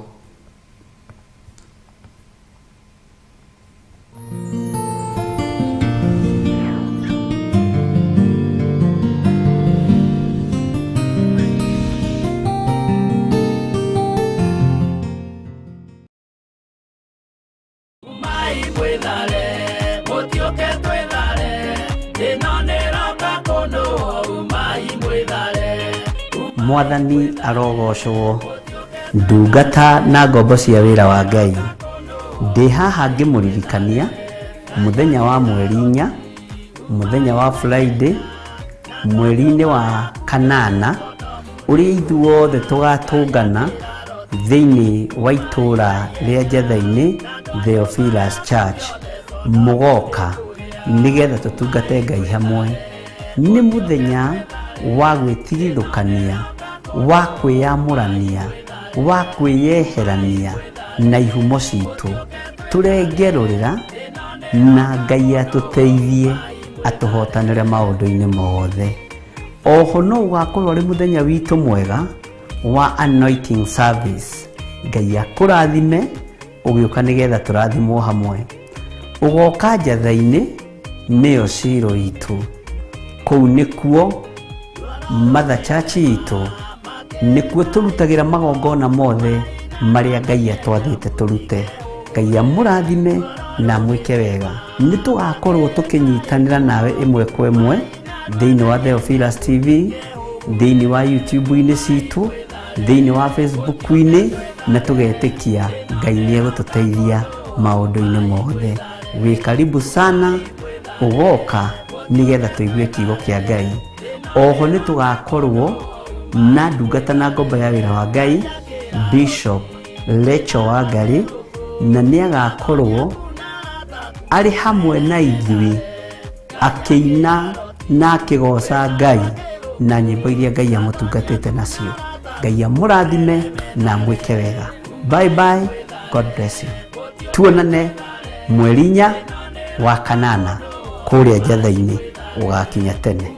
Mwathani arogocwo. Ndungata na ngombo cia wĩra wa Ngai. Ndĩ haha ngĩmũririkania Mũthenya wa mweri 4, mũthenya wa Friday, mweri-inĩ wa kanana, ũrĩa ithuothe tũgatũngana thĩinĩ wa itũũra rĩa Njatha-inĩ Theophilus Church, mũgoka nĩgetha tũtungate Ngai hamwe. Nĩ mũthenya wa gwĩtigithũkania, wa kwĩyamũrania, wa kwĩyeherania na ihumo citũ, tũrengerũrĩra na Ngai atũteithie atũhotanĩre maũndũ-inĩ mothe. Oho no ũgakorwo ũrĩ mũthenya witũ mwega wa anointing service. Ngai akũrathime ũgĩũka nĩgetha tũrathimwo hamwe. Ũgoka Njatha-inĩ nĩyo Shilo itũ, kũu nĩkuo Mother Church itũ, nĩkuo tũrutagĩra magongona mothe marĩa Ngai atwathĩte tũrute. Ngai amũrathime na amwĩke wega. Nĩ tũgakorwo tũkĩnyitanĩra nawe ĩmwe kwa ĩmwe thĩinĩ wa Theophilus TV, thĩinĩ wa YouTube-inĩ citũ, thĩinĩ wa Facebook-inĩ, na tũgetĩkia Ngai nĩ egũtũteithia maũndũ-inĩ mothe. Wĩ karibu sana ũgoka nĩgetha tũigue kiugo kĩa Ngai. Oho nĩ tũgakorwo na ndungata na ngombo ya wĩra wa Ngai, Bishop Lecho Wangari, na nĩ agakorwo arĩ hamwe na ithuĩ akĩina na akĩgoca Ngai na nyĩmbo iria Ngai amũtungatĩte nacio. Ngai amũrathime na amwĩke wega. Bye bye, God bless you. Tuonane mweri 4 wa kanana kũrĩa Njatha-inĩ, ũgakinya tene.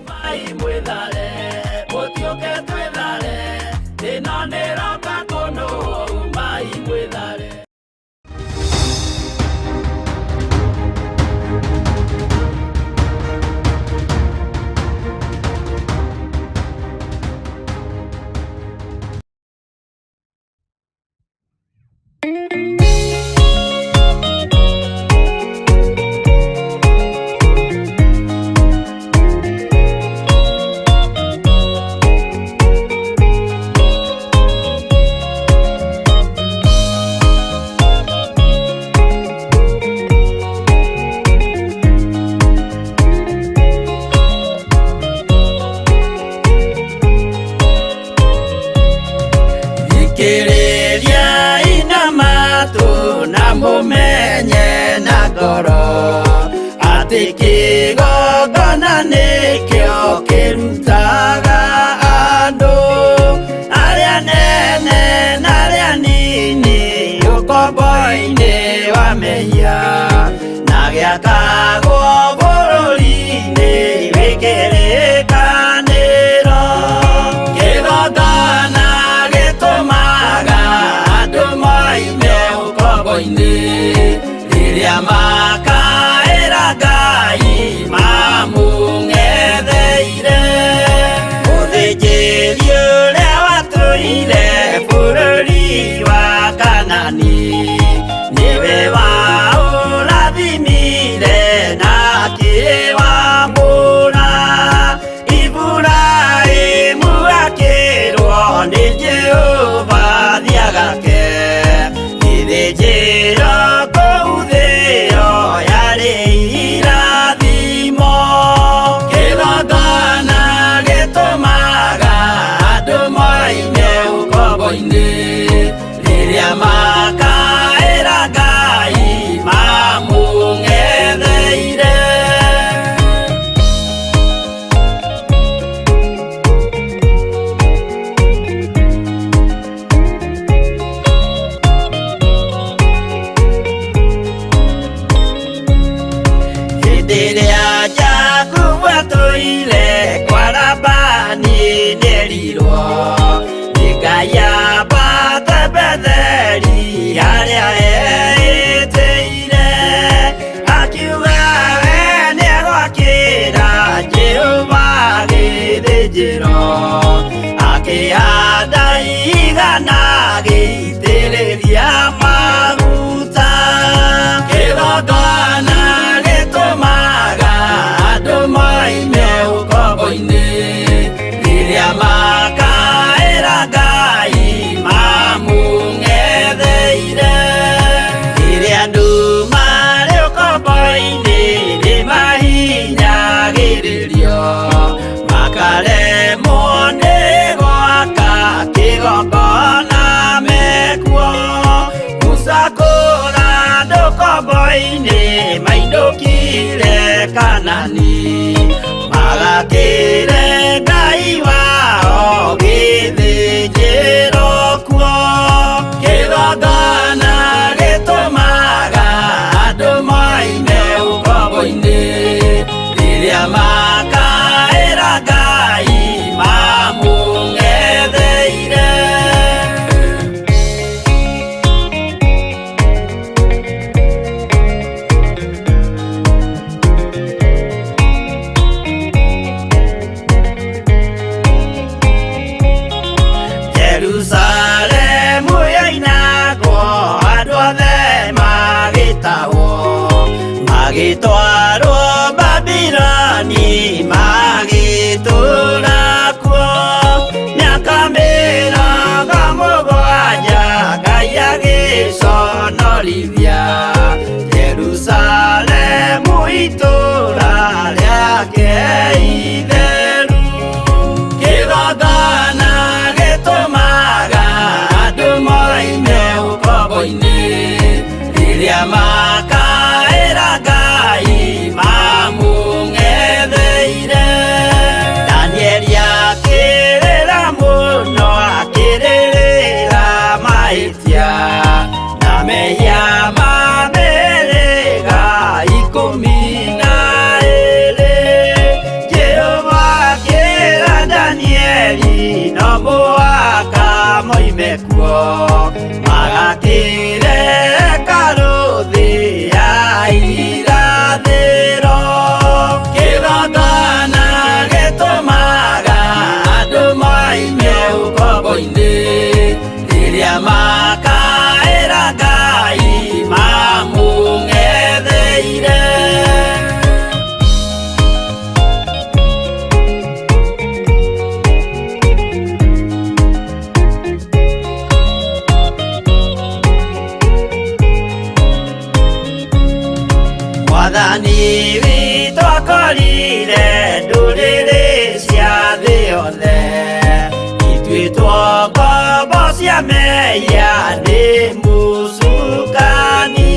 cia mehia nĩ mũcukani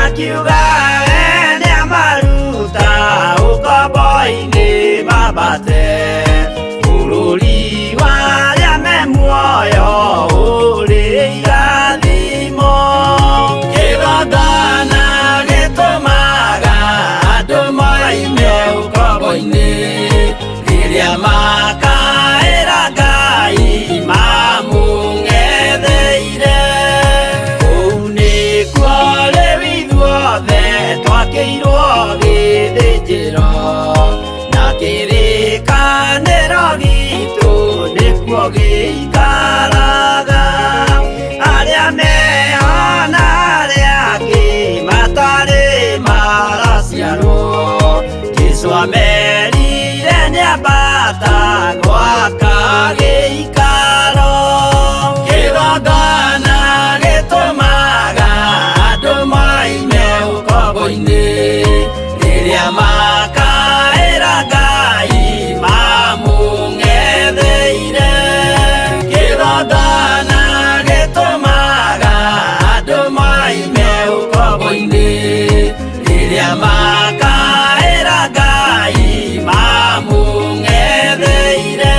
akiuga we nĩamaruta ũkombo-inĩ mambate bũrũri wa arĩa me muoyo ũrĩ irathimo kĩgongona gĩtũmaga andũ moime ũkombo-inĩ rĩrĩa makaĩra Ngai mamũng'etheire kũu nĩkuo rĩu ithuothe twakĩirwo gĩthĩnjĩro na kĩrĩkanĩro gitũ nĩkuo gĩikaraga arĩa meho na arĩa angĩ matarĩ maraciarwo Jesũ amerire nĩambata gwaka gĩikaro kĩgongona gĩtũmaga andũ moime ũkombo-inĩ rĩrĩa makaĩra Ngai mamũng'etheire kĩgongona gĩtũmaga andũ moime ũkombo-inĩ rĩrĩa makaĩra Ngai mamũng'etheire.